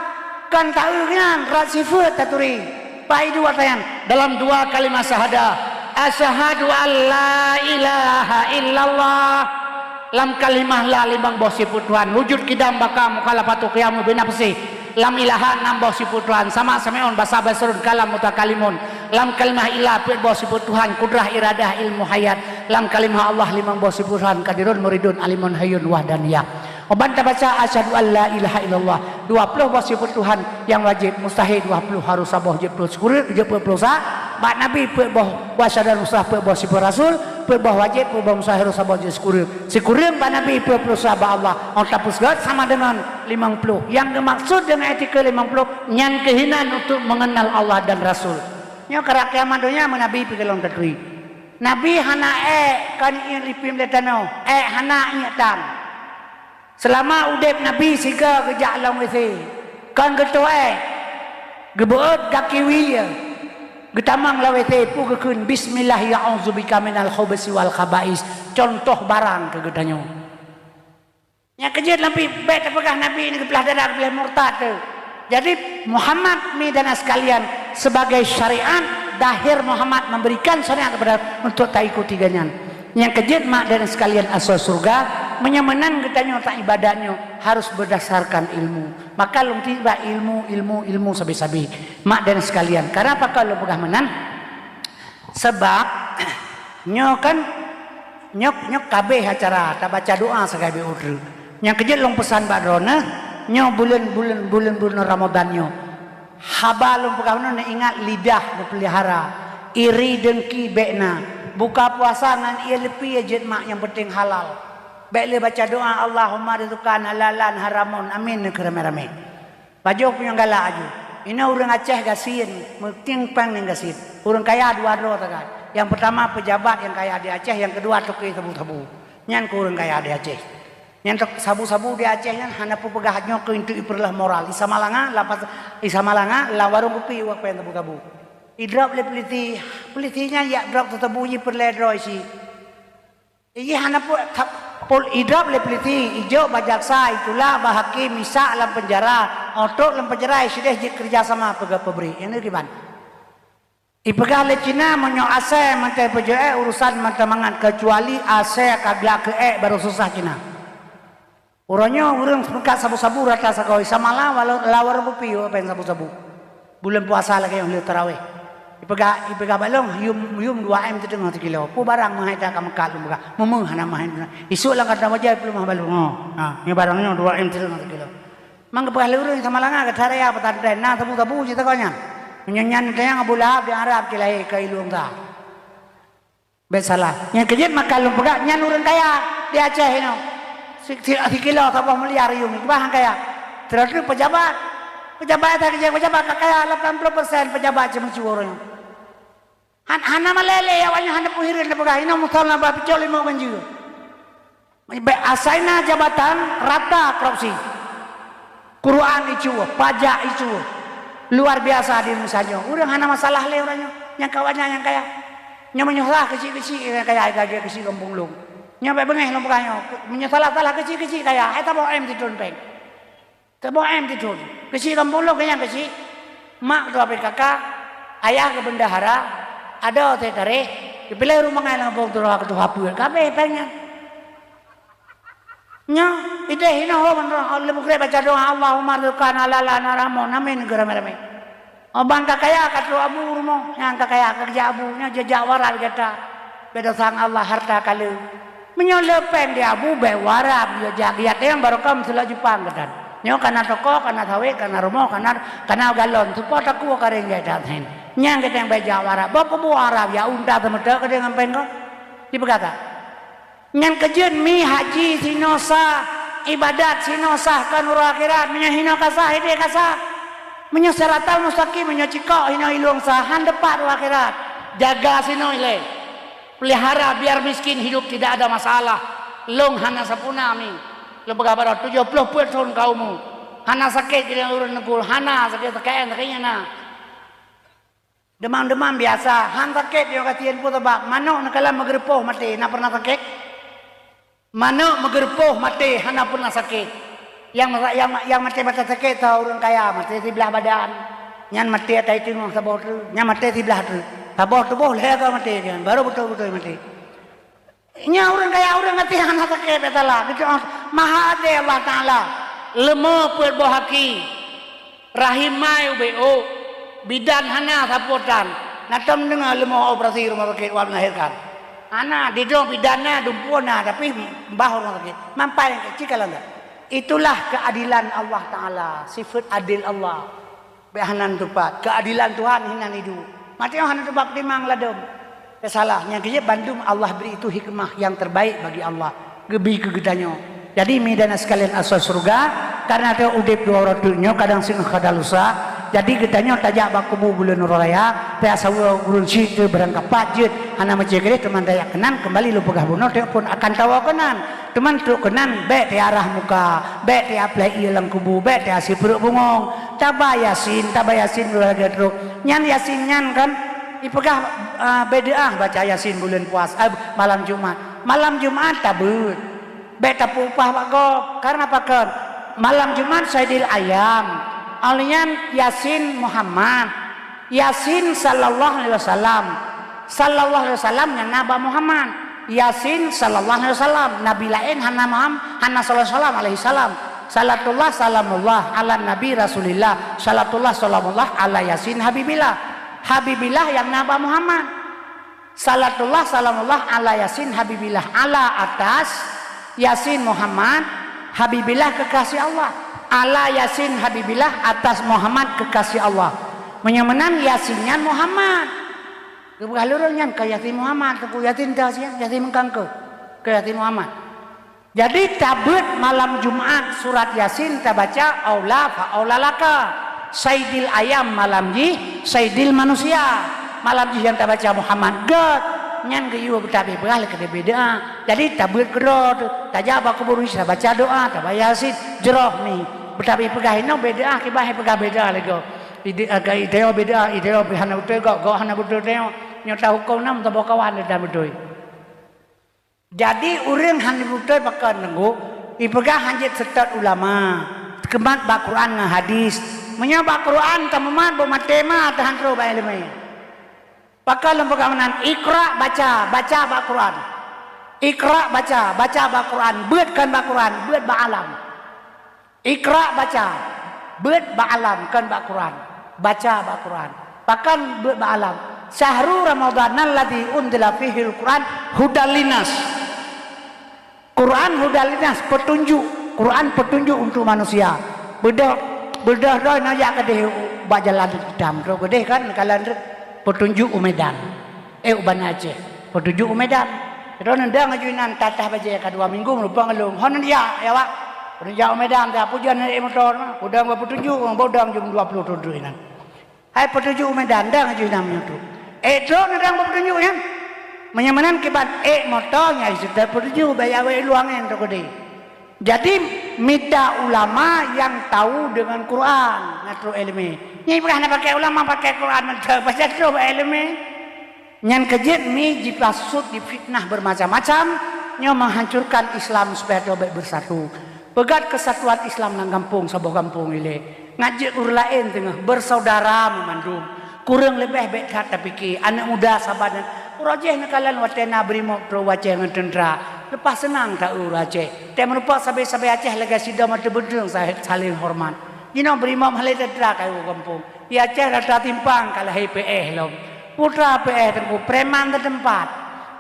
Kon taeu nyan, rot sifeuet taturi. Pak Idu watée nyan, dalam dua kalimah syahadah, asyhadu an la ilaha illallah. Lam kalimah la limong boh sifeuet Tuhan, wujud, qidam, baqa, mukhalafatu, qiyamu, binafsi. Lam ilaha nam boh sifeuet Tuhan, sama, sami'un, basar, basirun, kalam, mutakalimun. Lam kalimah illa peuet boh sifeuet Tuhan, kudrah, iradah, ilmu, hayat. Lam kalimah Allah limong boh sifeuet Tuhan, qadirun, muridun, alimun, hayyun, wahdaniyah. Uban tabaca asyhadu an la ilaha illallah, dua ploh boh sifeuet Tuhan nyang wajéb, mustahé dua ploh, harôh saboh jeuet ploh sikureueng, jeuet peuet ploh sa, bak Nabi peuet boh, wa asyhadu an rasulullah peuet boh sifeuet rasul, peuet boh wajéb, peuet boh mustahé, harôh saboh jeuet sikureueng. Sikureueng bak Nabi, peuet ploh sa bak Allah. Óh tapeuseugét sama deungon limong ploh. Nyang geumaksud deungon etika limong ploh, nyan keuh inan untuk mengenal Allah dan Rasul. Nyoe ka rakyat madonya meunabi pih golom taturi. Nabi hana ék kon ié lipim lé tanoh, ék hana ié tan. Seulama udeb Nabi sigoe geujak lom W C, kon geutoh ék, geubeuet gaki wie, geutamong lam W C, peue geukheun, "Bismillah, ya a'udzubika minal khubusi wal khaba'is." Contoh barang keu geutanyoe. Nyang keujeuet Nabi, bék tapeugah Nabi nyoe geuplah dada, geuplah murtad tu. Jadi, Muhammad, mi dan sekalian, sebagai syariat, dahir Muhammad memberikan syariat kepada untuk taikuti gobnyan. Nyang keujeuet mak dan sekalian asoe syeuruga, meunyoe meunan geutanyoe taibadat nyoe harus berdasarkan ilmu. Maka lôn tiba ilmu, ilmu, ilmu sabe-sabe. Mak dan sekalian, kenapa kalau peugah meunan? Sebab nyoe kan, nyoe, nyoe kabeh acara tabaca doa sagai beutre. Nyang keujeuet lôn peusan bak droeneuh, nyoe buleuen, buleuen, buleuen, buleuen Ramadan nyoe. Haba lôn peugah bunoe, neuingat lidah neupeulihara, iri deungki bék na. Buka puasa ngon ié leupie jeuet mak, nyang penting halal. Bék lé baca doa, "Allahumma rizqan halalan haramun, amin," neukeu ramé-ramé. Pajoh punyueng galak aju. Inoe ureuëng Aceh gasien, meutieng péng ngon gasien. Ureuëng kaya dua droe sagai. Nyang peutama peujabat nyang kaya di Aceh, nyang keudua toke sabu-sabu. Nyan keuh ureuëng kaya di Aceh. Nyan tok sabu-sabu di Aceh nyan hana peue peugah nyoe keuh untuk ipeureuloh moral. Isa malanga, lapas, isa malanga, lam warong kupi uak péng sabu-sabu. Idrop lé polisi, polisi nyan yak drop sabu-sabu jipeureulée droe isi. Iji hana pu-, thap-, pol-, idrop lé polisi, ijok bak jaksa, itulak bak hakim, isak lam penjara, otok lam penjara, isideh jeuet kerja sama peugah pabrik. Nyang kiban. Ipeugah lé Cina, meunyoe asèe mantong peujeuet, urusan mantong mangat, kecuali asèe ka glak keu ék, baru susah Cina. Uroe nyoe ureuëng seungkat sabu-sabu rata sagoe, sama la, walau lawar bupi, péng sabu-sabu. Buleuen puasa lagée nyoe lheueh tarawih. Ipeugah, ipeugah bak lôn, yum, yum dua M teudeungoe sikilo. Peue barang meuhai that ka meukat lôn peugah. Meumeuh hana meuhai. Isuk lam kata bajai peuleumah bak lôn. Ha, nyoe barang nyoe dua M teudeungoe sikilo. Mang geupeugah lé ureueng Samalanga geutaraya pesantren na sabu-sabu cit sagoe nyan. Meunyoe nyan teunyang Abu Lahab di Arab cit lahé keu ilôn sa. Bèk salah. Nyang keujeuet maka lôn peugah nyan ureueng kaya di Aceh inoe. Si, si, sikilo saboh miliar yuem, bah kaya. Terus peujabat. Peujabat that keujeuet peujabat ka kaya lapan puluh persen peujabat ceumeucue ureueng. Han, hana malèe lé awaknyan hana peuhireuen tapeugah inoe musola bah picok limong ganjil. Bèk asai na jabatan rata korupsi. Quran icu, pajak icu. Luar biasa di Indonesia nyoe. Ureueng hana masalah lé ureueng nyoe. Nyang kawan nyang kaya. Nyoe meunyoe salah keuchik-keuchik nyang kaya, kaya keuchik gampông lôn. Nyoe bèk beungèh lôn peugah nyoe. Meunyoe salah-salah keuchik-keuchik kaya, hai taboh M titôn pèng. Taboh M titôn. Keuchik gampông lôn keu nyang keuchik. Mak ketua P K K, ayah keu bendahara, adoe sekretaris, geupiléh ureueng mangai lam gampông tuha ketua peuet. Ka abéh pèng nyan. Nyoe, idéh inoe ho ban droe, lé meugreb baca doa, "Allahumma rzuqna halalan haraman." Amin, geura ramé-ramé. Oh, ban ka kaya ka trok abu rumoh, nyang ka kaya ka geujak abu, nyoe jijak warat gata. Beda sang Allah harta kale. Meunyoe le pèng di abu, bèk warat, jijak giat nyang baru kam seulok Jepang gata. Nyoe kana toko, kana sawét, kana rumoh, kana, kana galon, seupôt takue ka ringgit that hen. Nyang gata bèk jak warat, boh peubuet Arab, ya unta teumeuteuk gata ngon pèng kon. Dipeugah that. Nyan keujeuet mi haji sinoe sah, ibadat sinoe sah kon uroe akhirat. Meunyoe hinoe ka sah, idéh ka sah. Meunyoe siratal mustaqim, meunyoe cikok hinoe ilôn sah, han teupat uroe akhirat. Jaga sinoe ilèe. Pelihara biar miskin hidup tidak ada masalah. Lôn hana sapeue na mi. Lôn peugah baroe tujoh ploh peuet thon ka umu. Hana sakét jadi ureueng neugul, hana sakét, sakét, sakét nyan na. Demam-demam biasa, han sakét nyoe kasian peue sabab manok neukalon meugeureupoh maté, na pernah sakét? Manok meugeureupoh maté hana pernah sakét. Nyang, nyang, nyang maté-maté sakét soe ureueng kaya, maté siblah badan. Nyan maté atai teungoh saboh treuk, nyan maté siblah treuk. Saboh tuboh lhèe ka maté nyan, baru beutôi-beutôi maté. Nyan ureueng kaya, ureueng até hana sakét, bèk salah. Geucok maha adé Allah Taala. Leumo peuet boh aki, rahim mai ubé ôk, bidan hana sapeue tan. Na tom deungoe leumo operasi rumoh sakét wab melahirkan. Hana, didong bidan na, dumpeue na, tapi bah rumoh sakét. Mampai cit kalon that. Itulah keadilan Allah Taala, sifat adil Allah. Bèk hana teupat. Keadilan Tuhan hinan idup. Maté hana teupat timang ladôm. Teusalah. Nyang keujeuet bandum Allah beri itu hikmah yang terbaik bagi Allah. Geubi keu geutanyoe. Jadi, mi dan sekalian asai syurga, karena teu udép dua uroe teuk nyoe kadang singoh kada lusa. Jadi, geutanyoe tajak bak kubu buleuen uroe raya, tajak saweue ureueng syiek teu barangkapat jeuet, hana meucé keudéh teuma tajak keunan, keumbali lôn peugah bunoe teuk phon akan tawoe keunan. Teuma trok keunan, bèk teuarah muka, bèk teuapleh ié lam kubu, bèk teuasie pruet bungong. Taba Yasin, taba Yasin lagèe trok. Nyan Yasin nyan kan ipeugah, eh, bid'ah baca Yasin buleuen puasa, eh, malam Jumat. Malam Jumat tabeuet. Bèk tapeuupah bak gob. Karena pakon? Malam Jumat Saidil Ayam. Awak nyan Yasin Muhammad. Yasin sallallahu alaihi wasallam. Sallallahu alaihi wasallam nyang na bak Muhammad. Yasin sallallahu alaihi wasallam. Nabi laén hana Muham-, hana sallallahu alaihi wasallam, alaihi salam. Salatullah salamullah ala Nabi Rasulillah. Salatullah salamullah ala Yasin Habibillah. Habibillah nyang na bak Muhammad. Salatullah salamullah ala Yasin Habibillah. Ala atas Yasin Muhammad Habibillah kekasih Allah. Ala Yasin Habibillah atas Muhammad kekasih Allah. Meunyoe meunan Yasin nyan Muhammad. Geupeugah lé ureueng nyan keu Yasin Muhammad, Teungku Yasin teuh siat, Yasin meukangkeu. Keu Yasin Muhammad. Jadi tabeuet malam Jumat surat Yasin tabaca aula fa aula laka. Saidil ayam malam jih, saidil manusia. Malam jih nyang tabaca Muhammad gèt. Nyan geuyue beutabeh peugah lé keudéh bid'ah. Jadi tabeuet keudroe teuh, tajak bak kubu ureueng tabaca doa, tabaca Yasin, jroh mi. Beutabeh peugah inoe bid'ah, kiban hai peugah bid'ah lé gob. Ide, eh, ide bid'ah, ide hana beutôi gob, gob hana beutôi tanyoe. Nyoe tahukôm na meusaboh kawan dan beutôi. Jadi, ureueng hana beutôi pakon Teungku, ipeugah hanjeuet seutôt ulama, teukeumad bak Quran ngon hadis. Meunyoe bak Quran tameumat, boh maté ma teuhan troh bak ileumèe. Pakon lôn peugah meunan, iqra baca, baca bak Quran. Iqra baca, baca bak Quran, beuet kon bak Quran, beuet bak alam. Iqra baca, beuet bak alam kon bak Quran, baca bak Quran. Pakon buet bak alam. Syahru Ramadhanal ladzi unzila fihil Quran hudal linnas. Quran hudal linnas, petunjuk. Quran petunjuk untuk manusia. Beudôh, beudôh droe na jak keudeh bak jalan hitam. Droe keudeh kan, kalon petunjuk u Medan. Eh, u Banda Aceh. Petunjuk u Medan. Droe neudong aju inan tatah bajée ka dua minggu meureumpang lôn. Hon jak, ya, Wak. Hon jak u Medan, tak pujan naik motor. Udang berpetunjuk, bodang jam dua puluh tu inan. Hai petunjuk u Medan, dang aju nam nyoe tu. Eh, trok na dang petunjuk nyan. Meunyoe meunan kiban, eh, moto nyang seutet petunjuk, baya wék luang nyan tu keudeh. Jadi, mita ulama nyang tahu dengan Quran, ngon trok ileumé. Nyang ibrah na pakai ulama, pakai Quran, mantap, pasal trok ileumé. Nyan keujeuet mi jipasut difitnah bermacam-macam, nyoe menghancurkan Islam supaya teuh bék bersatu. Peugét keusatuan Islam lam gampông, saboh gampông ilée. Ngat jeuet ureuëng laén teungoh, bersaudara meumandum. Kureueng leubeh bék that tapike, aneuëk muda saban nyan. Uroe jéh neukalon watée na beurimok trok u Aceh ngon teuntra. Leupah seunang ta ureuëng Aceh. Tée meurumpok sabe-sabe Aceh lagée sidom ateueh beudeueng sa-, saléng horeumat. Jinoe beurimok meuhalai teuntra ka u gampông. Di Aceh rata timpang ka lahé P S lom. Putra P S teungku, preman teuteumpat.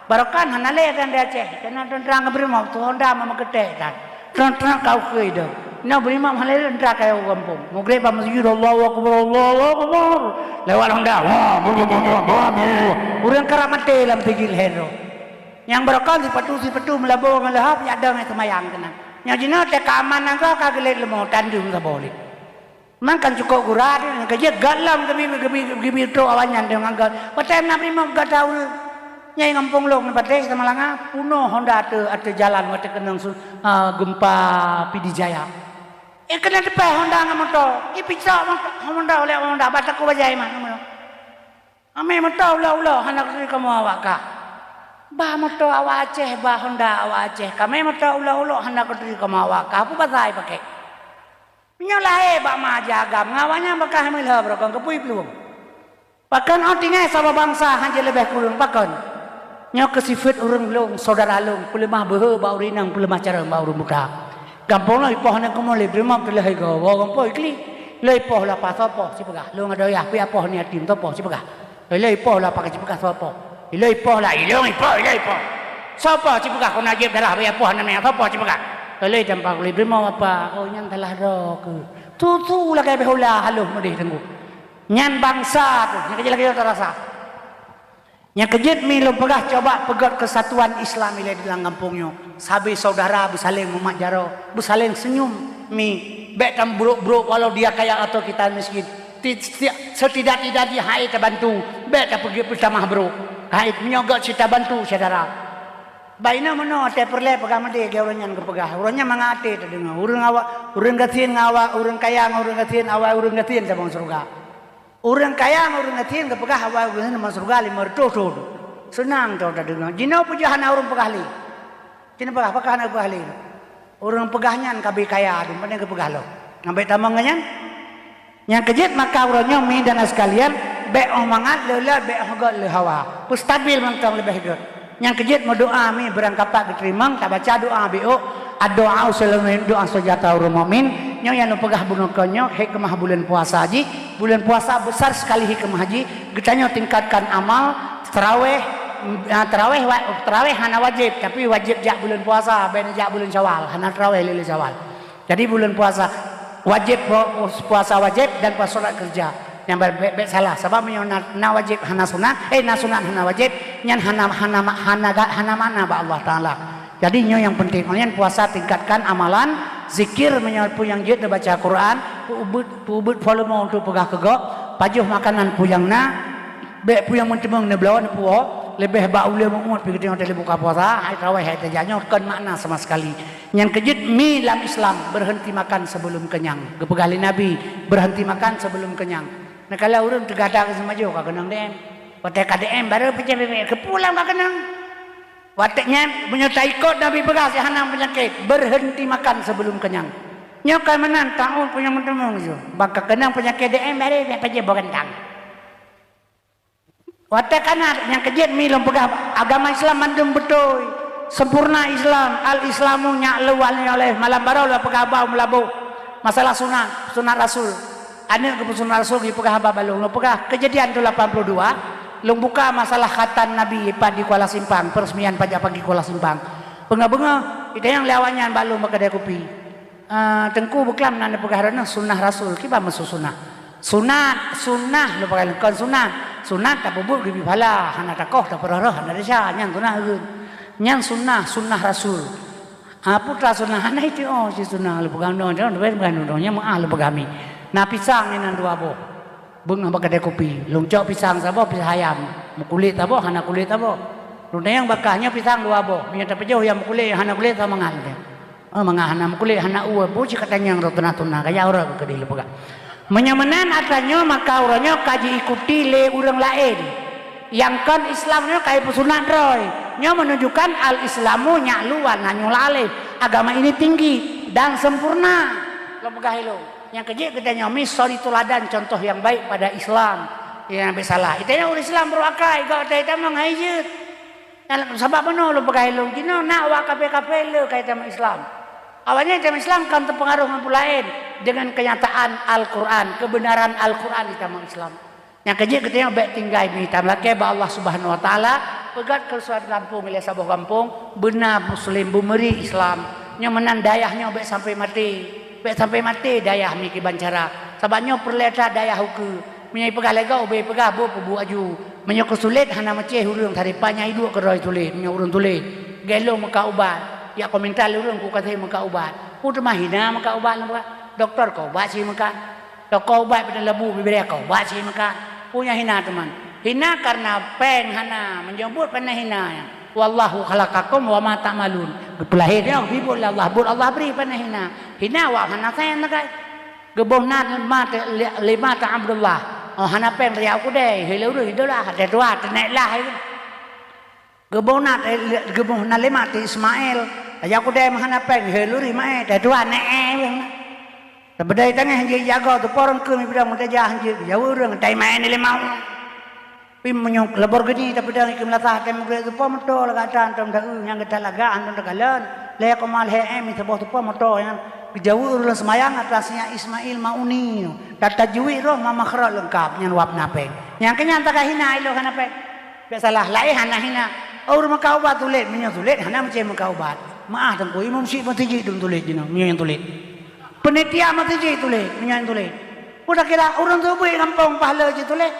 Barokan hana lé dan di Aceh. Kena teuntang beurimok tu honda meuketek tan. Teuntang kau keu idong. Ina beurimok hana lé teuntang kaya u gampông. Mugreb bak masjid, Allahu Akbar, Allahu Akbar. Lewat honda. Wah, bu, bu, bu, bu, bu, bu. Ureuëng karab maté lam tigil hero. Nyang barokan sipatu-sipatu meulabo ngon leuhab, nyak dong seumayang keunan. Nyang jinoe teuka aman nanggroe ka geulet leumo tandeueng saboh lé. Man kan cukôp gura teuh, nyang keujeuet gat lom geubi, geubi, geubi trok awaknyan deungon gat. Watée na beurimok gat ureuëng. Nyang gampông lôn patéh Samalanga, punoh honda ateueh, ateueh jalan watée keunong su-, a, gempa Pidie Jaya. Eh, keuneuk teupeh honda ngon moto. Ipicok moto, honda oleh honda, bak takue bajai mah. Amé moto ulok-ulok hana keuturi kamoe awak kah. Bah moto awak Aceh, bah honda awak Aceh. Kamé moto ulok-ulok hana keuturi kamoe awak kah. Peue basa ipaké? Meunyoe lahé bak ma aja agam, ngon awaknyan beukah meulheueh beurokon keupeue plueng. Pakon oh tinggai saboh bansa hana leubeh kureueng pakon? Nyoe keu sifeuet ureuëng lôn, syedara lôn, peuleumah beuhe bak ureuëng inong, peuleumah carông bak ureuëng buta. Gampông lôn ipoh aneuk kamoe lé beurimong teuh lheueh goe, woe gampông ikli. Lôn ipoh lapa soe poh sipeugah, lôn adoe yah, pih apoh ni yatim soe poh sipeugah. Lôn ipoh lapa ka sipeugah soe poh. Lôn ipoh lah, ilôn ipoh, ilôn ipoh. Soe poh sipeugah kona jieb darah bak apoh aneuk mè, soe poh sipeugah. Lôn tampak lé beurimong apa, oh nyan salah droe keuh. Tutu lagée beh ula haloh meudeh teungku. Nyan bansa tu, nyang keujeuet lagée nyoe tarasa. Nyang keujeuet mi lôn peugah, coba peugét keusatuan Islam ilée di lam gampông nyoe. Sabe syedara beusaléng mumat jaroe, beusaléng seunyum mi. Bék tam brok-brok walau dia kaya atau kita miskin. Ti-, ti-, setidak-tidaknya hai tabantu, bék tapeugét peutamah brok. Hai meunyoe gét cit tabantu syedara. Bah inoe meunoe watée peureulée peugah meudeh lagée ureuëng nyan geupeugah. Ureuëng nyan mangat até tadeungoe. Ureuëng awak, ureuëng gasien ngon awak, ureuëng kaya ngon ureuëng gasien, awai ureuëng gasien tabang syeuruga. Ureuëng kaya ngon ureuëng gasien geupeugah awai ureuëng gasien tabang syeuruga limong reutôh thon. Seunang droe tadeungoe. Jinoe peue jeuet hana ureuëng peugah lé? Cit neupeugah, pakon hana geupeugah lé? Ureuëng peugah nyan ka abéh kaya, dum pane geupeugah lom. Ngon bék tamong ngon nyan? Nyang keujeuet maka uroe nyoe mi dan sekalian, bék óh mangat lé ulée, bék óh gét lé hawa. Peustabil mantong leubeh gét. Nyang keujeuet meudoá mi beurangkapat geuteurimong, tabaca doá biôk, "Ad-du'a silahun mu'min", doá seunjata ureuëng mukmin. Nyoe nyang neupeugah bunoe kon nyoe, hikmah buleuen puasa jih. Buleuen puasa besar sekali hikmah jih. Geutanyoe tingkatkan amal, taraweh, mm, ah, taraweh wa-, taraweh hana wajéb, tapi wajéb jak buleuen puasa, bék jak buleuen Syawal, hana taraweh lé, lé Syawal. Jadi buleuen puasa wajéb, pu-, puasa wajéb dan puasa sunat keureuja. Nyang ba-, bék, bék salah, sabab meunyoe na, na wajéb hana sunat, eh, na sunat hana wajéb, nyan hana, hana ma-, hana ga-, hana makna bak Allah Taala. Jadi nyoe nyang penting, maknanya puasa tingkatkan amalan, zikir meunyoe peue nyang jeuet neubaca Quran, peuubeuet, peuubeuet volume untuk peugah keu gob, pajoh makanan peue nyang na, bék peue nyang meuteumeung neubloe neupuwoe, leubeh bak ulée muet-muet pih geutanyoe watée lheueh buka puasa, hai taraweh hai tajak nyoe kon makna sama sekali. Nyang keujeuet mi lam Islam, berhenti makan sebelum kenyang. Geupeugah lé Nabi, berhenti makan sebelum kenyang. Neukalon ureuëng teugada keu seumajoh ka keunong D M. Watée ka D M baru peucaya bebek keupulang ka keunong. Watée nyan meunyoe taikot Nabi peugah sihanang peunyakét, berhenti makan sebelum kenyang. Nyoe ka meunan taun peue nyang meuteumong jih. Bak ka keunong peunyakét D M baru peucaya boh gantang. Watée kana nyang keujeuet mi lôn peugah agama Islam mandum beutôi, sempurna Islam, al-Islamu nyak leuwah nyoe lé malam baroe lôn peugah bau meulaboh. Masalah sunat, sunat Rasul. Aneuk geupeusunat Rasul geupeugah haba bak lôn, lôn peugah, keujadian tahun lapan puluh dua, lôn buka masalah khatan Nabi pat di Kuala Simpang, peresmian pajak pagi Kuala Simpang. Beungoh-beungoh, itanyong lé awaknyan bak lôn bak keudè kupi. "Ah, Teungku, beuklam na neupeugah droeneuh sunnah Rasul, kiban meusu sunnah?" "Sunat, sunnah," lôn peugah lôn, "kon sunat. Sunat tapeubuet geubri pahala, hana takoh, tapeureuh-reuh, hana desya, nyan sunnah ureueng. Nyan sunnah, sunnah Rasul." "Ah, peue teuma sunnah?" "Hana iteuk oh, cit sunnah," lôn peugah, "nyoe, nyoe, nyoe, nyoe, nyoe, nyoe, meu'ah," lôn peugah, "mi. Na pisang inan dua boh." Beungoh bak keudè kupi, lôn cok pisang saboh, pisang hayam, meukulét saboh, hana kulét saboh. Lôn tanyong bak kah, "Nyoe pisang dua boh, meunyoe tapeujoh nyang meukulét, hana kulét, sama mangat." "Oh, mangat hana meukulét, hana ue, peue cit ka tanyong droe tuna-tuna, ka jak uroe keu keudeh," lôn peugah. Meunyoe meunan atra nyoe, maka uroe nyoe ka jiikuti lé ureueng laén nyang kon Islam nyoe ka jipeusunat droe. Nyoe menunjukkan al-Islamu ya'lu wa la yu'la alaih. Agama ini tinggi dan sempurna. Lôn peugah ilôn. Nyang keujeuet geutanyoe mi suri teuladan, contoh nyang baik pada Islam. Nyang bèk salah. Geutanyoe ureueng Islam barô akai, gak geutanyoe tamong hai jeuet. Sabab meunoe lôn peugah ilôn, jinoe na awak kafé-kafé le ka jitamong Islam. Awaknyan jitamong Islam kon teupeungaruh ngon peue laén, deungon keunyataan Al-Quran, keubeunaran Al-Quran jitamong Islam. Nyang keujeuet geutanyoe bèk tinggai mi, tameulakèe bak Allah Subhanahu wa Taala, peugöt keurusohan gampông ilèe saboh gampông, beuna muslim, beumeuri Islam. Nyoe meunan dayah nyoe bèk sampai maté. Bèk sampai maté dayah mi kiban cara. Sabab nyoe peureulèe that dayah ukeue. Meunyoe ipeugah lé gob, ubé ipeugah, buet peubuet aju. Meunyoe keu sulet hana meucéh ureueng, sabe pat nyang iduek keudroe sulet, meunyoe ureueng sulet. Gèt lôn meukat ubat, jak komentar lé ureueng, ku ka sép meukat ubat. Peue teuma hina meukat ubat lôn peugah? Dokto ka ubat sép meukat. Toko ubat pih teulabu, bibirèe ka ubat sép meukat. Peue nyang hina teuma? Hina kareuna pèng hana, meunyoe buet pih na hina nyan. "Wallahu khalaqakum wa ma ta'malun." Geupeulahé nyoe, geubi buet lé Allah, buet Allah bri, pih na hina. Hina awak hana sèn sagai. Geuboh na lima te-, li-, lima te Abdullah. Oh, hana pèng tajak u keudè, hai lé ureueng idolah, teutuha, teunèk lah. Geuboh na te-, geuboh na lima te Ismail. Tajak u keudè meuhana pèng, hai lé ureueng maé, teutuha, nèk eh. Tapeudai tangèh jih jagoe, teupeu ureueng keu mi peudong meutajah jih, jaweueb ureueng, tai maé ni limau. Pi meunyoe Lamborghini tapeudong ikeu meulasah, tai meugrek teupeu moto lagak tan, tom dau nyang geutalagak, antom takalon. Lhèe koma lhèe M, saboh teupeu moto nyan. Geujaweueb ureueng seumayang atas nyan Ismail Mauni. Tatajwid roh ma makhraj leungkap, nyan wab na pèng. Nyang keu nyan taga hina ilôn hana pèng. Bèk salah, laén hana hina. Ureueng meukat ubat sulet, meunyoe sulet hana meucéh meukat ubat. Meu'ah Teungku, imum syik meuseujid dum sulet jinoe, meunyoe nyang sulet. Peunitia meuseujid sulet, meunyoe nyang sulet. Udah kira ureueng seubeue gampông pahala jih sulet.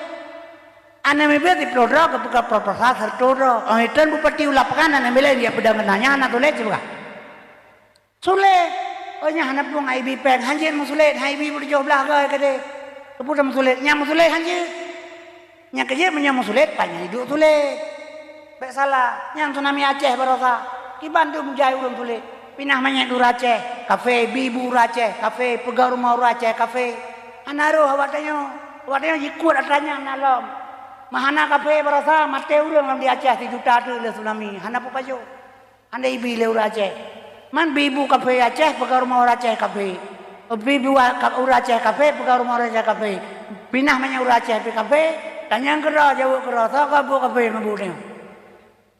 Aneuk miet siploh droe geupeugah proposal sireutoh droe. Oh, itôn bupati u lapangan aneuk miet laén jak peudong keunan, nyan hana sulet sipeugah. Sulet. Oh, nyan hana peue hai bi pèng, hanjeuet meusulet, hai bi peutujoh blah goe keudeh. Keupeue meusulet? Nyan meusulet hanjeuet. Nyang keujeuet meunyoe meusulet, pajan iduek sulet. Bèk salah, nyan tsunami Aceh barosa. Kiban dum jai ureueng sulet. Pinah manyét ureueng Aceh, kafé, bi bu ureueng Aceh, kafé, peugöt rumoh ureueng Aceh, kafé. Hana roh awak tanyoe. Awak tanyoe jikôt atra nyan na lom. Meuhana kafé barosa, maté ureueng lam di Aceh sijuta teuk lé tsunami. Hana peue pajoh. Andai ibi lé ureueng Aceh. Man bi bu kafé Aceh, peugöt rumoh ureueng Aceh kafé. Bi bu ka-, ureueng Aceh kafé, peugöt rumoh ureueng Aceh kafé. Pinah manyét ureueng Aceh pih kafé, tanyong keudroe, jaweueb keudroe, soe gob buet kafé ngon buet nyoe?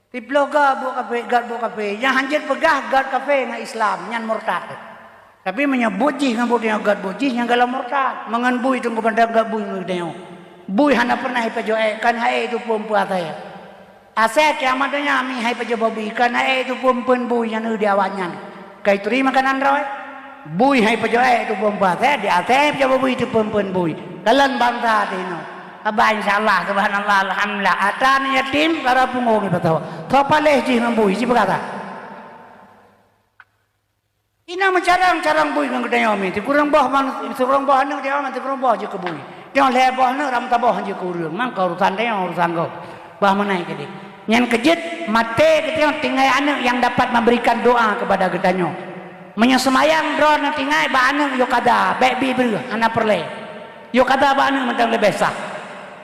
Siploh gob buet kafé, göt buet kafé. Nyang hanjeuet peugah göt kafé ngon Islam, nyan murtad. Tapi meunyoe buet jih ngon buet nyoe göt buet jih, nyan gohlom murtad. Meungon bui teungku pandang göt bui ngon geutanyoe. Bui hana pernah ipajoh èk, kon hai èk itu peue-peue asèe. Asèe kiamat donya mi hai pajoh bui, kon hai èk itu peue-peue bui nyan eu di awaknyan. Ka ituri makanan droe. Bui hai pajoh èk itu peue-peue asèe, di asèe hai pajoh bui itu peue-peue bui. Kalon bansa tinoe. Haba insya Allah, subhanallah, alhamdulillah. Atra aneuk yatim, lara punggong ipasoe. Soe paléh jih ngon bui, jipeugah that. Inoe meucarông-carông bui ngon geutanyoe mi. Sikureueng boh man-, sikureueng boh aneuk tanyoe man sikureueng boh jeuet keu bui. Tanyoe lhèe boh aneuk ram saboh jeuet keu ureueng. Mangka urusan tanyoe, urusan gob. Bah meunan keudeh. Nyan keujeuet maté geutanyoe tinggai aneuk nyang dapat memberikan doa kepada geutanyoe. Meunyoe seumayang droeneuh tinggai bak aneuk yôh kada, bèk bi breueh, hana peureulèe. Yôh kada bak aneuk mantong leubeh sah.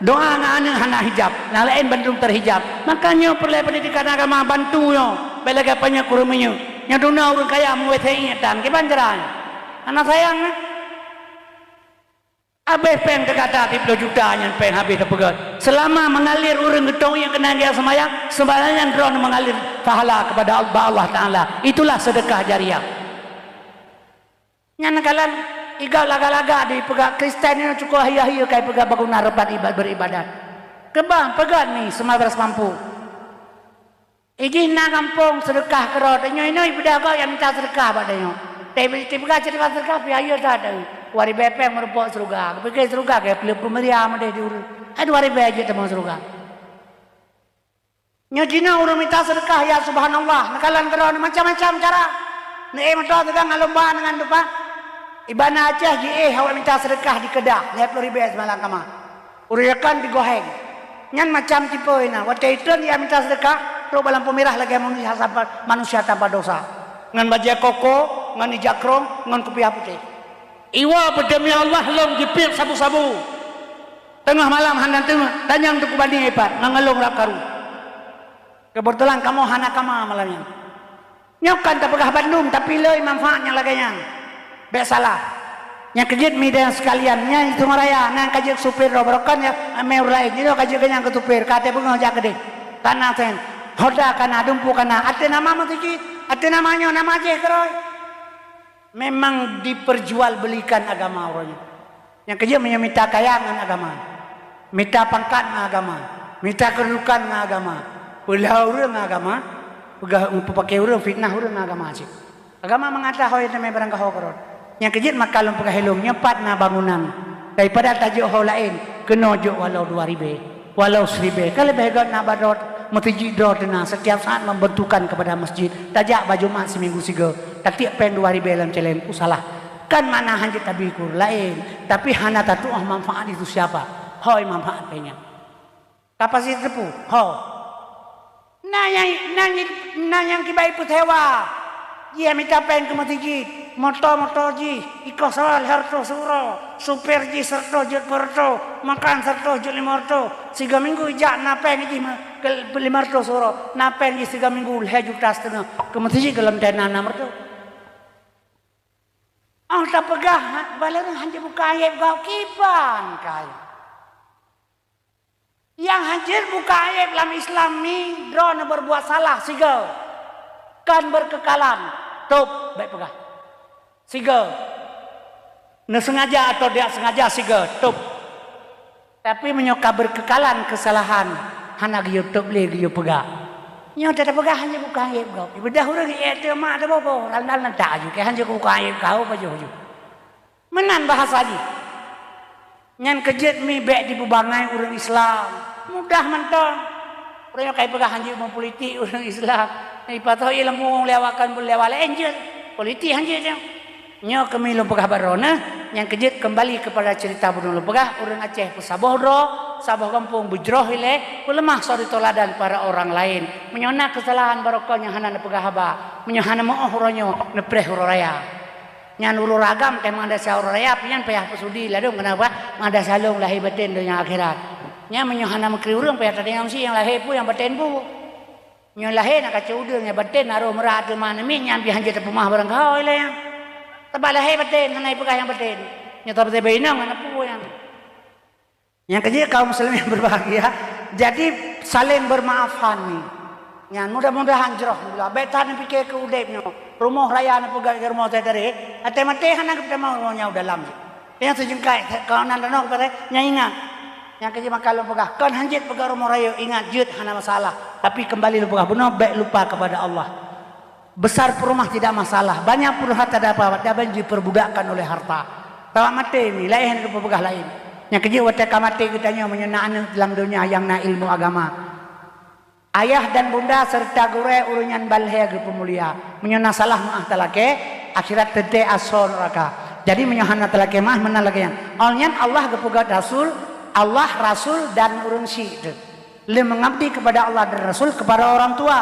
Doa ngon aneuk hana hijab, nyang laén bandum teuhijab. Maka nyoe peureulèe pendidikan agama bantu nyoe, bèk lagèe panyöt kureueng minyeuk. Nyoe duna ureueng kaya meuwèh seuingat tan, kiban cara nyoe. Hana sayang, eh? Habéh pèng teuka that siploh juta nyan pèng habéh teupeugöt. Seulama meungalir ureueng geutong nyang keunan geuyak seumayang, seumayang nyan droeneuh meungalir pahala keupada Allah, Allah Taala. Itulah sedekah jariah. Nyan kalon, Igob lagak-lagak di peugah Kristen nyoe cukup hayeu-hayeu kai peugah bangunan rebat iba-, beribadat. Keubang peugah ni seumabras mampu. Ijih na gampông seudeukah keudroe, tanyoe inoe ibeudôh gob nyang mita seudeukah bak tanyoe. Tapi tipeugah cerita seudeukah pih hayeu that. Dua ribèe pèng meurumpok syeuruga. Geupike syeuruga keu peuleueh peumeuria meudeh di ureueng. Hai dua ribèe jeuet tamong syeuruga. Nyoe jinoe ureueng mita seudeukah, ya subhanallah, neukalon keudroe macam-macam cara. Neuék meutoe teugang ngon lomba ngon dupa. Iba na Aceh jiéh awak mita seudeukah di Kedah, lhèe ploh ribèe simalam kama. Ureueng Yakan di Goheng. Nyan macam tipe na. Watèe itreun ia mita seudeukah, trok bak lampôh mirah lagèe manusia tanpa, manusia tanpa dosa. Ngon bajèe koko, ngon ija krông, ngon kupiah putéh. Iwoe bak demi Allah lom jipiep sabu-sabu. Teungoh malam hana teuma, tanyong Teungku Bani ipat, ngon ngeulong rab karu. Keubeutulan kamoe hana kama malam nyan. Nyoe kon tapeugah bandum, tapi le manfaat nyang lagèe nyan. Bèk salah. Nyang keujeuet mi dan sekalian, nyan itu raya, nyan ka jeuet supir droe, barokon ya, mé ureueng laén. Nyoe ka jeuet keu nyang keu supir, ka até beungoh jak keudeh. Kana sen, hoda kana, dumpu kana, até nama meutuju, até nama nyoe, nama jih keudroe. Memang diperjualbelikan agama uroe nyoe. Nyang keujeuet meunyoe mita kaya ngon agama, mita pangkat ngon agama, mita keududukan ngon agama, peulheueh ureueng ngon agama, peugah, peupake ureueng, fitnah ureueng ngon agama cit. Agama meungata ho teumé barang gaho keudroe. Nyang keujeuet maka lôn peugah ilôn, nyoe pat na bangunan. Daripada tajok ho laén, keunoe jok walau dua ribèe. Walau siribèe, ka leubeh göt na bak droe, meuseujid droe teuna setiap saat membutuhkan kepada masjid. Tajak bak Jumat siminggu sigoe, tatiek pèng dua ribèe lam céléng, ku salah. Kan makna hanjeuet tabi ku laén, tapi hana tatuoh manfaat itu siapa. Hôi manfaat pèng nyan. Kapasitas teupeu, ho. Na nyang, na nyang, na nyang kibai peusewa. Jih mita pèng keu meuseujid, moto-moto jih, ikoh sewa lhèe reutôh siuroe, supir jih sireutôh jeuet peuet reutôh, makan sireutôh jeuet limong reutôh, sigoe minggu ijak na pèng jih me-, keu limong reutôh siuroe, na pèng jih sigoe minggu lhèe juta siteungoh, keu meuseujid goh lom teuh na nam reutôh. Oh tapeugah, bala ureueng hanjeuet buka aéb gob kiban kai. Nyang hanjeuet buka aéb lam Islam mi, droeneuh berbuat salah sigoe, kon berkekalan, tôb, bèk peugah. Sigoe. Neusengaja atawa tidak sengaja sigoe, tôb. Tapi meunyoe ka berkekalan kesalahan, hana geuyue tôb lé geuyue peugah. Nyoe tapeugah hanjeuet buka aéb gob. Ibeudôh ureueng ié teuh mak teuh boh-boh, lam dalam tak aju, keu hanjeuet buka aéb gob pajoh-pajoh. Meunan bahasa jih. Nyan keujeuet mi bèk dipeubangai ureueng Islam. Mudah mantong. Ureueng nyang kai peugah hanjeuet meupolitik ureueng Islam. Ipatôh ilmu lewat kan lewat laén jeuet. Politik hanjeuet nyan. Nyoe keuh mi lôn peugah bak droeneuh, nyang keujeuet keumbali keupada ceurita bunoe lôn peugah, ureueng Aceh peusaboh droe, saboh gampông beujroh ilèe, peuleumah suri teuladan para orang laén. Meunyoe na keusalahan barokon nyang hana neupeugah haba, meunyoe hana meu'oh uroe nyoe, neupreh uroe raya. Nyan uroe raya agam teuh meungadang siat uroe raya, pih nyan payah peusudi ladôm, keunapa? Meungadang siat lôn lahé batén donya akhirat. Nyan meunyoe hana meukri ureueng, payah tadeungoe si nyang lahé peue, nyang batén peue. Nyoe lahé na kacau udeueng, nyang batén na roh meurat teuma namiet, nyan pih hanjeuet tapeumah barangkaho ilèe nyan. Sabab lahé batén, hana ipeugah nyang batén. Nyoe tapeuteubai inong hana peue nyan. Nyang keujeuet kaum muslimin yang berbahagia, jadi saling bermaafan ni. Nyan mudah-mudahan jroh mula. Bèk that neupike keu udép nyoe. Rumoh raya neupeugah keu rumoh teuh tadi, até maté hana geutamong rumoh nyan u dalam jih. Nyang seujeungkai, kawanan tanoh keupada nyang ingat. Nyang keujeuet maka lôn peugah, kon hanjeuet peugah rumoh rayeuk, ingat jeuet hana masalah. Tapi keumbali lôn peugah bunoe, bèk lupa kepada Allah. Besar pun rumah tidak masalah, banyak pun harta dapat, tapi diperbudakkan oleh harta. Tawa maté mi, laén hana geupeugah laén. Nyang keujeuet watèe ka maté geutanyoe meunyoe na aneuk lam donya nyang na ilmu agama. Ayah dan bunda serta gurèe ureueng nyan ban lhèe geupeumulia. Meunyoe na salah meu'ah talakèe, akhirat teuntèe asoe neuraka. Jadi meunyoe hana talakèe meu'ah meunan lagèe nyan. Awai nyan Allah geupeugah Rasul, Allah, Rasul dan ureueng syik teuh. Lé meungabdi kepada Allah dan Rasul, kepada orang tua,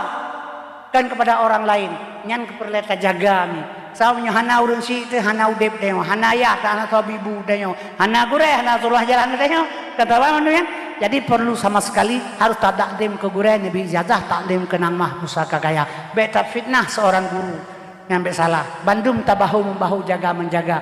kon kepada orang laén. Nyan keuh peureulèe tajaga mi. Sabab meunyoe hana ureueng syik teuh, hana udép tanyoe, hana yah, hana soe ibu tanyoe, hana gurèe, hana suluh jalan tanyoe. Kata Allah mandum nyan. Jadi perlu sama sekali harus tatakdim keu gurèe, neubi ijazah takdim keu nyang maha pusaka kaya. Bèk tafitnah seorang guru. Nyan bèk salah. Bandum tabahu membahu, jaga menjaga.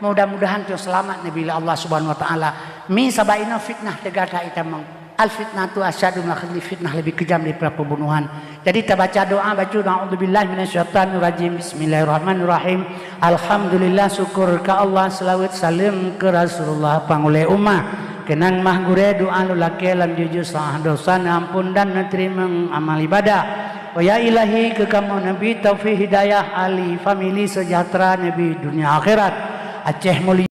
Mudah-mudahan tanyoe seulamat neubi lé Allah Subhanahu wa Taala. Mi sabab inoe fitnah teuga that itamong. Al-fitnatu asyaddu minal qatli, fitnah lebih kejam daripada pembunuhan. Jadi tabaca doa, baca doa, "A'udzubillahi minasyaitonirrajim. Bismillahirrahmanirrahim. Alhamdulillah, syukur keu Allah, seulaweuet saleuem keu Rasulullah, panghulée umat. Keunan mah gurée doa lôn lakée lam jujur salah dosa, neuampon dan neuteurimong amal ibadah. Oh ya Ilahi, keu kamoe neubri taufik hidayah, ahli famili seujahteura neubri dunia akhirat. Aceh mulia."